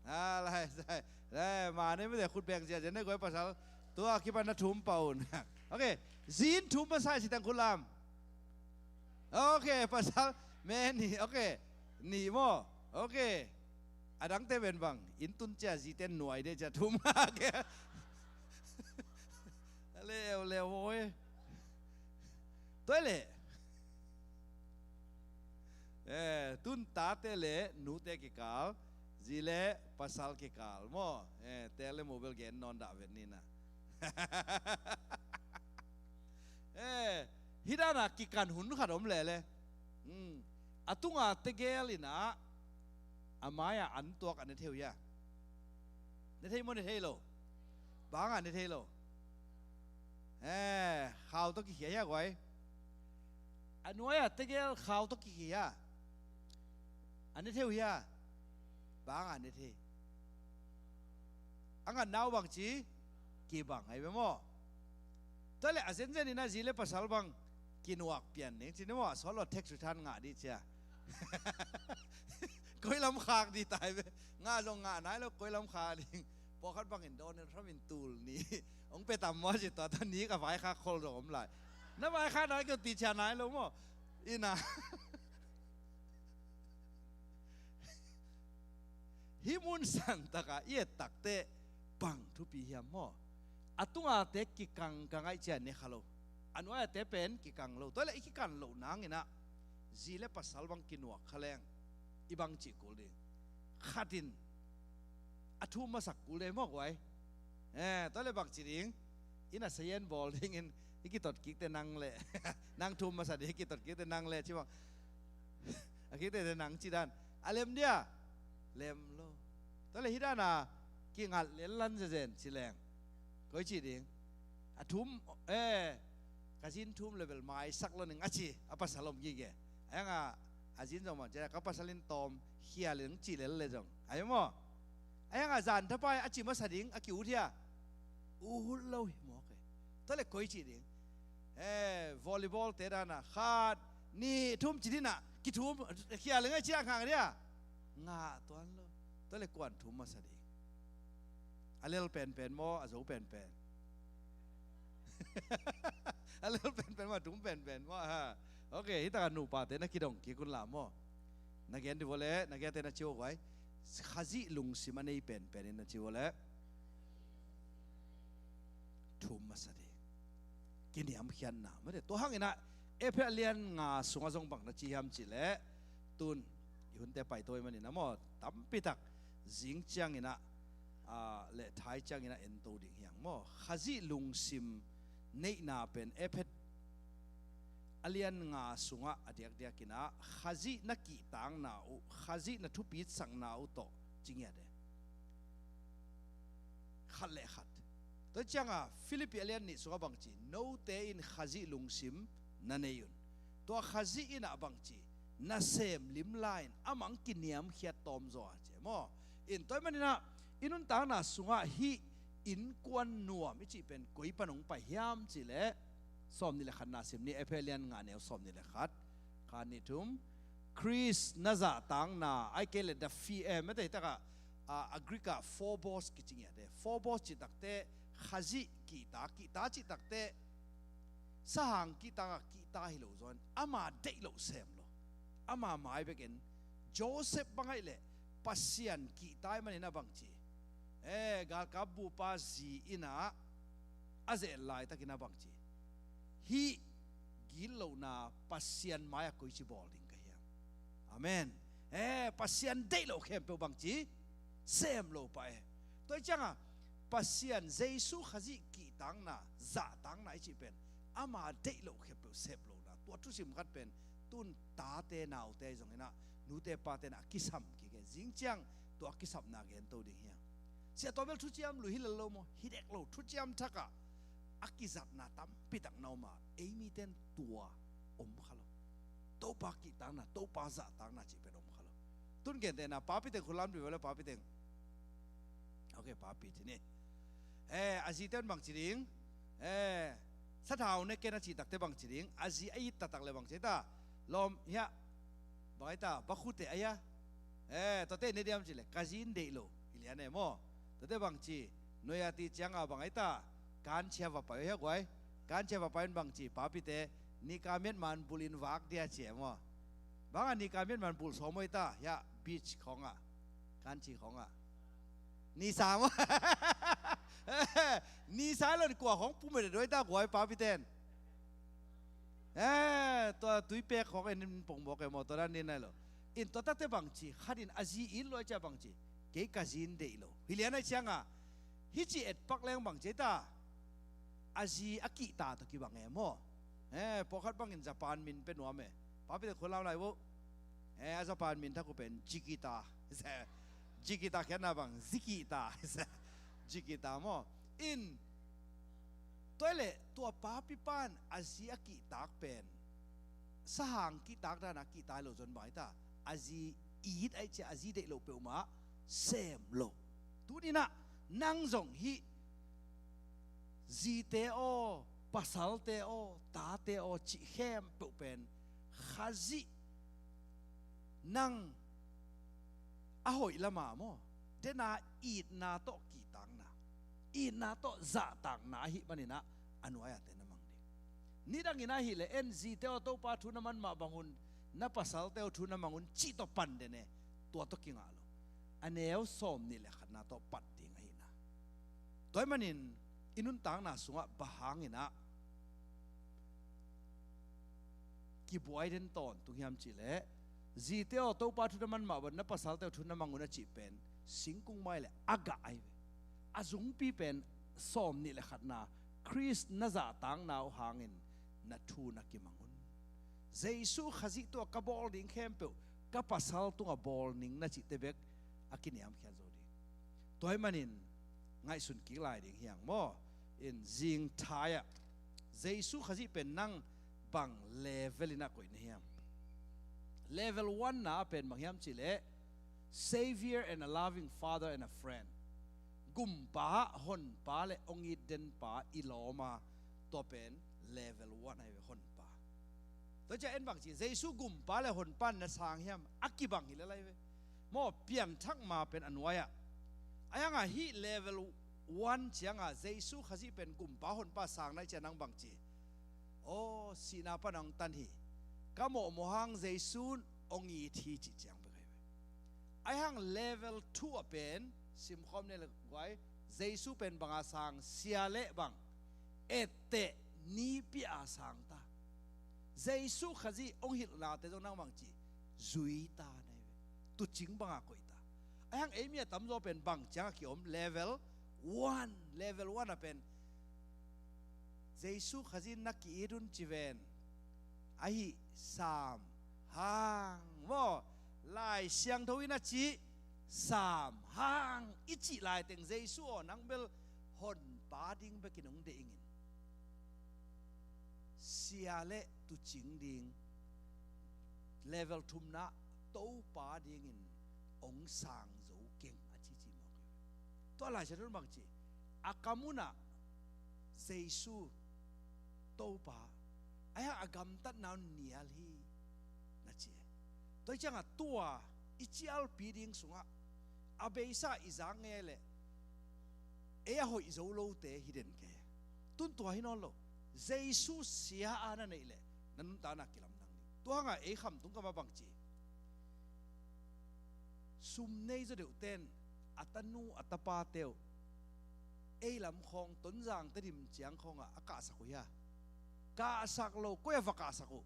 Ah, lai, lai, lai, ma ne mite khut beng zia zen ne guai pasal. Tua kipan na thum paun. Okay. Zi in thum masa a ci tang khut lam. Okay, pasal. Me ni, okay. Ni maw. Okay. A dangte ven bang. Inn tun cia zite nuai de cia thum. Okay. Leu, leu, oi. Tua hi leh, eh, tun tate le nute kikal, zi le pasal kikal maw. Eh, tel le mobile gen nawn dah vet ni na. Eh, hih dana kikan hun khat om lele. Hmm. A tunga tegel inah a mai-ah an tuak a ne thei uh hia? Ne thei maw, ne thei lo? Bang hangah ne thei lo? Eh, khau tawh kikhia hia guai? A nuai-ah tegel khau tawh kikhia hia? A ne thei uh hia? Bang a ne thei. A ngatna uh bangci kibang ahi ve maw? Tua leh a zenzen in a zi le pasal bang kinuak pian ding ci ni maw? A sawt lo tax return ngah dih cia. Koi lam khak dih tai ve. Ngah zong ngah nai lo, koi lam khak ding. Pawlkhat bangin Donald Trump in tul nih hong pia tam maw ci, tua tua nik a vaikhak khol zong om lai. Na vaikhak nai kei uh ti cia nai lo maw? Ina. Hih mun santakah i et takteh bang thupi hiam maw? A tungate kikangkang aih cia ne kha lo. A nuaite pen kikang lo. Tua leh i kikang loh nang inah zi le pasal bang kinuak kha leng i bang cih kul ding? Khat in a thum masak kul dei maw guai? Eh, tua leh bang ci ding? Ina sayen bawl dingin i kitot kikte nang leh nang thum masa ding, i kitot kikte nang leh ci bang. A kikte nang ci dan a lem dia? Lem lo. Tua leh hih dana kingat lel lan zezen ci leng koi ci ding? A thum, eh, ka zin thum leh bel maisak lo ning a ci a pasal om gige. A hianga a zin zong bang ci a, ka pasal in tawm khial in ci lel le zong ahi maw? A hianga zan thapai a ci masa ding a ki-ut hia? Ut lo hi mawk e. Tua leh koi ci ding? Eh, volleyball te dana khat, nih, thum ci dinah kithum khial in a ci a ngah dia? Ngah tuan lo. Tua leh kuan thum masa ding? A lel penpen maw, a zo penpen? A lel penpen maw, a thum penpen maw? Ha. Ok, hih takah nupate na kidong kik un la maw? Na gen dih vua leh, na gente na ci uh guai. Khazih lungsim a nei penpen in na ci uh leh thum masa ding. Kiniamkhiatna mate. Tua hang inah Efesa lian nga sungah zong bang na ci hiam cih leh, tun i hunte paito i manin a maw, tampitak zing ciang inah, ah, leh thai ciang inah ento ding hiang maw? Khazih lungsim neihna pen Efesa a lian nga sungah a diakdiak inah Khazih na kihtakna uh, Khazih na thupitsakna uh tawh ci ngiat e. Khat le khat. Tua cianga Filipi a lian nih sungah bangci, note in Khazih lungsim na nei un. Tua Khazih inah bangci, nasem limla in amah kiniamkhiat tawmzaw a ci e maw? In tua ahih maninah i nuntakna sungah hih innkuan nuam i cih pen koi pan hong pai hiam cih leh, sawmnih le khatna sim ni, Efesa lian nga neu sawmnih le khat. Khat, nih, thum. Khrist na zahtakna, ai kei leh the fi-, eh, mate takah, ah, a Greek ah phobos kici ngiat e. Phobos cih takteh Khazih kihta, kihta cih takteh sahang kihta, kihta hi lo zaw in ama deih loh sem lo. Ama mai bekin Joseph bang ahih leh Pasian kihta ahih manin a bangci, eh, galkap bupa zi inah a zeh laitakin a bangci, hih gitlohna Pasian mai-ah koici bawl ding ka hiam? Amen. Eh, Pasian deih loh khempeuh bangci sem lo pah e. Tua hi cianga Pasian Jesu Khazih kihtakna, zahtakna i cih pen ama deih loh khempeuh sep lohna. Tua thusim khat pen tun tate naute ahi zonginah, nute pate na a kisam kik e. Zing ciang tua a kisapna gento ding hiang. Sia, tua bel thuciam lui hi lel lo maw? Hi dek lo. Thuciam thakah a kizatna tampitak na om a, ei mite in tua om kha lo. Topa kihtakna, Topa zahtakna cih pen om kha lo. Tun gentehna, papi teng khut lampi vele, papi teng. Ok, papi ci ni. Eh, a zite un bangci ding? Eh, sathau ne ken a cih takteh bangci ding? A zi a it taktak leh bangci ta? Lawm hiah. Bang ai ta, bakhute ai a. Eh, tuate ne diam cih leh ka zi in deih lo hi lian e maw? Tuate bangci, noi a ti cianga bang ai ta, kanchia va pai uh hia guai? Kanchia va pai un bangci, papite, nika miat man bulin vak dia ci e maw? Banga nika miat man bul sawm uh ai ta, hiah beach khawngah, kanchi khawngah. Nisa maw? Nisa lon kua khawng pum e de duai ta guai, papiten. Eh, tua tuipek khawng en in pong mawk e maw, tua dan din nai lo. In tua takte bangci, khat in a zi it lo ai cia bangci, kei ka zi in deih lo hi lian ai cianga, hih ci etpak leng bangci ai ta, a zi a kihta tawh kibang e maw? Eh, pawlkhat bangin Japan min pe nuam e. Papite khut lam lai vo. Eh, a Japan min thak uh pen Jikita. Jikita khiatna bang, Zikita. Jikita maw? In, tua leh tua papi pan a zi a kihtak pen sahang kihtak dana kihta hi lo zon bang ai ta, a zi it ahih ciang a zi deih loh peuhmah sem lo. Tuninah nang zong hih zite aw, pasalte aw, tate aw cih khempeuh pen Khazih nang a hoih lama maw, dena itna tawh kihtakna, itna tawh zahtakna ahih maninah a nuai-ate na mang ding. Nidangin ahih leh en, zite aw, Topa thu na man mah bangun, na pasalte aw thu na mangun cih tawh pan den e. Tua tawh kingah lo. A neu sawm nih le khatna tawh pat ding ahihna. Tua ahih manin i nuntakna sungah bang hanginah kibuai den tawntung hiam cihleh, zite aw, Topa thu na man mah bangun, na pasalte aw thu na mangun a cih pen singkung mai le a gah ahi ve. A zungpi pen sawm nih le khatna, Khrist na zahtakna uh hangin na thu na kimangun. Jesu Khazih tungah ka bawl ding khempeuh ka pasal tungah bawl ning na cihte bek a kiniamkhiat zo ding. Tua ahih manin ngaihsun kik lai ding hi hang maw. In zingthai-ah Jesu Khazih pen nang bang level in a koih na hiam? Level one na a pen bang hiam cihleh, Savior and a loving Father and a friend. Gumpa, honpa le hong it denpa i lawm a, tua pen level one ahi ve, honpa. Tua ciang en bang ci, Jesu gumpa le honpa na sang hiam? A kibang hi lel ahi ve. Maw, pianthak ma pen a nuai-ah. Ahi hangah hih level one ciangah Jesu Khazih pen gumpa honpa sang na hih ciang nang bang ci? Aw, sihna pana hong tan hi. Ka mawhmawh hang Jesu in hong it hi cih ciang bek ahi ve. Ahi hang level two ah pen simkhawm ni le guai, Jesu pen banga sang? Sia le bang, etteh, ni pia a sang ta. Jesu Khazih hong hilhnate zong nang bang ci? Zui ta na hi ve. Tuucing banga koih ta. Ahi hang ei mi a tamzaw pen bang ciangah ki-om? Level one. Level one ah pen Jesu Khazih na ki-it un ci ven. Ahi, sam hang maw. Lai Siangtho in a cih, sam hang i cih laiteng Jesu aw, nang bel honpa ding bekin hong deih ingin, sia le tuucing ding, level thumna Topa dingin hong sang zo keng a cici mawk hi. Tua Lai Siangtho in bang ci? A kam unah Jesu Topa, ahi hang a gamtatna un nial hi na ci. Tua hi ciangah tua i cialpi ding sungah a beisa i zak ngei leh ei a hoih zo lote hi den kei. Tun tua hi nawn lo. Jesu sia a na neih leh na nuntakna kilamdang ding. Tua hangah ei Khamtung kamah bang ci? Sum nei zaw deuhten a tanu a tapate uh ei lam khawng, Tonzang, Tedim ciang khawngah a kahsak uh hia? Kahsak lo. Koi ah va kahsak uh?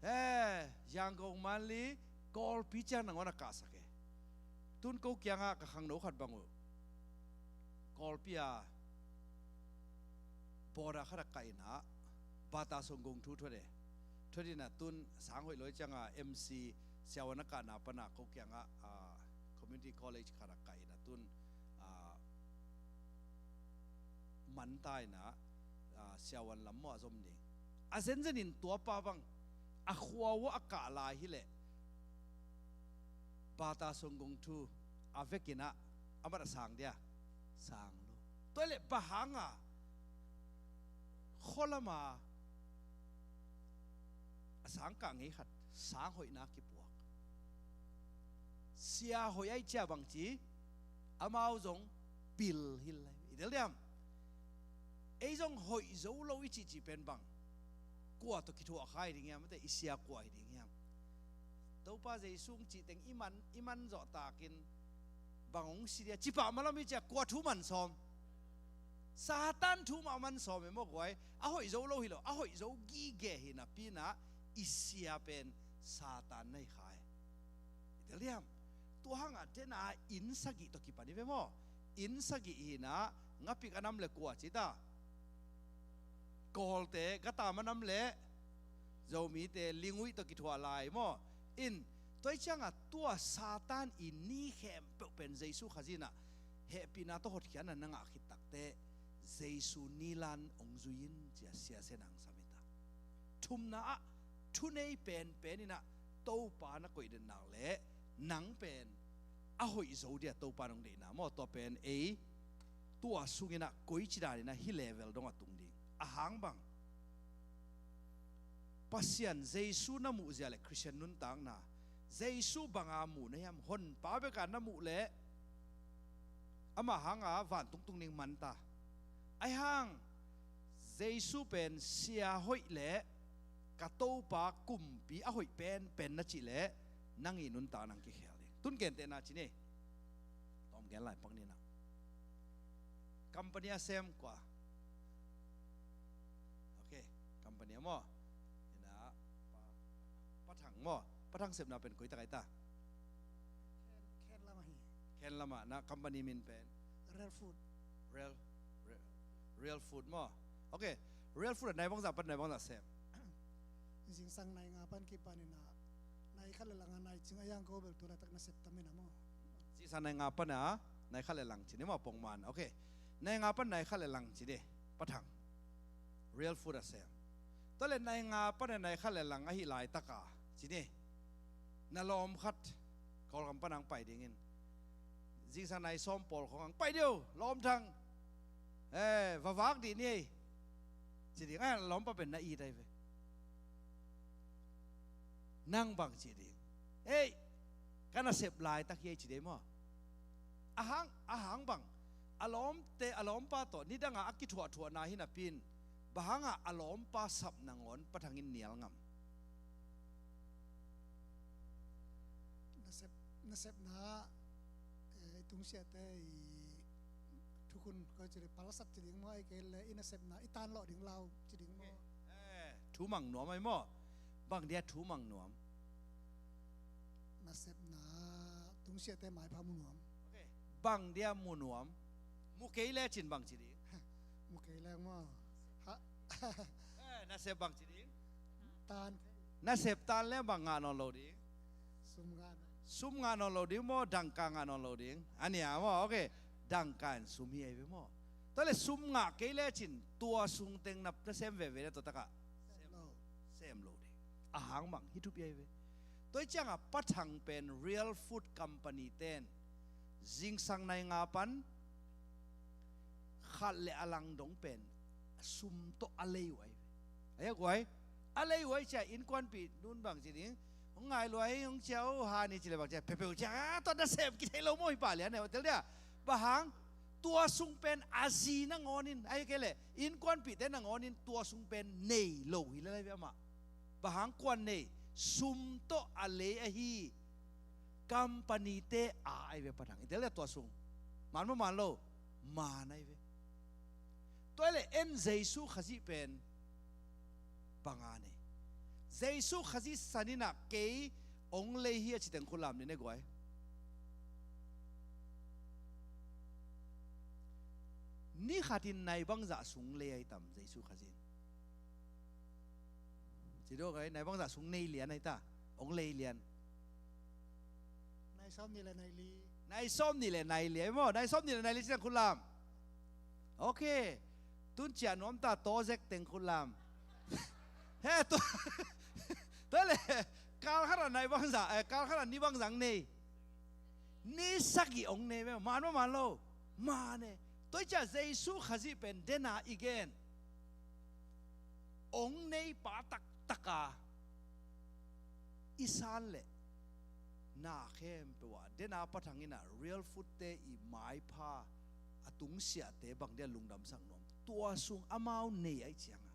He, Yangon, Mandalay, Kawlpi ciang nangawn a kahsak e. Tun ko kiangah ka khangno khat bang uh Kawlpi a border khat a kah inah, Bata Songkong thu thuat e. Thuat inah tun sang hoih lo hi ciangah M C siavuan a kahna panah ko kiangah, ah, community college khat a kah inah tun, ah, man ta inah, ah, siavuan lam maw a zom ding. A zenzenin tuapa bang a khua uh a kah lai hileh Bata Songkong thu a vekinah a mat a sang dia? Sang lo. Tua hileh bang hanga khualama a sang kah ngei khat sang hoihna kipuak? Sia hoih ahih ciang bang ci? Amau zong pil hi lai. I tel diam? Ei zong hoih zo lo i cihcih pen bang? Kua tawh kithuah kha hi ding hiam? Mate, i sia kua hi ding hiam? Topa Jesu hong cih teng i man, i man zawh takin bang hong si dia? Cipah malam i ciah kua thu man sawm? Satan thu mah man sawm e maw guai. A hoih zo lo hi lo, a hoih zo gige hi napi inah i sia pen Satan na hi kha e. I tel diam? Tua hangah dena inn sagih tawh kipan hi ve maw. Inn sagih hi inah, Ngapik a nam le kua ci ta? Kawlte, Gatam a nam le Zomite, Linguih tawh kithuah lai maw. In, tua hi ciangah tua Satan i ni khempeuh pen Jesu Khazih inah hehpihna tawh hotkhiatna na ngah khit takteh Jesu ni lan hong zui in ci-a Sia Sen Ang Sam hi ta. Thumna ah thunei penpen inah Topa na koih den nak leh nang pen a hoih zo dia Topa nong deihna maw, tua pen ei tua sungin ah koici danin ah hih level dong a tung ding. A hang bang? Pasian Jesu na muh zia leh Khristian nuntakna, Jesu banga muh na hiam? Honpa beka na muh leh amah hanga vantung tung ding man ta. Ahi hang Jesu pen sia hoih leh ka Topa kumpi a hoih penpen na cih leh nang i nuntak nang kikhel ding. Tun gentehna ci ni. Tawm gen lai pak ni na. Company a sem kua? Ok, company a maw? Ina, pa, Pa Thang maw? Pa Thang sepna pen koi tak ai ta? Khen, khen lam ahi. Khen lam ah na company min pen? Real Food. Real, Real, Real Food maw? Ok, Real Food a nai bangzah pan nai bangzah sem? Zingsang nai nga pan kipan ina nai khat le lang a nai cing a yang ko bel tu laitak nasep tam ina maw? Zingsang nai nga pan a nai khat le lang ci ni maw, pongman. Ok. Nai nga pan nai khat le lang ci ni, Pa Thang. Real Food a sem. Tua leh nai nga pan a nai khat le lang ahi laitaka ci ni, na lawm khat Kawlgam pan ang pai dingin zingsang nai sawm pawl khong ang pai dih o, lawm Thang. Eh, va vak dih ni ei, ci ding. Ai, lawmpa pen na it ai ve. Nang bang ci ding? Ei, ka nasep laitak hi ei ci ding maw? A hang, a hang bang? A lawmte, a lawmpa tawh nidanga a kithuahthuahna hi napi in, bang hanga a lawmpa sap nangawn Pa Thang in nial ngam? Nasep, nasepna, eh, i tungsiahte i thukhun koi ci ding, palsat ci ding maw, ai kei le i nasepna i tanlawh ding lau ci ding maw? Eh, thu mang nuam ai maw? Bang dia thu mang nuam? Nasepna tungsiahte maipha mu nuam. Ok. Bang dia mu nuam? Mu kei lecin bang ci ding? Mu kei le maw? Ha. Eh, nasep bang ci ding? Tan. Nasep tan le bang ngah nawn lo ding? Sum ngah nawn. Sum ngah nawn lo ding maw, dangka ngah nawn lo ding? A nia maw, ok. Dangka in sum hi ai ve maw? Tua le sum ngah kei lecin tua sung teng na, na sem veve le tua takah sem lo. Sem lo ding. A hang bang hih thupi ai ve. Tua hi cianga Pa Thang pen Real Food Company ten zingsang nai nga pan khat le a lang dong pen sum tawh a lei uh ai ve. Ai a guai, a lei uh ai cia innkuanpih nun bang ci ding? Hong ngai lua hi hong cia uh ha ni ci le bang cia peuhpeuh cia, a, tua nasem kithei lo maw hi pah lian ne hotel dia. Bang hang? Tua sung pen a zi nangawn in, ai kei le innkuanpihte nangawn in tua sung pen nei lo hi le lai ve amah. Bang hang kuan nei? Sum tawh a lei ahi company-te a ai ve Pa Thang. I tel le tua sung man maw man lo? Man ai ve. Tua le en Jesu Khazih pen banga nei? Jesu Khazih saninah kei ong lei hi a ci teng khut lam ni ne guai. Ni khatin nai bangzah sung lei ai tam Jesu Khazih in? Ci dawk ai, nai bangzah sung nei lian ai ta? Ong lei lian. Nai sawm nih le nai li. Nai sawm nih le nai li ai maw? Nai sawm nih le nai li ci teng khut lam. Ok. Tun ciah nuam ta, tawzek teng khut lam. He, tu, tu le kal khat a nai bangzah, eh, kal khat a ni bangzah nei? Ni sagih ong nei ve. Man maw man lo? Man e. Tua hi ciah Jesu Khazih pen dena i gen ong neipa taktaka i san leh na khempeuh ah dena Pa Thang inah Real Food-te i maipha a tungsiahte bang dia lungdamsak nuam? Tua sung amau nei ai cianga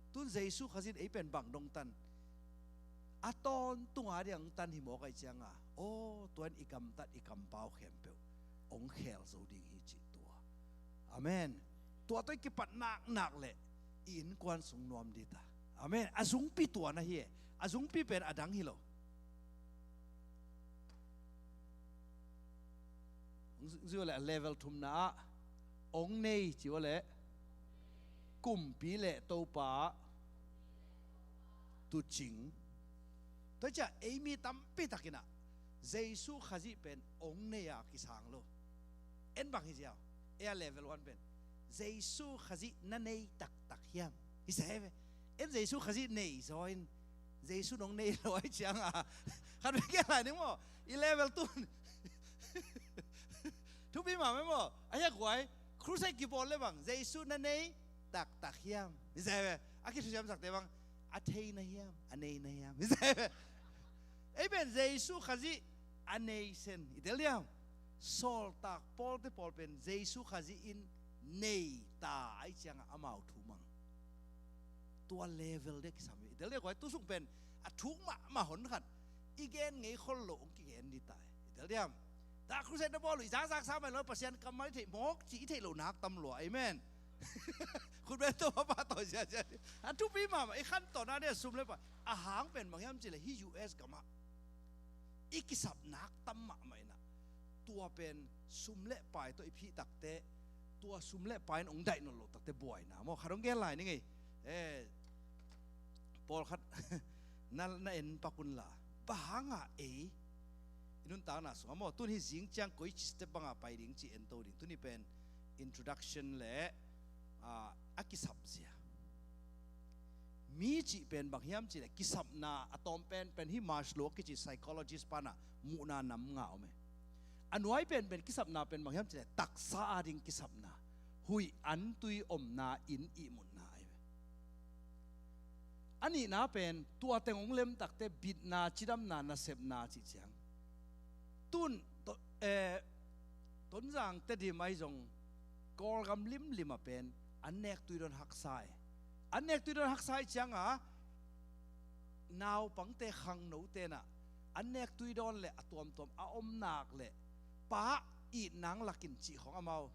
tun Jesu Khazih in ei pen bang dong tan? A tawntunga dia ong tan hi mawk ai cianga, aw, tua in i gamtat i kampau khempeuh ong khel zo ding hi cih tua. Amen. Tua tawh i kipat naknak leh i innkuan sung nuam dita. Amen. A zungpi tua na hi e. A zungpi pen a dang hi lo. Ong zui le a level thumna ah ong nei ci ua le kumpi le Topa tucing. Tua ciah ei mi tampi takinah Jesu Khazih pen ong nei a kisang lo. En bang hi ziau? Ei a level one pen Jesu Khazih na nei taktak hiam? Hi sa he ve. En Jesu Khazih nei zaw in Jesu nong nei lo ai cianga khat vei kia lai ning maw? I level tun thupi mah mai maw? A hiak huai crusade kibawl le bang Jesu na nei taktak hiam? Hi zai ve. A kithusiamsakte bang a thei na hiam, a nei na hiam? Hi zai ve. Ei pen Jesu Khazih a nei sen i tel diam? Sawltak Pawlte pawl pen Jesu Khazih in nei ta ai cianga amau thu mang. Tua level dek kisam hi. I tel dek huai tusung pen a thuk mahmah hon khat i gen ngei khol lo ong kigen di tai. I tel diam? Ta crusade na bawl uh i zakzak sa mai lo Pasian kammal i theih mawk ci i theih lo nak tam lua. Amen. Khut bel to papa to sia sia. A thupi mahmah i khan to na dia sum le pa a hang pen bang hiam ci le hi U S gamah i kisap nak tam mahmah ina. Tua pen sum le pai tawh i phih takte tua sum le pai in ong daih nawn lo takte buaina maw? Khat ong gen lai ning ei. Eh, pawlkhat na, na en pak un la. Bang hanga ei i nuntakna sungah maw? Tun hi zing ciang koi ci step banga pai ding ci en to ding. Tuni pen introduction le ah, a kisap zia. Mi cih pen bang hiam cih le kisapna a tawm penpen hi Maslow kici psychologist pana muhna nam nga om e. A nuai penpen kisapna pen bang hiam cih le taksa ading kisapna, huih antui omna in ihmutna ai ve. A nihna pen tua teng ong lem takte bitna, cidamna, nasepna cih ciang tun to, eh, Tonzang Tedim ai zong Kawlgam limlim a pen an nek tui dawn haksa e. An nek tui dawn haksa i cianga naupangte khangno tenah an nek tui dawn le a tuamtuam a om nak le pa it nang lakin cih khong amau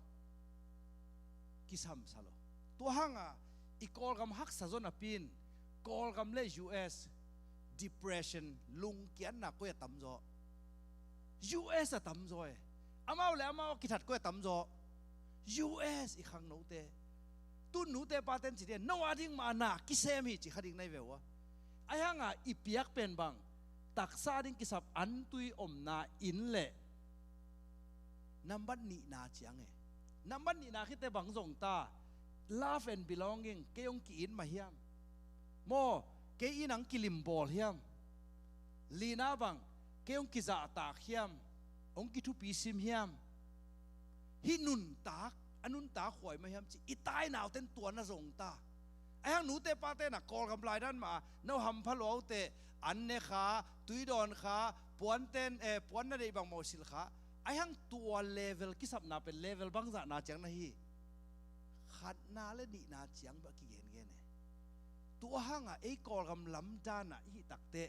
kisamsa lo. Tua hanga i Kawlgam haksa zaw napi in Kawlgam le U S depression, lungkiatna koi a tamzaw? U S a tamzaw e. Amau le amau a kithat koi a tamzaw? U S i khangnote. Tun nute paten ci dia no a ding mah na kisem hi ci kha ding nai ve ua. Ai hanga i piak pen bang taksa ding kisap antui omna in le nambat nihna ciang e. Nambat nihna khite bang zong ta love and belonging, kei ong ki-it mah hiam? Maw, kei in ang kilimbawl hiam? Lina bang, kei ong kizahtak hiam? Ong kithupi sim hiam? Hih nuntak a nuntak huai mah hiam ci i tainauten tua na zong ta. Ai hang nute pate na Kawlgam lai dan mah no hampha luaute an ne kha, tuidawn kha, puanten eh, puan na deih bang mawh silh kha. Ai hang tua level kisapna pen level bangzahna ciang na hi? Khatna le nihna ciang beh a kigengen e. Tua hanga ei Kawlgam lamdana i hih takte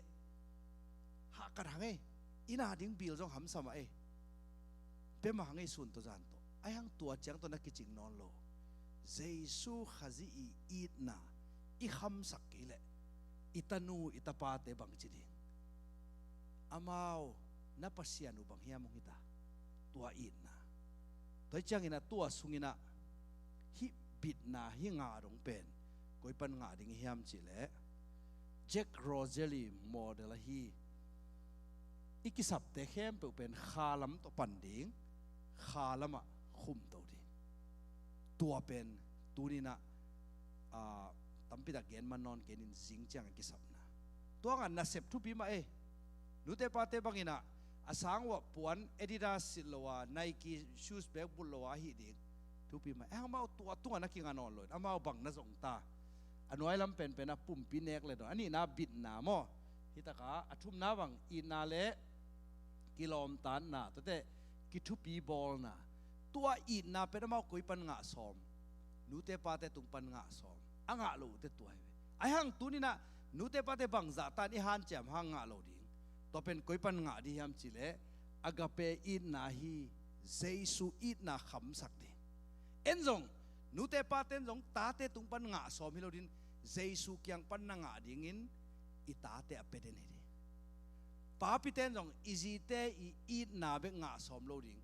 hahkat hang ei. Ina ding bil zong hamsa mah ei. Pema hang ei sun tawh zan tawh. Ai hang tua ciang tawh na kicing nawn lo. Jesu Khazih i itna i khamsak kei leh i tanu i tapate bangci ding? Amau na Pasian uh bang hiam ong hita? Tua itna. Tua hi ciangin a tua sungin a hih bitna hih ngah dong pen koi pan ngah ding hiam cih leh Jack Rogers model ahi i kisapte khempeuh pen khalam tawh pan ding, khalamah khumto ding. Tua pen tuninah ah, tampitak gen man nawn kenin zing ciang a kisapna. Tuangah nasep thupi mah ei. Nute pate banginah a sang uah puan Adidas silh lo a, Nike shoes bag bulh lo a ahi ding thupi mah ei. Amau tua tungah na kinga nawn loin amau bang na zong ta? A nuai lam penpen a pumpi nek le dawn, a nihna bitna maw? Hitaka a thumna bang itna le kilawmtatna, tuate kithupi bawlna. Tua itna pen amau koi pan ngah sawm? Nute pate tung pan ngah sawm? A ngah lo uhte tua hi ve. Ai hang tuninah nute pate bangzah tan i hanciam hang ngah lo ding? Tua pen koi pan ngah di hiam cih leh agape itna hi. Jesu itna khamsak ding. En zong nute paten zong tate tung pan ngah sawm hi lo din, Jesu kiang pan na ngah dingin i tate a pia den hi ding. Papiten zong i zite i itna bek ngah sawm lo ding.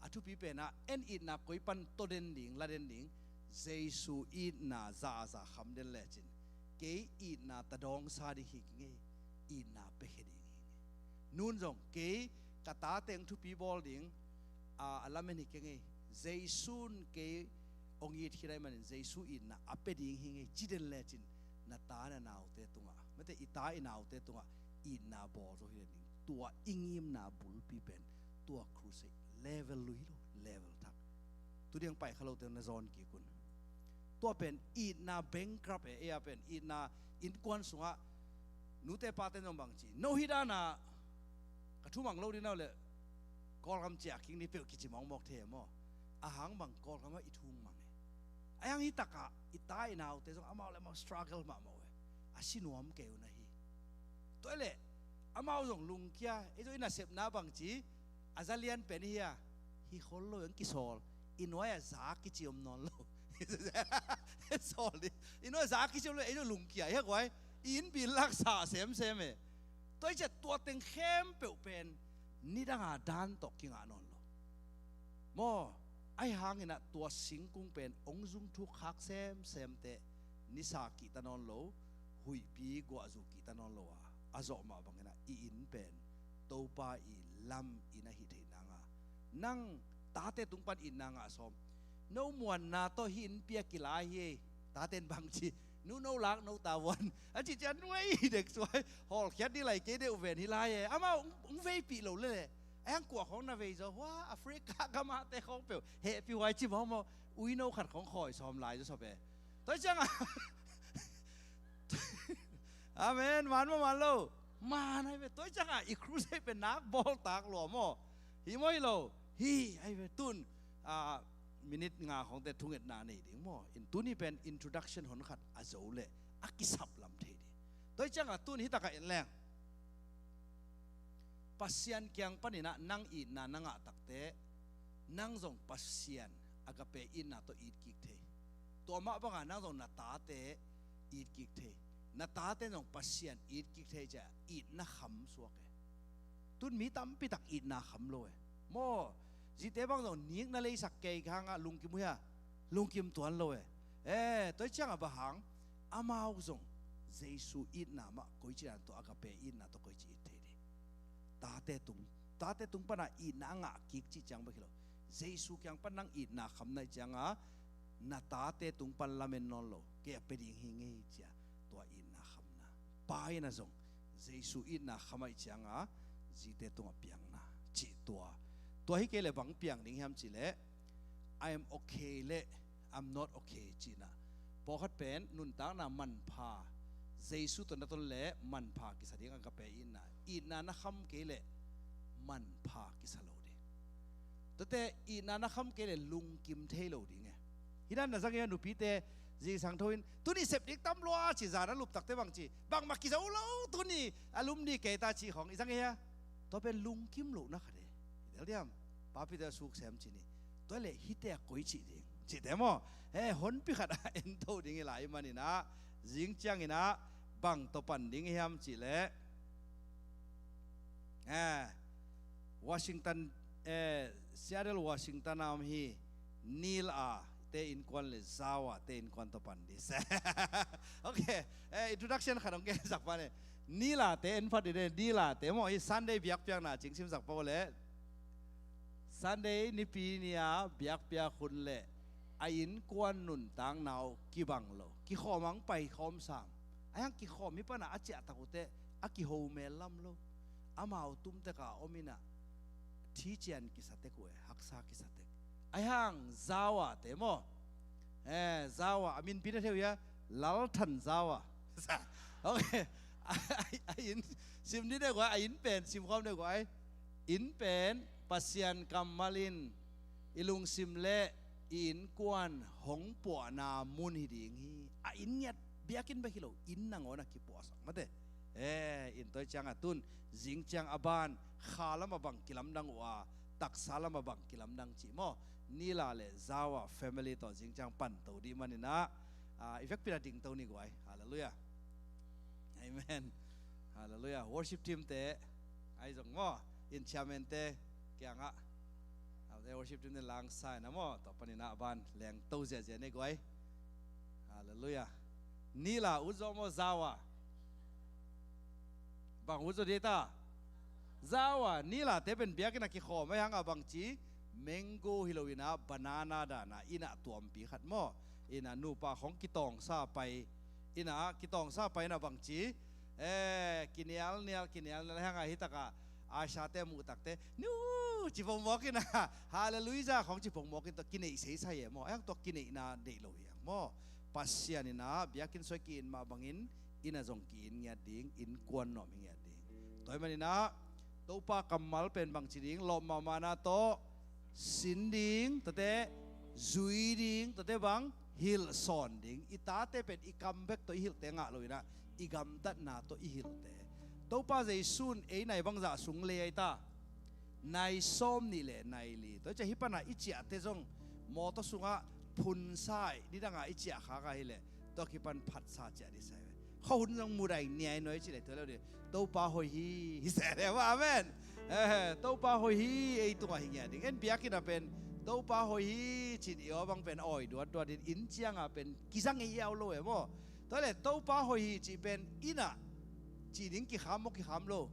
A thupi penah en itna koi pan tawden ding, laden ding? Jesu itna zaza kham den lecin kei itna tadawngsa ding hi kingei. Itna piakhia ding hi ngei. Nun zong kei ka tate ong thupi bawl ding a, a lamen hi kingei. Jesu'n kei ong it khit ai manin Jesu itna a pia ding hi ngei ci den lecin na ta na naute tungah Mate, i ta i naute tungah itna bawl zo hi le ding. Tua i ngimna bulpi pen tua crusade level lui lo, level thak. Tudiang pai kha lote na zawn kik un. Tua pen itna bankrupt e, ei a pen itna innkuan sungah nute pate nong bang ci. No hi dana ka thumang lo ding nau le Kawlgam ciah kik ni peuh kici mawkmawk thei e maw? A hang bang Kawlgam ah i thung mang e. A hang hi takah i ta i naute zong amau le amau struggle mahmah uh e. A si nuam kei uh na hi. Tua le amau zong lungkia, ei zong i nasepna bang ci, a za lian pen hi a, hi khol lo, ang kisawl. I nuai a za kici om nawn lo. Sawl di. I nuai a za kici om lo, ei zong lungkia, hi a guai. I inn bil lak sa semsem e. Tua i ciah tua teng khempeuh pen nidanga dan tawh kingah nawn lo. Maw, ahi hanginah tua singkung pen ong zung thuk khak semsemte nisa kihta nawn lo, huihpi guahzu kihta nawn lo a, a zawh mah banginah i inn pen Topa i lam inn ahi theih nanga nang tate tung pan itna ngah sawm. No muanna tawh hi inn pia kilai hi ei. Taten bang ci, nu no lak no tavuan a ci cian nuai dek suai. Hawlkhiat ni lai kei deuh ven hi lai e. Amau ung, ung veipih lo le le. A hang kuah khawng na vei zaw hua Africa gamahte khawng peuh hehpih huai ci mawkmawk. Ui no khat khawng khawi sawm lai zaw sawp e. Tua ciangah amen. Man maw man lo? Man ai ve. Tua ciangah i crusade pen nak bawltak lua maw? Hi maw hi lo? Hi ai ve. Tun a minute nga khawngte thungetna nei ding maw? In tuni pen introduction hon khat a zo le a kisap lam thei ding. Tua ciangah tun hi takah in leng Pasian kiang paninah nang itna na ngah takte nang zong Pasian agape itna tawh it kik thei. Tua mah bangah nang zong na tate it kik thei. Na tate zong Pasian it kik thei ciah itna kham suak e. Tun mi tampitak itna kham lo e. Maw, zite bang zong nik na leisak kei hangah lungkim uh hia? Lungkim tuan lo e. E, tua ciangah bang hang amau zong Jesu itna mah koici dan tawh agape itna tawh koici it thei ding. Tate tung, tate tung pana itna a ngah kik cih ciang bek hi lo. Jesu kiang pan nang itna kham naih cianga na tate tung pan lamen nawn lo. Kei a pia ding hi ngei cia tua itna khamna. Pa in a zong Jesu itna kham aih cianga zite tungah piangna cih tua. Tua hi kei le bang piang ding hiam cih leh I am okay le I'm not okay cihna. Pawlkhat pen nuntakna manpha Jesu tawh na ton le manpha kisa ding agape itna. Itna na kham kei le manpha kisa lo ding. Tuate itna na kham kei le lungkim thei lo ding e. Hi dan na zang e nupite zingsang tho in tuni sep dik tam lua ci zan a luptakte bang ci bangmah kizo lo tuni a lum ni kei ta ci khawng i zang e hia? Tua pen lungkim lohna khat e. I del diam? Papite a suksem ci ni. Tua le hite a koi cih ding cihte maw? He honpi khat a en tho ding i lai maninah zing cianginah bang tawh pan ding i hiam cih leh eh, Washington, eh, Seattle Washington a om hi Neil a te innkuan le Zau a te innkuan tawh pan ding. Ok, eh, introduction khat hong gen sak pa ne. Neil a te en phat ding ne. Neil a te maw hi Sunday biakpiakna cing sim sak pa le. Sunday nipi ni a biakpiak hun le a innkuan nuntakna uh kibang lo. Kikhawm ang pai khawm sam. A hiang kikhawm hi pana a ciahtak uhte a kiho mel lam lo. Amau tumteka om inah thician kisatek uh e, haksa kisatek. A hiang Zau a te maw? Eh, Zau a, a minpi na theu hia? Lalthan Zau a. Ok. A, a, a inn sim ni dek uh a, a inn pen sim khawm dek uh a. Inn pen Pasian kammal in i lungsim le i innkuan hong puahna mun hi ding hi. A inn ngiat biakinn bek hi lo, inn nangawn a kipuahsak mate. Eh, in toi ciang a tun zing ciang a ban kha lam a bang kilamdang uh a, taksa lam a bang kilamdang cih maw? Neil a le Zau a family tawh zing ciang pan to dih maninah, ah, i vekpi na ding to ni guai. Halleluiah. Amen. Halleluiah. Worship team te ai zong maw, in chairman te kiangah, ah, worship team te langsa ina maw, tua paninah a ban leng to ziahziah ne guai. Halleluiah. Neil a ut zaw maw, Zau a? Bang ut zaw dita? Zau a. Neil a te pen biakinn a kikhawm a hiang a bang ci, mango hi lo ina, banana dana ina tuampi khat maw? Ina nupa khong kitawngsa pai, ina kitawngsa pai ina bang ci, Eh, kinial nial, kinial nial, hang a hi taka, a sate muh takte, nu, ci pong mawk in a, hallelujah khong ci pong mawk in tawh kineih seisai e maw. Hang tawh kineihna deih lo hi hang maw. Pasian in a, biakinn soi ki-it mah bangin, inn ah zong ki-it ngiat ding, innkuan nuam hi ngiat ding. Tua hi manin a, Topa kammal pen bangci ding, lawp mahmahna tawh, sin ding, tuate, zui ding, tuate bang, hilh sawn ding. I tate pen i kam bek tawh i hilhte ngah lo in a, i gamtatna tawh i hilhte. Topa Jesu in ei nai bangzah sung lei ai ta. Nai sawm nih le nai li. Tua ciah hih pan a i ciahte zong mawtaw sungah phunsa i, nidang a i ciah khak a hi leh, tua kipan phatsa ciah ding sa hi ve. Khuahun zong mudaih niainuai ci leh tua lo ding. Topa hoih hi, hi se le maw, amen. Eh, Topa hoih hi, ei tungah hi ngiat ding. En biakinn ah pen, Topa hoih hi, cin i aw bang pen, awi duatduat in, inn ciang ah pen, kizang ei au lo e maw. Tua leh, Topa hoih hi, cih pen, inn ah, cih ding kikham maw, kikham lo.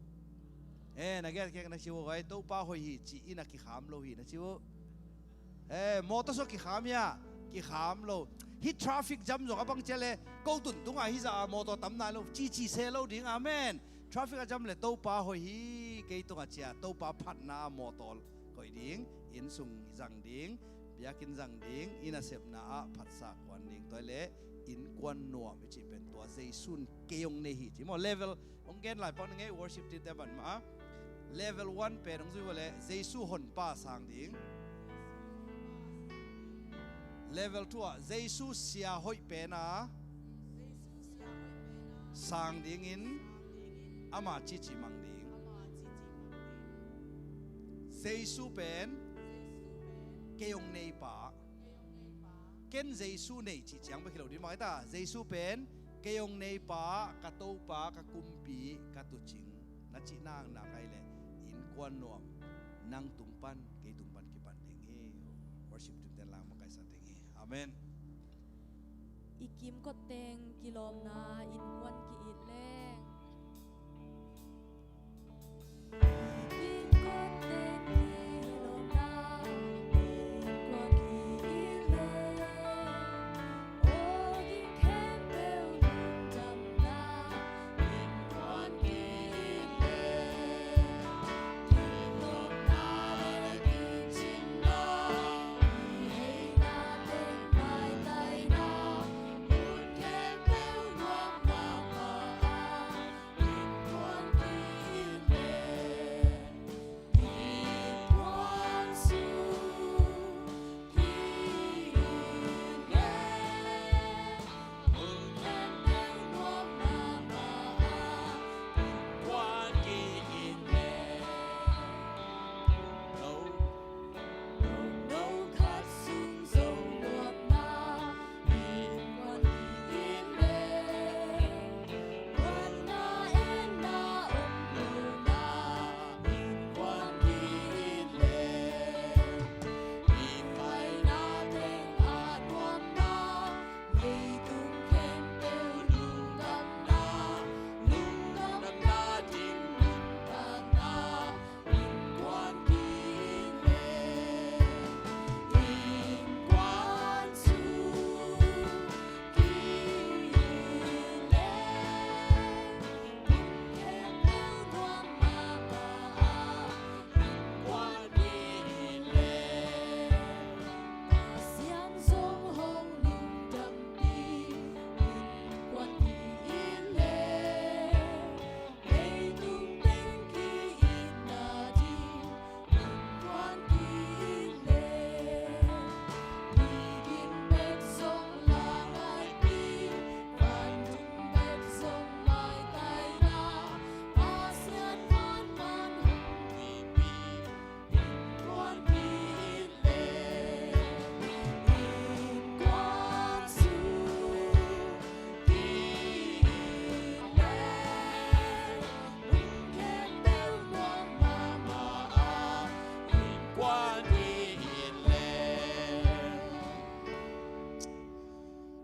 Eh, na giat kek na ci uh, ai, Topa hoih hi, cih inn ah kikham lo hi, na ci uh. Eh, mawtaw sua kikham hia, kikham lo. Hih traffic jam zong a bang ciah leh, ko tun tungah hih zah a mawtaw tam nai lo, cici se lo ding, amen. Traffic a jam leh Topa hoih hi, kei tungah ciah, Topa phatna a mawtaw koih ding, inn sung zang ding, biakinn zang ding, i nasepna ah phatsa kuan ding, tua leh innkuan nuam i cih pen tua, Jesu in kei hong nei hi ci maw, level Hong gen lai pak ning ei, worship team te ban mah. Level one pen hong zui uh leh Jesu honpa sang ding. Level two ah Jesu sia hoih pen a sang dingin ama cici mang ding. Jesu pen kei hong neipa. Ken Jesu nei cih ciang bek hi lo ding mah hi ta. Jesu pen kei hong neipa, ka Topa, ka Kumpi, ka Tuucing, na cih nang nak ai leh innkuan nuam nang tung pan, kei tung pan kipan ding hi. Worship team ten lang makaihsak ding hi. Amen. I kimkot teng kilawmna innkuan ki-it leng.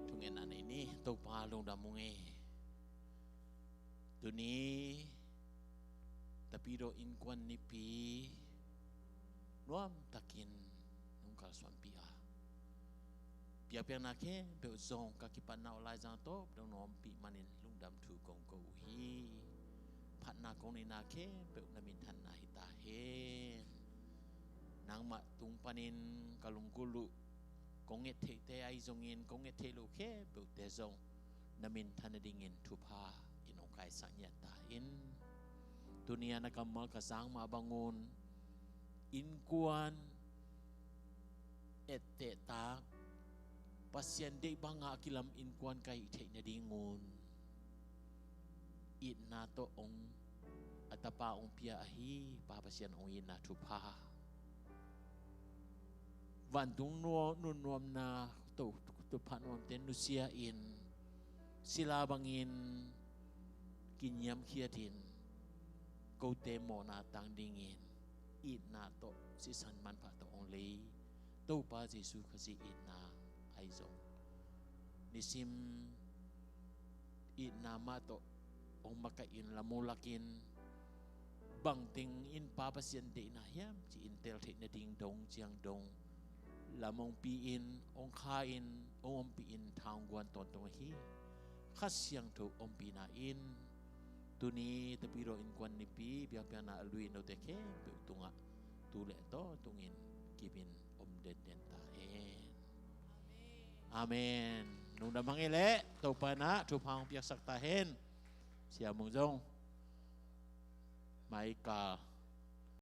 Thungen a nei ni, Topa lungdam ung e. Tuni Tapidaw innkuan nipi nuamtakin nong kalsuanpih a, biakpiakna khempeuh zong ka kipatna uh laizang tawh dong nuampih manin lung lungdam thu kong ko uh hi. Phatna kong neihna khempeuh na minthanna hi ta hen. Nangmah tung panin ka lunggulh uh kong nget theihte ahi zongin kong nget theih loh khempeuhte zong na minthan nadingin thupha in hong kaisak ngiat ta in. Tuni a na kammal ka sang mah bangun innkuan ettehtak Pasian deih banga a kilam innkuan ka hih theih nadingun itna tawh hong a tapa hong pia ahi Pa Pasian hong itna thupha, vantung nunnuamna to thupha nuamte nusia in sila bangin kiniamkhiatin kote mawhna tang dingin itna tawh sisan manpha tawh hong lei Topa Jesu Khazih itna ahi zong nisim itna mah tawh hong makaih in lamulakin bangteng in Pa Pasian deihna hiam ci-in tel theih nading dong ciang dong lam hong pi-in hong kha in hong ompih in tha hong guan tawntung ahi. Kha Siangtho ompihna in tuni Tapidaw innkuan nipi biakpiakna a lui note khempeuh tungah tu le tawntungin kimin om denden ta hen. Amen. Lungdam hang ei leh Topa inah thupha hong piaksak ta hen. Sia Mung zong maika